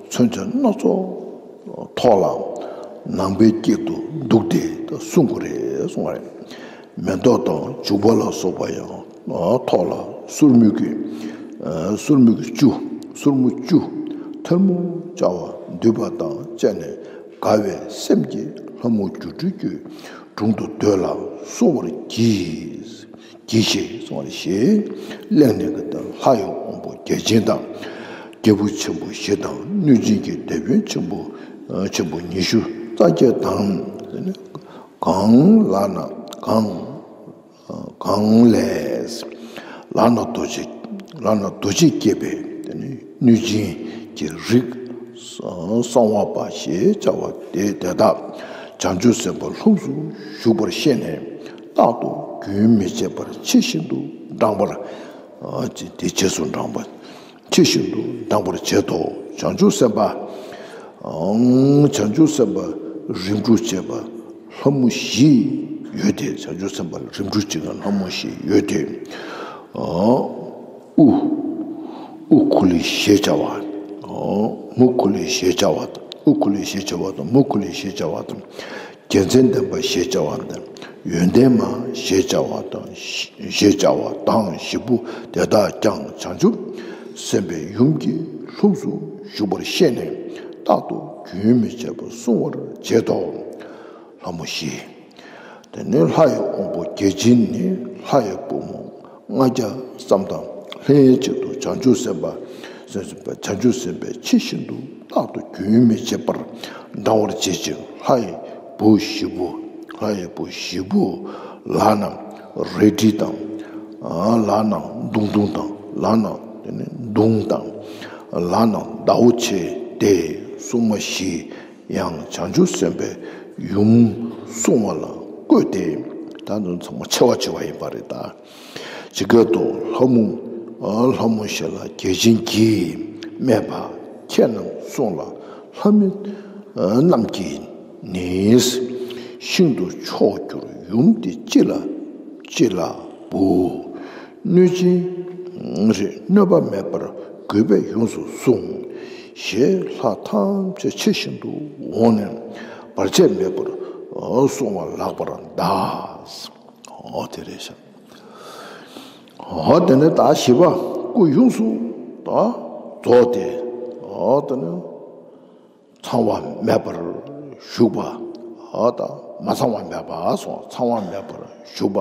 མཚོན་ཆ་སྣ་ཚོགས་ཐོགས་ལ། ནང་པའི་དཀྱིལ་དུ་འདུག་སྟེ་སྲུང་དགོས་རེད་གསུངས་པ་རེད། མེ་ཏོག་དང་བྱུག་པ་ལ་སོགས་པ་ཡང་ཐོགས་ལ། སོར་མོས་ཀྱི། སོར་མོས་ཀྱི་བཅུ། སོར་མོ་བཅུ། ཐལ་མོ་སྦྱར་བ་འདུས་པ་དང་བཅས་ནས་དགའ་བའི་སེམས་ཀྱིས་ལྷ་མོ་སྒྱུ་འཕྲུལ་གྱི་དྲུང་དུ་སྡོད་ལ་སྲུང་བར་གྱིས། གྱིས་ཤིག་གསུངས་པ་རེད། ཞེས་གླེང་ནས་ཀྱི། ལྷ་ཡི་དབང་པོ་བརྒྱ་བྱིན་དང་། སྐྱེས་བུ་ཆེན་པོ་བཞི་དང་། གནོད་སྦྱིན་གྱི་སྡེ་དཔོན་ཆེན་པོ། ཆེན་པོ་ཉི་ཤུ་རྩ་བརྒྱད་དང་། གང་ལག་ན་གང་། གང་ལས། ལག་ན་རྡོ་རྗེ། ལག་ན་རྡོ་རྗེ་བསྐྱེད་པའི་དེ་ནི་གནོད་སྦྱིན་གྱི་རིགས་གསང་བ་པ་ཞེས་བྱ་བ་དེ་དེ་དག་བྱང་ཆུབ་སེམས་དཔའི་ལྷུམས་སུ་ཞུགས་པར་ཤེས་ནས་རྟག་ཏུ་རྒྱུན་མི་འཆད་པར་ཕྱི་བཞིན་དུ་འབྲང་བར། དེ་རྗེས་སུ་འབྲང་བ། ཕྱི་བཞིན་དུ་འབྲང་བར་བྱེད་དོ། བྱང་ཆུབ་སེམས་དཔའ། བྱང་ཆུབ་སེམས་དཔའ་རིམ་གྲོ་བྱེད་པ་ལྷ་མོ་བཞི་ཡོད་དེ། བྱང་ཆུབ་སེམས་དཔའ་རིམ་གྲོ་བྱེད་མཁན་ལྷ་མོ་བཞི་ཡོད་དེ། དབུ། དབུ་ཁུ་ལུ་ཞེས་བྱ་བ། མུ་ཁུ་ལུ་ཞེས་བྱ་བ་དང་། དབུ་ཁུ་ལུ་ཞེས་བྱ་བ་དང་། མུ་ཁུ་ལུ་ཞེས་བྱ་བ་དང་། རྒྱལ་མཚན་ལྡན་པ་ཞེས་བྱ་བ་དང་། ཡོན་ཏན་མ་ཞེས་བྱ་བ་དང་། ཞེས་བྱ་བ་དང་བཞི་པོ་དེ་དག་ཀྱང་བྱང་ཆུབ་སེམས་དཔའི་ཡུམ་གྱི་ལྷུམས་སུ་ཞུགས་པར་ཤེས་ནས་རྟག་ཏུ་རྒྱུན་མི་འཆད་པར་སྲུང་བར་བྱེད་དོ། ལྷ་མོ་བཞི། དེ་ནས་ལྷ་ཡི་དབང་པོ་བརྒྱ་བྱིན་ནི་ལྷ་ཡི་བུ་མོ་ལྔ་བརྒྱ་ཙམ་དང་། ལྷན་ཅིག་ཏུ་བྱང་ཆུབ་སེམས་དཔའ། སེམས་སེམས་དཔའ་བྱང་ཆུབ་སེམས་དཔའི་ཕྱི་བཞིན་དུ་རྟག་ཏུ་རྒྱུན་མི་འཆད་པར་འབྲང་བར་བྱེད་ཅིང་། ལྷ་ཡི་བུ་བཞི་པོ། ལྷ་ཡི་བུ་བཞི་པོ་ལག་ན་རལ་གྲི་དང་། ལག་ན་མདུང་ཐུང་དང་། ལག་ན་དེ་ནི་མདུང་དང་། ལག་ན་ཟླ་བོ་ཆེ་སྟེ། སྲུང་མ་བཞི། ཡང་བྱང་ཆུབ་སེམས་དཔའི་ཡུམ་སྲུང་བ་ལ་བསྐོས་ཏེ། ད་དུང་ཚང་མ་ཆེ་བ་བྱེད་པ་ཡིན་པ་རེད་ད། ཇི་སྐད་དུ། ལྷ་མོ། ལྷ་མོ་བཞི་ལ་བརྒྱ་བྱིན་གྱིས་སྨྲས་པ། ཁྱེད་རྣམས་སྲུངས་ལ། ལྷ་མི་རྣམས་ཀྱིས་ནི་ཤིན་ཏུ་མཆོག་གྱུར་ཡུམ་འདི་ཅི་ལ་ཅི་ལ་བུ། གནོད་སྦྱིན་རེ་གནོད་པ་མེད་པར་གུས་པས་ཡོངས་སུ་བསྲུང་། ཞེས་ལྷ་ཐམས་ཅད་ཕྱི་བཞིན་དུ་འོངས་ནས་བར་ཆད་མེད་པར་སྲུང་བ་ལགས་པར་གདའ། འོ་དེ་རེད་ཤག་འོ་དེ་ནས་ད་བཞི་པ་སྐུ་ཡོངས་སུ་ད་རྫོགས་ཏེ། འོ་དེ་ནས། ཚང་བ་མེད་པར་བཞུགས་པ། ཨ་ད་མ་ཚང་བ་མེད་པ་སོགས་ཚང་བ་མེད་པར་བཞུགས་པ་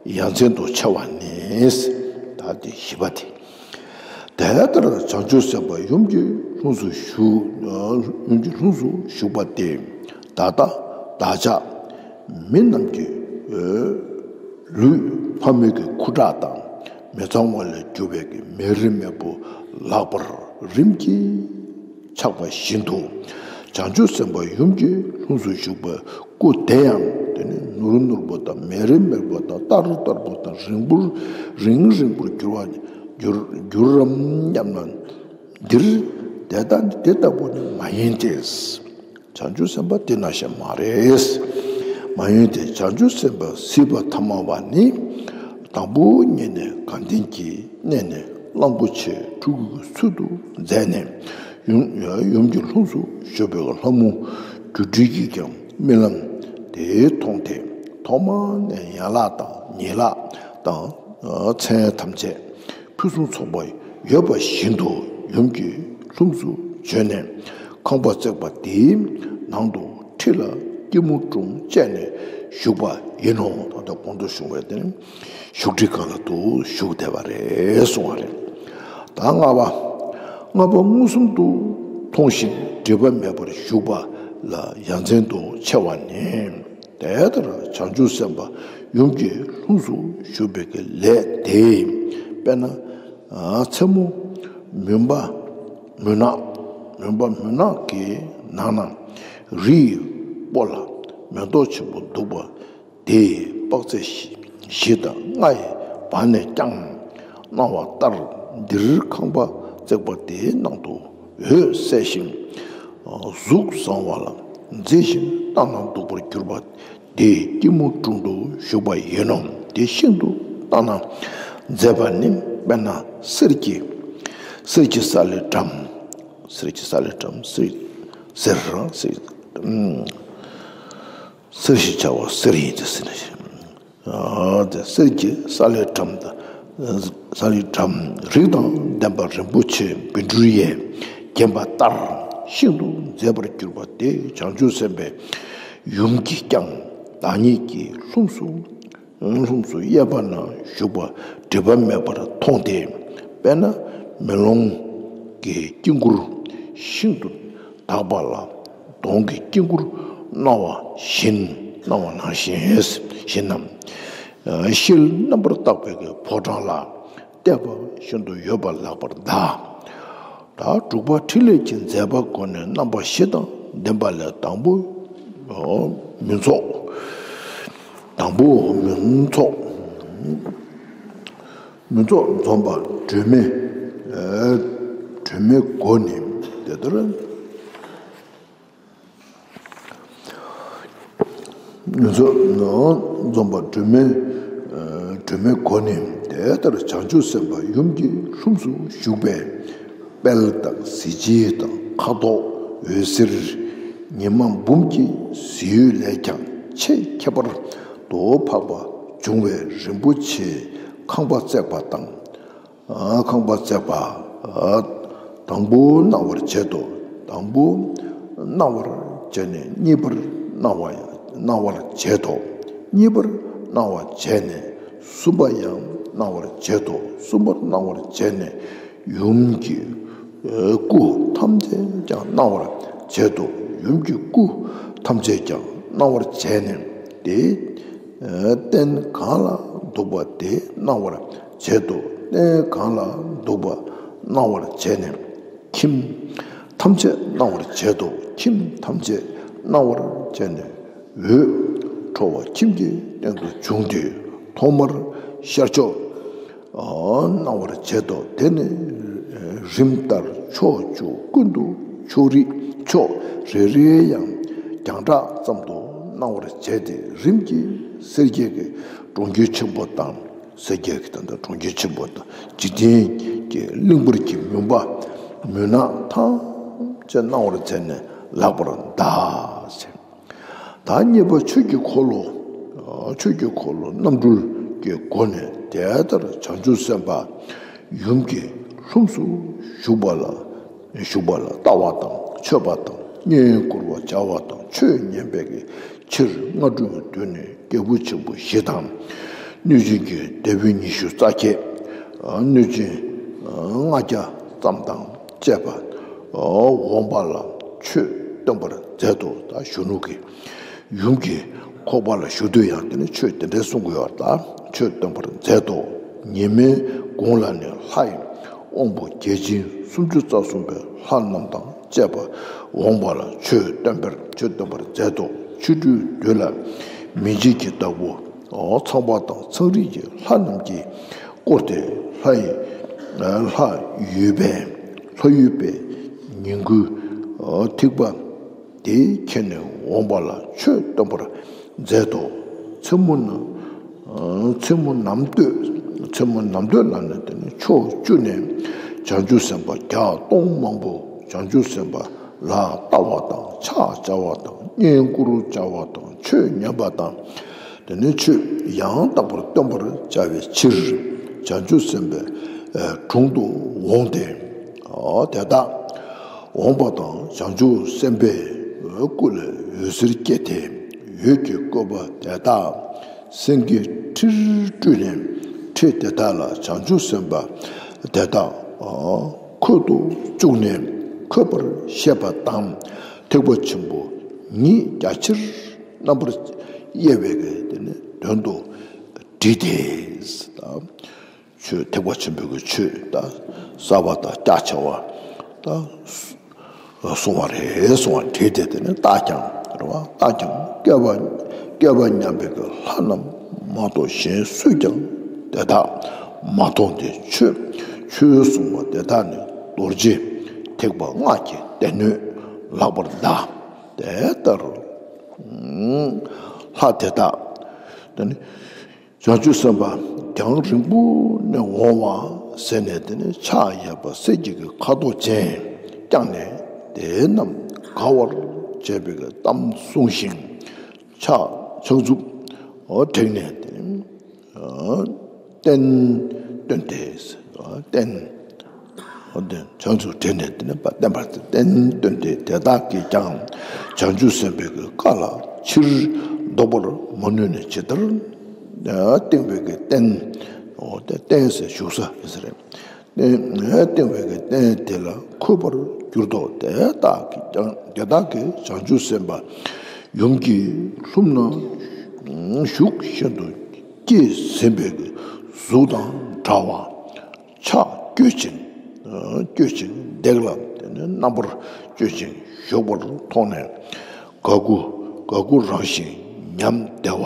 ཡ་མཚན་དུ་ཆེ་བ་ནི། ད་དེ་བཞི་པ་དེ། དེ་ལྟར་བྱང་ཆུབ་སེམས་དཔའ་ཡུམ་གྱི་ལྷུམས་སུ་ཞུགས། ཡུམ་གྱི་ལྷུམས་སུ་ཞུགས་པ་སྟེ། ད་ལྟ་བདག་ཅག་མི་རྣམས་ཀྱི་ལུས་ཕ་མེས་ཀྱི་ཁུ་ཁྲག་དང་། མི་ཚང་བ་ལས་གྱུར་པའི་མེ་རི་མེར་པོ་ལགས་པར་རིམ་གྱིས་ཆགས་པ་བཞིན་དུ། བྱང་ཆུབ་སེམས་དཔའ་ཡུམ་གྱི་ལྷུམས་སུ་ཞུགས་པའི་སྐུ་དེ་ཡང་དེ་ནི་ནོར་ནོར་བུ་དང་། མེ་རི་མེར་པོ་དང་། ཏར་ཏར་པོ་དང་། རིང་པོར་རིང་རིང་པོར་འགྱུར་བ་འགྱུར་འགྱུར་རམ་སྙམ་ན། འདིར་དེ་ལྟ་དེ་ལྟ་བུ་ནི་མ་ཡིན་ཏེ། བྱང་ཆུབ་སེམས་དཔའ་དེ་ནང་བཞིན་མ་རེད། མ་ཡིན་ཏེ། བྱང་ཆུབ་སེམས་དཔའ་སྲིད་པ་ཐ་མ་པ་ནི། དང་པོ་ཉིད་ནས་དགའ་ལྡན་གྱི་གནས་ནས་ གླང་པོ་ཆེ་ཕྲུ་གུའི་ཚུལ་དུ་མཛད་ནས། ཡུམ་ཡུམ་གྱི་ལྷུམས་སུ་བཞུགས་པའི་ལྷ་མོ་སྒྱུ་འཕྲུལ་གྱིས་ཀྱང་རྨི་ལམ་དེ་མཐོང་སྟེ། ཐོག་མ་ནས་ཡན་ལག་དང་ཉིང་ལག་དང་མཚན་ཐམས་ཅད་ཕུན་སུམ་ཚོགས་པ་ཡོད་པ་བཞིན་དུ་ཡུམ་གྱི་ལྷུམས་སུ་བྱོན་ནས། ཁང་པ་བརྩེགས་པ་དེའི་ནང་དུ་ཁྲི་ལ་སྐྱིལ་མོ་ཀྲུང་བཅས་ནས་བཞུགས་པ་ཡིན་ནོ། ད་ལྟ་གོང་དུ་བྱུང་བའི་དེ་ནི་བཞུགས་ཁྲི་སྒང་ལ་དུ་བཞུགས་བསྡད་པ་རེད་གསུང་བ་རེད། ད་ལྔ་པ། ལྔ་པ་མངོན་སུམ་དུ་མཐོང་ཞིང་སྒྲིབ་པ་མེད་པར་བཞུགས་པ་ལ་ཡ་མཚན་དུ་ཆེ་བ་ནི། དེ་ལྟར་བྱང་ཆུབ་སེམས་དཔའ་ཡུམ་གྱི་ལྷུམས་སུ་བཞུགས་པའི་གི་ལས་དེ། དཔེར་ན། མཚན་མོ་མུན་པ་མུན་ནག་མུན་པ་མུན་ནག་གི་ནང་ན་རི་ཡི་སྤོ་ལ་མེ་ཏོག་ཆེན་པོ་བདུག་པ་དེ་དཔག་ཚད་བཞི་དང་ལྔ་ཡི་བར་ནས་ཀྱང་སྣང་བ་ལྟར། འདིར་ཁང་པ་བརྩེགས་པ་དེའི་ནང་དུ་འོད་གསལ་ཞིང་གཟུགས་བཟང་བ་ལ་མཛེས་ཤིང་ལྟ་ན་སྡུག་པར་གྱུར་པ་དེ་སྐྱིལ་མོ་ཀྲུང་དུ་བཞུགས་པ་ཡིན་ནོ། དེ་ཤིན་ཏུ་ལྟ་ན་མཛེས་པ་ནི། དཔེར་ན་གསེར་གྱི་གསེར་གྱི་ས་ལེ་སྦྲམ། གསེར་གྱི་ས་ལེ་སྦྲམ། གསེར་གསེར་རང་གསེར། གསེར་ཞེས་བྱ་བ་གསེར་ཡིན་ཏེ་ཟེར་ནས། ཨ་དེ་གསེར་གྱི་ས་ལེ་སྦྲམ་དང་། ས་ལེ་སྦྲམ། རིགས་དང་ལྡན་པ་རིན་པོ་ཆེ་བཻ་ཌཱུརྱས་བརྒྱན་པ་ལྟར་ཤིན་ཏུ་མཛེས་པར་གྱུར་པ་དེ་བྱང་ཆུབ་སེམས་དཔའི་ཡུམ་གྱིས་ཀྱང་བདག་ཉིད་ཀྱི་ལྷུམས་སུ། ལྷུམས་སུ་གཡས་པ་ན་བཞུགས་པ་སྒྲིབ་པ་མེད་པར་མཐོང་སྟེ། དཔེར་ན་མེ་ལོང་གི་དཀྱིལ་འཁོར་ཤིན་ཏུ་དག་པ་ལ་དོང་གི་དཀྱིལ་འཁོར་སྣང་བ་བཞིན། སྣང་བ་ནང་བཞིན་བཞིན་ནམ། ཤེལ་རྣམ་པར་དག་པའི་གི་ཕོ་བྲང་ལ་བལྟས་པ་བཞིན་དུ་ཡོད་པ་ལགས་པར་གདའ། ད་དྲུག་པ་ཕྲིན་ལས་ཀྱི་མཛད་པ་སྒོ་ནས་རྣམ་པ་བཞི་དང་ལྡན་པ་ལས་དང་པོ། མུན་ཚོགས། དང་པོ་མུན་ཚོགས། མུན་ཚོགས་འཛོམས་པ་སྒྲོན་མེ། སྒྲོན་མེའི་སྒོ་ནི་དེ་ལྟར། མུན་ཚོགས་འཛོམས་པ་སྒྲོན་མེ། སྒྲོན་མེའི་སྒོ་ནི་དེ་ལྟར་བྱང་ཆུབ་སེམས་དཔའ་ཡུམ་གྱི་ལྷུམས་སུ་བཞུགས་པའི་དཔལ་དང་གཟི་བརྗིད་དང་ཁ་དོག་འོད་ཟེར་ཉི་མ་འབུམ་གྱི་གཟི་འོད་ལས་ཀྱང་ཆེས་ཁྱད་པར་དུ་འཕགས་པ་འབྱུང་བའི་རིན་པོ་ཆེའི་ཁང་པ་བརྩེགས་པ་དང་། ཁང་པ་བརྩེགས་པ། དང་པོ་སྣང་བར་བྱེད་དོ། དང་པོ་སྣང་བར་བྱས་ནས་གཉིས་པར་སྣང་བ་ཡང་སྣང་བར་བྱེད་དོ། གཉིས་པར་སྣང་བར་བྱས་ནས་གསུམ་པ་ཡང་སྣང་བར་བྱེད་དོ། གསུམ་པར་སྣང་བར་བྱས་ནས་ཡུམ་གྱི་སྐུ་ཐམས་ཅད་ཀྱང་སྣང་བར་བྱེད་དོ། ཡུམ་གྱི་སྐུ་ཐམས་ཅད་ཀྱང་སྣང་བར་བྱས་ནས་དེ། སྟན་གང་ལ་འདུག་པ་དེ་སྣང་བར་བྱེད་དོ། སྟན་གང་ལ་འདུག་པ་སྣང་བར་བྱས་ནས་ཁྱིམ་ཐམས་ཅད་སྣང་བར་བྱེད་དོ། ཁྱིམ་ཐམས་ཅད་སྣང་བར་བྱས་ནས་འོད་འཕྲོ་བ་ཁྱིམ་གྱི་སྟེང་དུ་བྱུང་སྟེ་ཐོག་མར་ཤར་ཕྱོགས་སྣང་བར་བྱེད་དོ། དེ་ནས་རིམ་ལྟར་ཕྱོགས་བཅུ་ཀུན་ཏུ་ཕྱོགས་རིས་ཕྱོགས་རེ་རེ་ཡང་རྒྱང་གྲགས་ཙམ་དུ་སྣང་བར་བྱས་ཏེ་རིམ་གྱིས་སེར་སྐྱའི་གྲོང་ཁྱེར་ཆེན་པོ་དང་། སེར་སྐྱའི་གྲོང་ཁྱེར་ཆེན་པོ་དང་། འཇིག་རྟེན་གྱི་གླིང་བུ་གི་མུན་པ་མུན་ནག་ཐམས་ཅད་སྣང་བར་བྱས་ནས་ལེགས་པར་གདའ། ད་གཉིས་པ་ཆོས་ཀྱི་འཁོར་ལོ། ཆོས་ཀྱི་འཁོར་ལོ་རྣམ་འཕྲུལ་གྱི་སྒོ་ནས་དེ་ལྟར་བྱང་ཆུབ་སེམས་དཔའ་ཡུམ་གྱི་ལྷུམས་སུ་བཞུགས་པ་ལ་བཞུགས་པ་ལ་ལྟ་བ་དང་མཆོད་པ་དང་བསྙེན་བཀུར་བ་བྱ་བ་དང་ཆོས་ཉན་པའི་ཕྱིར་སྔ་དྲོའི་དུས་ནས་རྒྱལ་པོ་ཆེན་པོ་བཞི་དང་། གནོད་སྦྱིན་གྱི་སྡེ་དཔོན་ཉི་ཤུ་རྩ་བརྒྱད། གནོད་སྦྱིན་ལྔ་བརྒྱ་ཙམ་དང་བཅས་པ་འོངས་པ་ལ་ཆོས་སྟོན་པར་མཛད་དོ། ད་གཞོན་ནུ་གིས་ཡུམ་གྱི་ཁོག་པ་ལ་བཞུགས་དུས་ཡང་དེ་ནི་ཆོས་དེ་འདྲའི་གསུང་གི་ཡོད་ལ། ཆོས་སྟོན་པར་མཛད་དོ། ཉི་མའི་གུང་ལ་ནི་ལྷའི་དབང་པོ་བརྒྱ་བྱིན་སུམ་ཅུ་རྩ་གསུམ་པའི་ལྷ་རྣམས་དང་བཅས་པ་འོངས་པ་ལ་ཆོས་སྟོན་པར་ཆོས་སྟོན་པར་མཛད་དོ། ཆོ་འཕྲུལ་དུས་ལ་མི་འཇིགས་ཀྱི་བདག་པོ་ཚངས་པ་དང་ཚངས་རིས་ཀྱི་ལྷ་རྣམས་ཀྱིས་བསྐོར་ཏེ་ལྷ་ཡི་ལྷ་ཡུལ་པའི་ལྷ་ཡུལ་པའི་ཉིང་ཁུའི་ཐིགས་པ་དེ་ཁྱེར་ནས་འོངས་པ་ལ་ཆོས་སྟོན་པར་མཛད་དོ། མཚན་མོ་ན་མཚན་མོ་ནམ་སྟོད་ མཚན་མོ་ནམ་སྟོད་ལ་ནི་དེ་ནི་ཕྱོགས་བཅུ་ནས་བྱང་ཆུབ་སེམས་དཔའ་བརྒྱ་སྟོང་མང་པོ་བྱང་ཆུབ་སེམས་དཔའ་ལ་ལྟ་བ་དང་ཕྱག་བྱ་བ་དང་བསྙེན་བཀུར་བྱ་བ་དང་ཆོས་ཉན་པ་དང་། དེ་ནས་ཆོས་ཡང་དག་པར་སྟོན་པར་བྱ་བའི་ཕྱིར་བྱང་ཆུབ་སེམས་དཔའི་དྲུང་དུ་འོངས་ཏེ། དེ་དག་འོངས་པ་དང་བྱང་ཆུབ་སེམས་དཔའི་སྐུ་ལས་འོད་ཟེར་བཀྱེ་སྟེ། འོད་ཀྱི་བཀོད་པ་དེ་དག་སེང་གེའི་ཁྲིར་སྤྲུལ་ནས། ཁྲི་དེ་དག་ལ་བྱང་ཆུབ་སེམས་དཔའ་དེ་དག་འཁོད་དུ་བཅུག་ནས་འཁོད་པར་བཤད་པ་དང་། ཐེག་པ་ཆེན་པོ་ཉིད་རྒྱ་ཆེར་རྣམ་པར་དབྱེ་བའི་གི་དེ་ནི་དོན་དུ་བྲིས་ཏེ། ཆོས་ཐེག་པ་ཆེན་པོའི་གི་ཆོས་ད་གསར་པ་དང་རྒྱ་ཆེ་བ་ད་གསུང་བ་རེད་གསུང་བ་བྲིས་ཏེ། དེ་ནི་བརྟགས་ཀྱང་རེད་བ། བརྟགས་ཀྱང་བསྐལ་པ་བསྐལ་པ་མཉམ་པའི་གི་ལྷ་རྣམས་མ་གཏོགས་གཞན་སུས་ཀྱང་དེ་དག་མ་མཐོང་སྟེ། ཆོས་ཆོས་གསུངས་པ་དེ་དག་ནི་རྡོ་རྗེ་ཐེག་པ་སྔགས་ཀྱི་སྡེ་སྣོད་ལགས་པར་གདའ། དེ་ལྟར་ལྷ་དེ་དག་དེ་ནི་བྱང་ཆུབ་སེམས་དཔའ་རྒྱང་རིང་པོ་ནས་འོང་བ་ཟེར་ནས། དེ་ནི་ཕྱག་གཡས་པ་གསེར་གྱི་གི་ཁ་དོག་ཅན་བརྐྱངས་ནས། དེ་རྣམས་དགའ་བར་བྱེད་པའི་གི་གཏམ་གསུངས་ཤིང་། ཕྱག་ཕྱག་མཛུབ་བྲེགས་ནས་དེ་ནི་སྟན་སྟོན་ཏེ། སྟན་བྱང་ཆུབ་བྲེགས་ནས་དེ་ནི་བསྟན་པ་སྟན་སྟོན་ཏེ། དེ་དག་གིས་ཀྱང་བྱང་ཆུབ་སེམས་དཔའི་གི་བཀའ་ལ་ཕྱིར་ལྡོག་པར་མ་ནུས་ནས། ཇི་ལྟར་བསྟན་པའི་གི་སྟན། འོ་དེ་སྟན་ཟེར་བཞུགས་ས་ཟེར་རེད། སྟན་བསྟན་པའི་གི་སྟན་དེ་ལ་འཁོད་པར་གྱུར་ཏོ། དེ་དག་གིས་ཀྱང་དེ་དག་གིས་བྱང་ཆུབ་སེམས་དཔའ་ཡུམ་གྱི་ལྷུམས་ན་བཞུགས་བཞིན་དུ་སྐྱེས་ཟིན་པའི་གི་གཟུགས་དང་འདྲ་བ། ཕྱག་བསྐྱོད་ཅིང་བསྐྱོད་ཅིང་འདེགས་ལ་དེ་ནི་རྣམ་པར་སྤྱོད་ཅིང་བཞུགས་པར་མཐོང་ནས། དགའ་མགུ་དགའ་མགུ་རངས་ཤིང་ཉམས་བདེ་བ།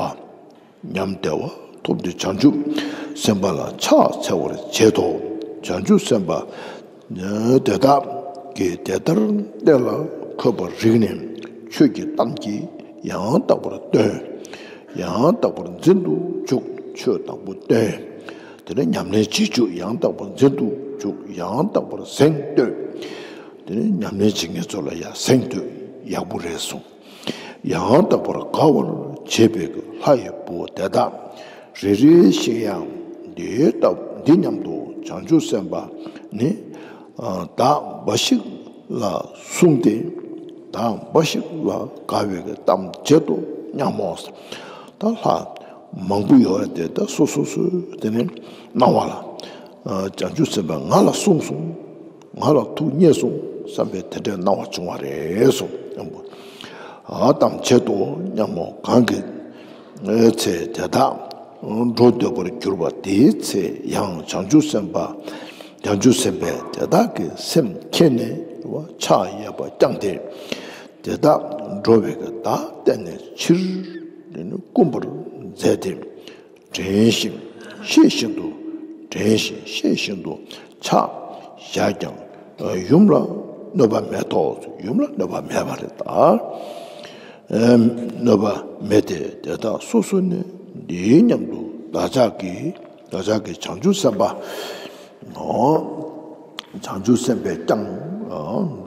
ཉམས་བདེ་བ་ཐོབ་སྟེ་བྱང་ཆུབ་སེམས་དཔའ་ལ་ཕྱག་འཚལ་བར་བྱེད་དོ། བྱང་ཆུབ་སེམས་དཔའ་དེ་དག་གིས་དེ་ལྟར་སྟན་ལ་འཁོད་པར་རིག་ནས། ཆོས་ཀྱི་གཏམ་གྱིས་ཡང་དག་པར་སྟོན། ཡང་དག་པར་འཛིན་དུ་བཅུག་ཆོས་དང་པོ་སྟོན། དེ་ནས་ཉམས་ལེན་བྱེད་བཅུག་ཡང་དག་པར་འཛིན་དུ་བཅུག་ཡང་དག་པར་གཟེངས་བསྟོད། དེ་ནས་ཉམས་ལེན་བྱེད་མཁན་ཚོ་ལ་ཡང་གཟེངས་བསྟོད་ཡག་པོ་རེད་གསུངས། ཡང་དག་པར་དགའ་བར་བྱེད་པའི་ལྷ་ཡི་བུ་དེ་དག་རེ་རེ་བཞིན་ཡང་འདི་ལྟ་འདི་སྙམ་དུ། བྱང་ཆུབ་སེམས་དཔའ་ནི་བདག་འབའ་ཞིག་ལ་གསུངས་ཏེ། བདག་འབའ་ཞིག་ལ་དགའ་བའི་གཏམ་བྱེད་དོ་སྙམ་མོ། ད་ལྷ་མང་པོ་ཡོད་རེད་དེ། ད་སོ་སོ་སོས་དེ་ནི་གནང་བ་ལ། བྱང་ཆུབ་སེམས་དཔའ་ང་ལ་གསུངས་སོང་། ང་ལ་ཐུགས་མཉེས་སོང་བསམ་པའི་དེ་འདྲའི་སྣང་བ་བྱུང་བ་རེད་གསུངས། ཨ་གཏམ་བྱེད་དོ་སྙམ་མོ། གང་གི་ཚེ་དེ་དག་འགྲོ་འདོད་པར་གྱུར་པ་དེའི་ཚེ་ཡང་བྱང་ཆུབ་སེམས་དཔའ། བྱང་ཆུབ་སེམས་དཔས་དེ་དག་གི་སེམས་མཁྱེན་ནས་ཕྱག་གཡས་པ་བརྐྱངས་ཏེ། དེ་དག་འགྲོ་བའི་གི་བདག་བསྟན་ནས་ཕྱིར་བསྐུམ་པར་མཛད་དེ། དྲན་ཞིང་ཤེས་བཞིན་དུ། དྲན་ཞིང་ཤེས་བཞིན་དུ་ཕྱག་བཞག་ཀྱང་ཡུམ་ལ་གནོད་པ་མེད་དོ། ཡུམ་ལ་གནོད་པ་མེད་པ་རེད་ད། གནོད་པ་མེད་དེ། དེ་དག་སོ་སོ་ནི་འདི་སྙམ་དུ། བདག་ཅག་གིས་བདག་ཅག་གིས་བྱང་ཆུབ་སེམས་དཔའ། བྱང་ཆུབ་སེམས་དཔས་ཀྱང་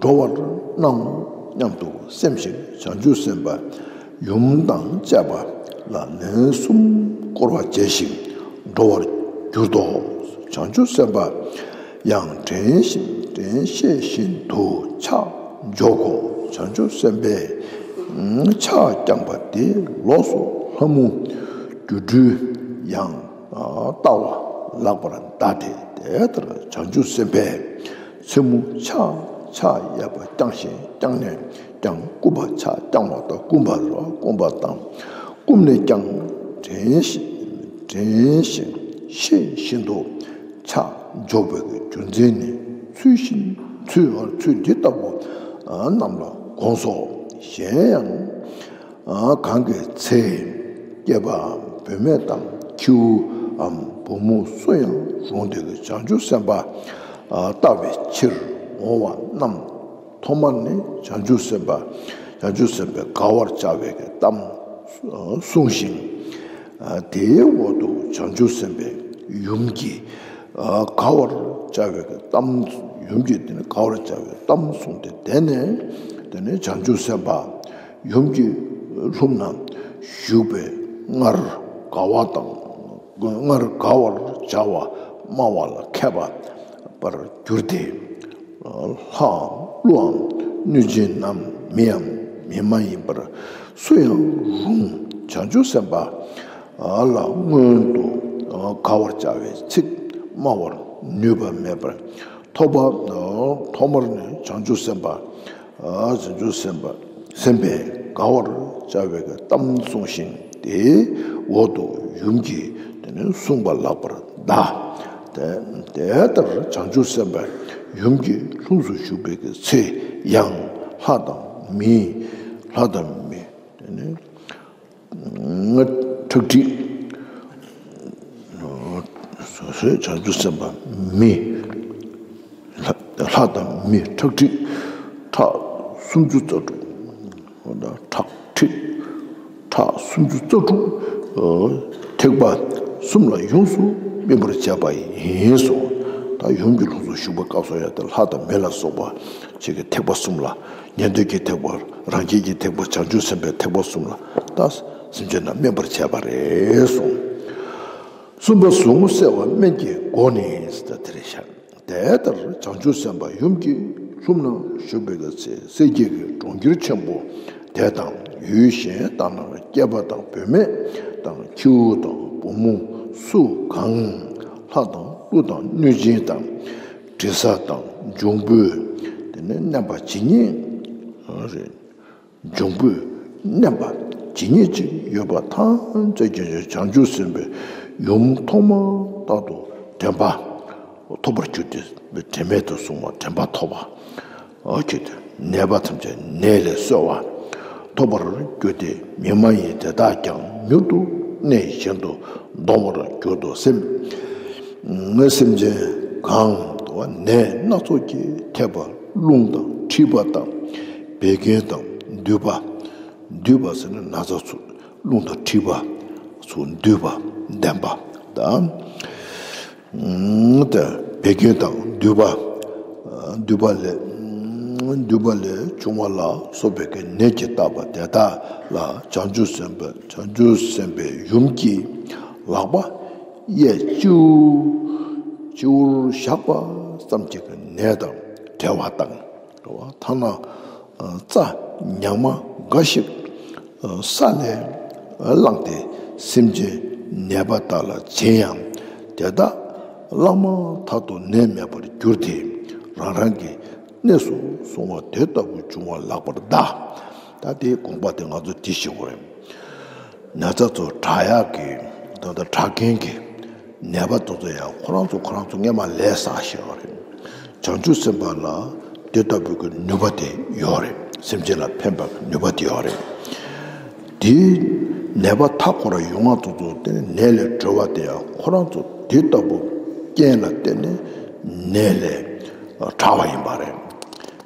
འགྲོ་བར་སྣང་སྙམ་དུ་སེམས་ཤིང་། བྱང་ཆུབ་སེམས་དཔའ་ཡུམ་དང་བཅས་པ་ལ་ལན་གསུམ་བསྐོར་བ་བྱས་ཤིང་འགྲོ་བར་གྱུར་ཏོ། བྱང་ཆུབ་སེམས་དཔའ་ཡང་དྲན་ཞིང་དྲན་ཤེས་བཞིན་དུ་ཕྱག་འཇོག་གོ། བྱང་ཆུབ་སེམས་དཔས་ཕྱག་བརྐྱངས་པ་དེ་ལོགས་སུ་ལྷ་མོ་སྒྱུ་འཕྲུལ་ཡང་ལྟ་བ་ལགས་པར་གདའ་སྟེ། དེ་ལྟར་བྱང་ཆུབ་སེམས་དཔས་མཚན་མོ་ཕྱག་ཕྱག་གཡས་པ་བརྐྱངས་ཤིང་བརྐྱངས་ནས་ཀྱང་བསྐུམ་པ། ཕྱག་བརྐྱང་བ་དང་བསྐུམ་པ་རེད་བ། བསྐུམ་པ་དང་བསྐུམ་ནས་ཀྱང་དྲན་ཞིང་དྲན་ཞིང་ཤེས་བཞིན་དུ་ཕྱག་འཇོག་པའི་རྒྱུ་མཚན་ནི་ཚུལ་བཞིན་ཚུལ་ཚུལ་འདི་ལྟ་བུ་རྣམས་ལ་དགོངས་སོ། གཞན་ཡང་། གང་གི་ཚེ་སྐྱེས་པའམ་བུད་མེད་དམ་ཁྱེའུའམ་བུ་མོ་སུ་ཡང་རུང་སྟེ་གི་བྱང་ཆུབ་སེམས་དཔའ་ལྟ་བའི་ཕྱིར་འོང་བ་རྣམས་ཐོག་མར་ནི་བྱང་ཆུབ་སེམས་དཔའ། བྱང་ཆུབ་སེམས་དཔའི་དགའ་བར་བྱ་བའི་གི་གཏམ་གསུངས་ཤིང་། དེའི་འོག་ཏུ་བྱང་ཆུབ་སེམས་དཔའི་ ཡུམ་གྱིས་ཨ་དགའ་བར་བྱ་བའི་གི་གཏམ། ཡུམ་གྱིས་དེ་ནི་དགའ་བར་བྱ་བའི་གཏམ་གསུངས་ཏེ། དེ་ནས་དེ་ནས་བྱང་ཆུབ་སེམས་དཔའ་ཡུམ་གྱི་ལྷུམས་ན་བཞུགས་པས་སྔར་དགའ་བ་དང་། སྔར་དགའ་བར་བྱ་བ་སྨྲ་བ་ལ་མཁས་པར་གྱུར་ཏེ། ལྷའམ་ཀླུའམ་གནོད་སྦྱིན་ནམ་མིའམ་མི་མ་ཡིན་པར་སུ་ཡང་རུང་། བྱང་ཆུབ་སེམས་དཔའ་ལ་སྔོན་དུ་དགའ་བར་བྱ་བའི་ཚིག་སྨྲ་བར་ནུས་པ་མེད་པར། ཐོག་པ་ཐོག་མར་ནི་བྱང་ཆུབ་སེམས་དཔའ། བྱང་ཆུབ་སེམས་དཔའ་སེམས་དཔས་དགའ་བར་བྱ་བའི་གཏམ་གསུངས་ཤིང་། དེའི་འོག་ཏུ་ཡུམ་གྱིས་དེ་ནི་གསུངས་པ་ལེགས་པར་གདའ། དེ་དེ་ལྟར་བྱང་ཆུབ་སེམས་དཔའ་ཡུམ་གྱི་ལྷུམས་སུ་ཞུགས་པའི་ཚེ་ཡང་ལྷ་དང་མི། ལྷ་དང་མི་དེ་ནི་ཁྲག་ཁྲིག་བྱང་ཆུབ་སེམས་དཔའ་མི། ལྷ་དང་མི་ཁྲག་ཁྲིག་ཕྲག་སུམ་ཅུ་རྩ་དྲུག་ཁྲག་ཁྲིག་ཕྲག་སུམ་ཅུ་རྩ་དྲུག་ཐེག་པ་གསུམ་ལ་ཡོངས་སུ་སྨིན་པར་བྱས་པ་ཡིན་གསུངས། ད་ཡུམ་གྱི་ལྷུམས་སུ་ཞུགས་པའི་སྐབས་སུ་ཡང་དེ་ལྷ་དང་མི་ལ་སོགས་པ་ཅིག་གི་ཐེག་པ་གསུམ་ལ། ཉན་ཐོས་ཀྱི་ཐེག་པ། རང་རྒྱལ་གྱི་ཐེག་པ། བྱང་ཆུབ་སེམས་དཔའི་ཐེག་པ་གསུམ་ལ་ད་སེམས་ཅན་རྣམས་སྨིན་པར་བྱས་པ་རེད་གསུངས། གསུམ་པ་ཟུག་རྔུ་སེལ་བ་སྨན་གྱི་སྒོ་ནི་ཟེར་དེ་རེད་ཤག་དེ་ལྟར་བྱང་ཆུབ་སེམས་དཔའ་ཡུམ་གྱི་ལྷུམས་ན་བཞུགས་པའི་ཚེ་སྲས་བརྒྱད་ཀྱི་གྲོང་ཁྱེར་ཆེན་པོ་དེ་དང་ཡུལ་གཞན་དག་ན་སྐྱེས་པ་དང་བུད་མེད་དང་ཁྱེའུ་དང་བུ་མོ་སུ་གང་ལྷ་དང་ཀླུ་དང་གནོད་སྦྱིན་དང་དྲི་ཟ་དང་འབྱུང་པོའི་དེ་ནི་མནན་པ་ཇི་སྙེད་རེད། འབྱུང་པོའི་མནན་པ་ཇི་སྙེད་ཅིག་ཡོད་པ་ཐམས་ཅད་ཀྱང་བྱང་ཆུབ་སེམས་དཔའི་ཡུམ་ཐོག་མ་རྟག་ཏུ་དྲན་པ་ཐོབ་པར་གྱུར་ཏེ། དྲན་མེད་དུ་སོང་བ་དྲན་པ་ཐོབ་པ་གྱུར་ཏེ། ནད་པ་ཐམས་ཅད་ནད་ལས་གསོ་བ་ཐོབ་པར་གྱུར་ཏེ། མི་མ་ཡིན་དེ་དག་ཀྱང་མྱུར་དུ་གནས་གཞན་དུ་འདོང་བར་གྱུར་ཏོ། སེམས་སེམས་ཅན་གང་དུ་ནད་སྣ་ཚོགས་ཀྱིས་ཐེབས་པ་རླུང་དང་མཁྲིས་པ་དང་བད་ཀན་དང་འདུས་པ། འདུས་པ་ཟེར་ན་ན་ཚ་ཚུ་རླུང་དང་མཁྲིས་པ་ཚུ་འདུས་པ་ལྡན་པ་དང་། དེ་བད་ཀན་དང་འདུས་པ། འདུས་པ་ལས་འདུས་པ་ལས་བྱུང་བ་ལ་སོགས་པའི་ནད་ཀྱིས་བཏབ་པ་དེ་དག་ལ་བྱང་ཆུབ་སེམས་དཔའ་བྱང་ཆུབ་སེམས་དཔའི་ཡུམ་གྱིས་ལག་པ་གཡས་སྤྱི་བོ་སྤྱི་བོར་བཞག་པ་ཙམ་གྱིས་ནད་དང་བྲལ་བ་དང་། ཐ་ན་རྩྭ་ཉག་མ་འགའ་ཞིག་ས་ལས་བླངས་ཏེ་སེམས་ཅན་ནད་པ་དག་ལ་བྱིན་ཡང་དེ་དག་བླ་མ་མཐར་ཐུག་ནད་མེད་པར་གྱུར་ཏེ་རང་རང་གི་གནས་སུ་སོང་བ་དེ་ལྟ་བུ་བྱུང་བ་ལེགས་པར་གདའ། ད་དེའི་དགོངས་པ་དེ་ང་ཚོ་འདི་ཤེས་དགོས་རེད། ན་ཚ་ཚོ་དྲག་ཡག་གི་ད་ལྟ་དྲག་མཁན་གྱི་ནད་པ་དེ་ཚོ་ཡང་ཁོ་རང་ཚོ་ཁོ་རང་ཚོ་སྔས་མ་ལས་བསགས་ཤེས་པ་རེད། བྱང་ཆུབ་སེམས་དཔའ་ལ་དེ་ལྟ་བུའི་གི་ནུས་པ་དེ་ཡོད་རེད། སེམས་ཅན་ལ་ཕན་པའི་ནུས་པ་དེ་ཡོད་རེད། དེའི་ནད་པ་མཐའ་འཁོར་ཡོང་བ་དེ་ཚོ་དེ་ནད་ལས་གྲོལ་བ་དེ་ཡང་ཁོ་རང་ཚོ་དེ་ལྟ་བུ་རྐྱེན་ལ་བརྟེན་ནས་ནད་ལས་དྲག་པ་ཡིན་པ་རེད།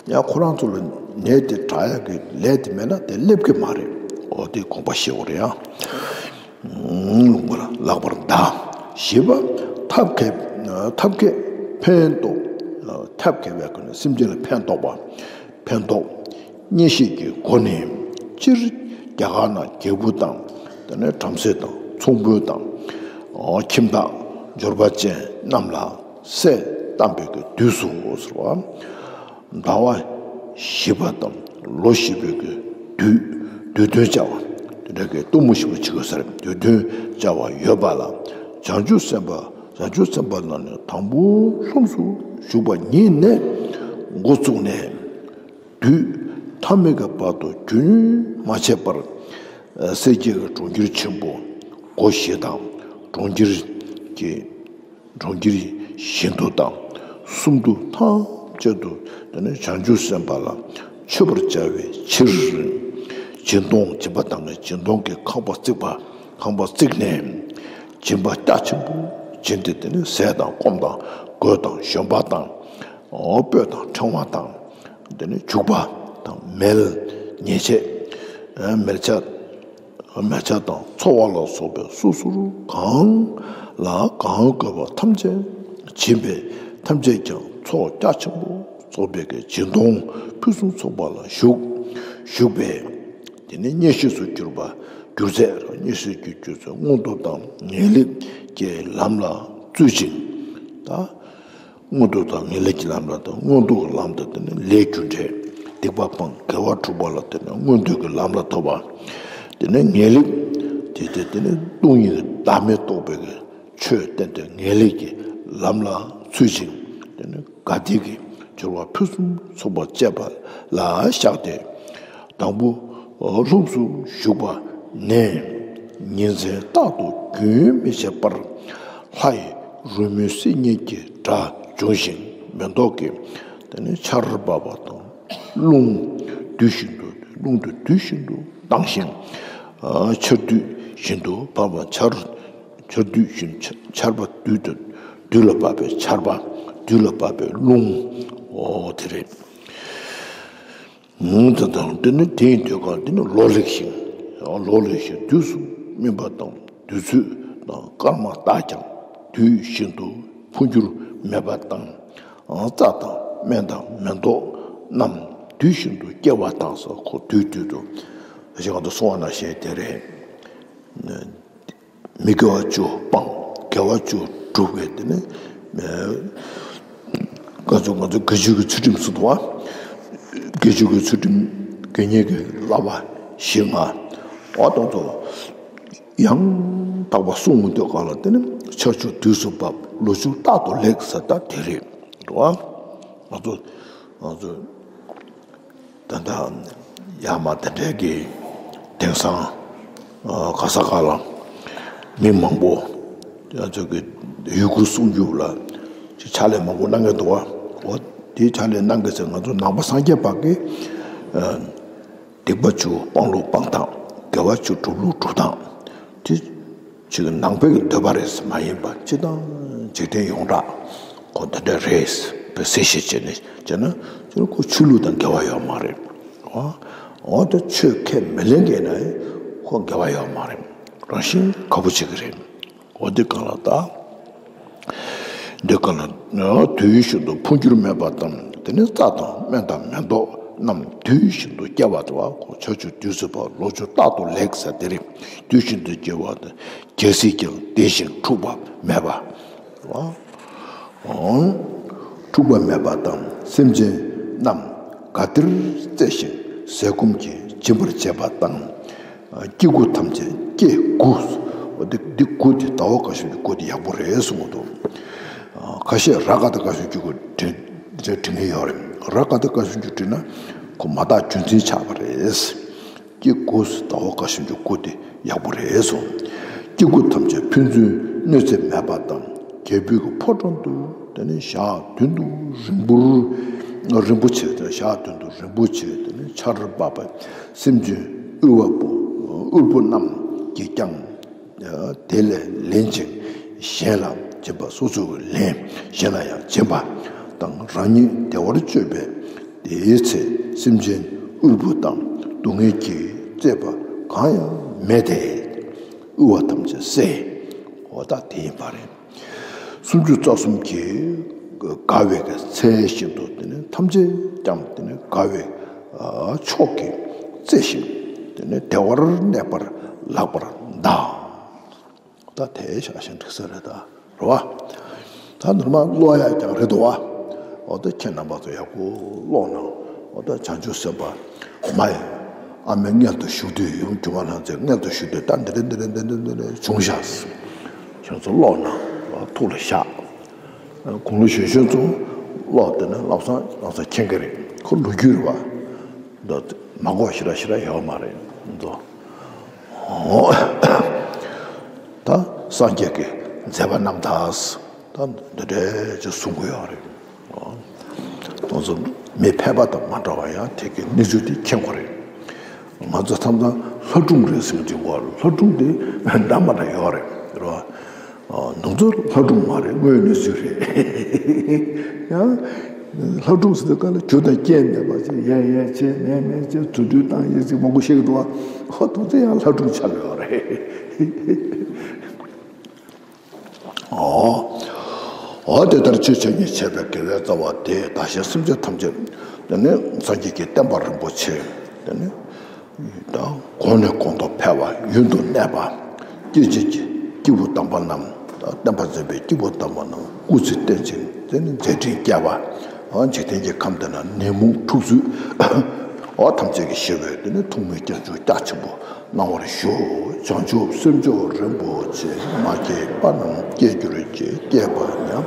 ཡང་ཁོ་རང་ཚོ་ལ་ནད་དེ་དྲག་ཡག་གི་ལས་དེ་མེད་ན་དེ་སླེབས་ཀྱི་མ་རེད། འོ་དེ་དགོངས་པ་བཞེས་དགོས་རེད་ཡ། ལུང་པ་ལ་ལེགས་པར་གདའ། བཞི་པ་ཐབས་མཁས། ཐབས་མཁས་ཕན་འདོགས། ཐབས་མཁས་པའི་སྒོ་ནས་སེམས་ཅན་ལ་ཕན་འདོགས་པ། ཕན་འདོགས། གཉེན་བཤེས་ཀྱི་སྒོ་ནས་སྤྱིར་རྒྱ་གར་ན་རྒྱལ་པོ་དང་དེ་ནས་བྲམ་ཟེ་དང་ཚོང་དཔོན་དང་ཁྱིམ་བདག་འབྱོར་པ་ཅན་རྣམས་ལ་སྲས་བལྟམས་པའི་དུས་སུ་ཟེར་བ། ཟླ་བ་བཞི་པ་དང་ལོ་བཞི་པའི་གི་དུས། དུས་སྟོན་བྱ་བ། དེ་འདྲ་གི་སྟོན་མོ་བཞི་པ་བྱེད་དགོས་ས་རེད། དུས་སྟོན་བྱ་བ་ཡོད་པ་ལ་བྱང་ཆུབ་སེམས་དཔའ། བྱང་ཆུབ་སེམས་དཔའ་རྣམས་ནི་དང་པོ་ལྷུམས་སུ་ཞུགས་པ་ཉིད་ནས་འགོ་བཙུགས་ནས་དུས་མཐའ་མའི་གི་བར་དུ་རྒྱུན་མ་ཆད་པར་སྲས་བརྒྱད་ཀྱི་གྲོང་ཁྱེར་ཆེན་པོ་སྒོ་བཞི་དང་གྲོང་ཁྱེར་གྱི་གྲོང་ཁྱེར་བཞི་མདོ་དང་སུམ་མདོ་ཐམས་ཅད་དུ་དེ་ནས་བྱང་ཆུབ་སེམས་དཔའ་ལ་མཆོད་པར་བྱ་བའི་ཕྱིར། སྦྱིན་གཏོང་སྦྱིན་པ་དང་སྦྱིན་གཏོང་གི་ཁང་པ་བརྩིགས་པ། ཁང་པ་བརྩིགས་ནས་སྦྱིན་པ་རྒྱ་ཆེན་པོ་བྱིན་ཏེ། དེ་ནས་ཟས་དང་སྐོམ་དང་གོས་དང་བཞོན་པ་དང་སྤོས་དང་ཕྲེང་བ་དང་དེ་ནས་བྱུག་པ་དང་མེལ་ཉེས་ཆད། མེལ་ཆ། མལ་ཆ་དང་འཚོ་བ་ལ་སོགས་པའི་སོ་སོར་གང་ ལ་གང་དགོས་པ་ཐམས་ཅད་བྱིན་པས། ཐམས་ཅད་ཀྱང་ཚོགས་རྒྱ་ཆེན་པོ་རྫོགས་པའི་གི་སྦྱིན་གཏོང་ཕུན་སུམ་ཚོགས་པ་ལ་ཞུགས། ཞུགས་པས། དེ་ནི་མཉེས་གཤིས་སུ་གྱུར་པ་གྱུར་ཚད། མཉེས་གཤིས་སུ་གྱུར་ཚད་མངོན་མཐོ་དང་ངེས་ལེགས་ཀྱི་ལམ་ལ་བཙུད་ཅིང་། ད་མངོན་མཐོ་དང་ངེས་ལེགས་ཀྱི་ལམ་ལ་དང་། མངོན་མཐོ་གི་ལམ་དུ་དེ་ནི་ལས་རྒྱུ་འབྲས་སྡིག་པ་སྤང་དགེ་བ་སྒྲུབ་པ་ལ་དེ་ནི་མངོན་མཐོ་གི་ལམ་ལ་ཐོབ་པ། དེ་ནི་ངེས་ལེགས་དེ་དེ་དེ་ནི་སྟོང་ཉིད་བདག་མེད་རྟོགས་པའི་གི་ཆོས་བསྟན་ཏེ་ངེས་ལེགས་ཀྱི་ལམ་ལ་ཚུད་ཅིང་། དེ་ནི་དགའ་བདེ་གི་འབྱོར་བ་ཕུན་སུམ་ཚོགས་པ་སྤྱད་པ་ལ་བཤགས་ཏེ། དང་པོ་ལྷུམས་སུ་ཞུགས་པ་ནས་ཉིན་མཚན་རྟག་ཏུ་རྒྱུན་མི་ཆད་པར་ལྷ་ཡི་རོལ་མོའི་སིལ་སྙན་གྱི་སྒྲ་འབྱུང་ཞིང་མེ་ཏོག་གི་དེ་ནི་ཆར་འབབ་པ་དང་། རླུང་དུས་བཞིན་དུ་རླུང་དུ་དུས་བཞིན་དུ་ལྡང་ཞིང་། ཆར་དུས་བཞིན་དུ་འབབ་པ། ཆར་ཆར་དུས་བཞིན་ཆར་པ་དུས་དུ་དུས་ལ་བབ་པའི་ཆར་པ། དུས་ལ་བབ་པའི་རླུང་། འོ་དེ་རེད། ད་དང་དེ་ནི་དེ་ཡིན་དུས་གང་དེ་ནི་ལོ་ལེགས་ཤིང་། ལོ་ལེགས་ཤིང་དུས་སུ་སྨིན་པ་དང་། དུས་ཚོད་དང་སྐར་མ་རྟགས་ཀྱང་དུས་བཞིན་དུ་འཕོ་འགྱུར་མེད་པ་དང་། རྩྭ་དང་སྨན་དང་མེ་ཏོག་རྣམས་དུས་བཞིན་དུ་སྐྱེ་བ་དང་ཟེར། ཁོ་དུས་དུས་དུ་ཞེས་གང་དུ་གསུངས་པ་ནང་བཞིན་དེ་རེད། མི་དགེ་བ་བཅུ་སྤངས། དགེ་བ་བཅུ་སྒྲུབ་པའི་དེ་ནི། ང་ཚོ་ང་ཚོ་དགེ་བཅུ་གི་ཚུལ་ཁྲིམས་སུ་འདུག་བ། དགེ་བཅུ་གི་ཚུལ་ཁྲིམས་དགེ་བསྙེན་གྱི་བསླབ་པ་བཞི་ལྔ། འོ་དང་ཚོ་ཡང་དག་པ་གསུང་འོང་དུས་གང་ལ་དེ་ནི་ཆར་ཆུ་དུས་སུ་འབབ། ལོ་ཕྱུགས་རྟག་ཏུ་ལེགས་ཟེར། ད་དེ་རེད་འདུག་བ། ང་ཚོ་ང་ཚོ། ད་ལྟ་ཡར་མར་དེ་འདྲའི་གི་དེང་སང་ག་ས་ག་ལ་མི་མང་པོ་ང་ཚོ་གི་ཡུལ་སྐོར་སྲུང་སྐྱོབ་ལ་ཕྱག་ལས་མང་པོ་གནང་གི་འདུག་བ། འོ་དེའི་ཕྱག་ལས་གནང་གི་ཚེ་ང་ཚོ་ནང་པ་སངས་རྒྱས་པ་གི་སྡིག་པ་བཅུ་སྤང་ལུགས་སྤང་སྟངས། དགེ་བ་བཅུ་སྒྲུབ་ལུགས་སྒྲུབ་སྟངས་དེ། ཅིག་ནང་པའི་གི་འདོད་པ་རེད་མ་ཡིན་པ། སྤྱི་དང་འཇིག་རྟེན་ཡོངས་གྲགས་ཁོ་འདི་འདྲ་རེད་པས་གསལ་བཤད་བྱས་ནས་བྱས་ན་ཅི་ཁོ་ཆོས་ལུགས་དང་འགལ་བ་ཡོད་མ་རེད། འོ་འོ་དེ་ཆོས་ཁས་མི་ལེན་མཁན་ན་ཁོ་འགལ་བ་ཡོད་མ་རེད། རང་བཞིན་ཁ་པོ་བྱེད་ཀྱི་རེད། འོ་དེ་གང་ལ་ད། འདི་ག་ལ་དུས་བཞིན་དུ་འཕོ་འགྱུར་མེད་པ་དང་། དེ་ནི་རྩྭ་དང་སྨན་དང་མེ་ཏོག་རྣམས་དུས་བཞིན་དུ་སྐྱེ་བ་དང་། ཁོ་ཆར་ཆུ་དུས་སུ་བབས། ལོ་ཕྱུགས་རྟག་ཏུ་ལེགས་ཟེར་དེ་རེད། དུས་བཞིན་དུ་སྐྱེ་བ་དང་། རྒྱལ་སྲིད་ཀྱང་བརྟན་ཞིང་འཁྲུགས་པ་མེད་པ། འཁྲུགས་པ་མེད་པ་དང་། སེམས་ཅན་རྣམས་དགའ་བདེར་བརྩེ་ཞིང་ཟས་སྐོམ་གྱིས་སྦྱིན་པར་བྱེད་པ་དང་། སྐྱེ་དགུ་ཐམས་ཅད་སྐྱེ་དགུ། འོ་འདི་འདི་དགུ་དེ་ཟླ་བ་དགའ་ཞུམ་གྱི་དགུ་དེ་ཡག་པོ་རེད་གསུངས་འདུག་ཁ་ཤས་ར་ག་ད་དགའ་ཞུམ་གྱི་དགུ་དྲན་དྲན་གྱི་ཡོད་རེད། ར་ག་ད་དགའ་ཞུམ་གྱི་བྲིས་ན་ཁོ་མ་དག་རྒྱུ་མཚན་ཆགས་པ་རེད། སྐྱེ་དགུ་ཟླ་བ་དགའ་ཞུམ་གྱི་དགུ་དེ་ཡག་པོ་རེད་གསུངས། སྐྱེ་དགུ་ཐམས་ཅད་ཕན་ཚུན་གནོད་འཚེ་མེད་པ་དང་། རྒྱལ་པོའི་གི་ཕོ་བྲང་དུ་དེ་ནས་ཞག་བདུན་དུ་རིང་པོར། རིན་པོ་ཆེ་དང་ཞག་བདུན་དུ་རིན་པོ་ཆེ་དེ་ནས་ཆར་འབབ་པ། སེམས་ཅན་དབུལ་བ་པོ་དབུལ་པོ་རྣམས་ཀྱིས་ཀྱང་དེ་ལས་ལེན་ཅིང་གཞན་ལ་སྦྱིན་པ། སོ་སོ་གིས་ལེན་གཞན་ལ་ཡང་སྦྱིན་པ་དང་། རང་ཉིད་བདེ་བར་སྤྱོད་པས་དེའི་ཚེ་སེམས་ཅན་དབུལ་པོ་དང་སྡུག་བསྔལ་གྱིས་གཙེས་པ་གང་ཡང་མེད་དེ། དབུལ་བ་ཐམས་ཅད་བསལ། འོ་ད་དེ་ཡིན་པ་རེད། སུམ་ཅུ་རྩ་གསུམ་གྱིས་དགའ་བའི་གི་ཚལ་བཞིན་དུ་དེ་ནི་ཐམས་ཅད་ཀྱང་དེ་ནི་དགའ་བའི་མཆོག་གིས་གཙེས་ཤིང་དེ་ནི་བདེ་བར་གནས་པར་ལགས་པར་གདའ། ད་དེ་བཞག་ཤིང་འགྲིག་ས་རེད་ད་རེད་བ། ད་ནོར་མ་ཀློག་ཡག་ཀྱང་རེད་འདུག་བ། འོ་ད་ཁྱེད་རྣམ་པ་ཚོ་ཡག་པོ་ཀློག་གནང་། འོ་ད་བྱང་ཆུབ་སེམས་དཔའ་མ་ཡི་ཨ་མའི་མངལ་དུ་ཞུགས་དུས། ཡུམ་སྒྱུ་མ་ལྷ་མཛེས་མངལ་དུ་ཞུགས་དུས། ད་འདི་རེད་འདི་རེད་འདི་རེད་འདི་རེད་བྱུང་ཤག་ཁྱོད་ཚོ་ཀློག་གནང་། ཐུགས་ལ་བཞག་དགུང་ལོ་གཞོན་གཞོན་ཚོ་ཀློག་དེ་ནི་ལམ་སང་ལམ་སང་མཁྱེན་གྱི་རེད། ཁོ་ལོ་རྒྱུས་རེད་བ། འདི་མ་གོ་ཞེ་དྲག་ཞེ་དྲག་ཡོད་མ་རེད་འདུག་ད་སངས་རྒྱས་ཀྱི་མཛད་པ་རྣམ་ཐར་ད་འདི་འདྲའི་ཅིག་གསུང་གི་ཡོད་རེད། ང་ཚོ་མི་ཕལ་པ་དང་མ་འདྲ་བ་ཡང་དེ་གི་གནས་ཚུལ་དེ་མཁྱེན་དགོས་རེད། ང་ཚོ་ཐམས་ཅད་ལྷ་སྒྲུང་རེད་ཟེར་གྱི་འདུག་ལྷ་སྒྲུང་དེ་འདྲ་མ་འདྲ་ཡོད་རེད་རེད་བ། ནང་ཚོ་ལྷ་སྒྲུང་མ་རེད། དངོས་ཡོད་གནས་ཚུལ་རེད། ཡང་ལྷ་སྒྲུང་ཟེར་དུས་སྐབས་ལ་རྒྱུ་དང་རྐྱེན་མེད་པ་ཅིག་ཡ་ཡ་བྱས་མེད་མེད་བྱས་རྫུ་འཕྲུལ་བཏང་ཡས་ཅིག་མང་པོ་བཤད་ཀྱི་འདུག་བ། ཧོ་དོན་ཚན་ཡང་ལྷ་སྒྲུང་ཆགས་ཡོད་རེད། ཨོ། ཨོ་དེ་ལྟར་ཆོས་ཆོས་ཉིད་བྱས་པའི་དགེ་བའི་རྩ་བ་དེས་བདག་གཞན་སེམས་ཅན་ཐམས་ཅད་དེ་ནི་སངས་རྒྱས་ཀྱི་བསྟན་པ་རིན་པོ་ཆེ་དེ་ནི་དང་གོང་ནས་གོང་དུ་འཕེལ་བ། ཡུན་དུ་གནས་པ། སྐྱེ་མཆེད་ཀྱི་སྐྱེས་བུ་དམ་པ་རྣམས་དང་བསྟན་པ་འཛིན་པའི་སྐྱེས་བུ་དམ་པ་རྣམས་སྐུ་ཚེ་བརྟན་ཅིང་དེ་ནི་མཛད་འཕྲིན་རྒྱས་པ། འཇིག་རྟེན་གྱི་ཁམས་འདི་ན་ནད་མུག་འཁྲུག་རྩོད་འོ་ཐམས་ཅད་ཀྱི་ཞི་བའི་དེ་ནི་ཐུགས་སྨོན་སྐྱབས་འཇུག་རྒྱ་ཆེན་པོ་གནང་བར་ཞུ། བྱང་ཆུབ་སེམས་མཆོག་རིན་པོ་ཆེ། མ་སྐྱེས་པ་རྣམས་སྐྱེ་གྱུར་ཅིག་སྐྱེས་པ་ཉམས།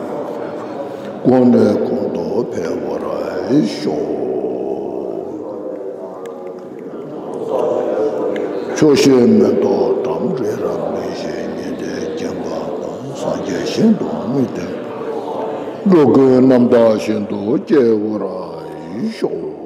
གོང་ནས་གོང་དུ་འཕེལ་བར་ཤོག། ཆོག་ཤེས་མེ་ཏོག་བཀྲམ། རི་རབ་ལེགས་བཞད་ཉི་ཟླས་བརྒྱན་པ་དང་། སངས་རྒྱས་ཞིང་དུ་སྨིན་ཏེ། འགྲོ་ཀུན་རྣམ་དག་ཞིང་དུ་སྐྱེ་བར་ཤོག།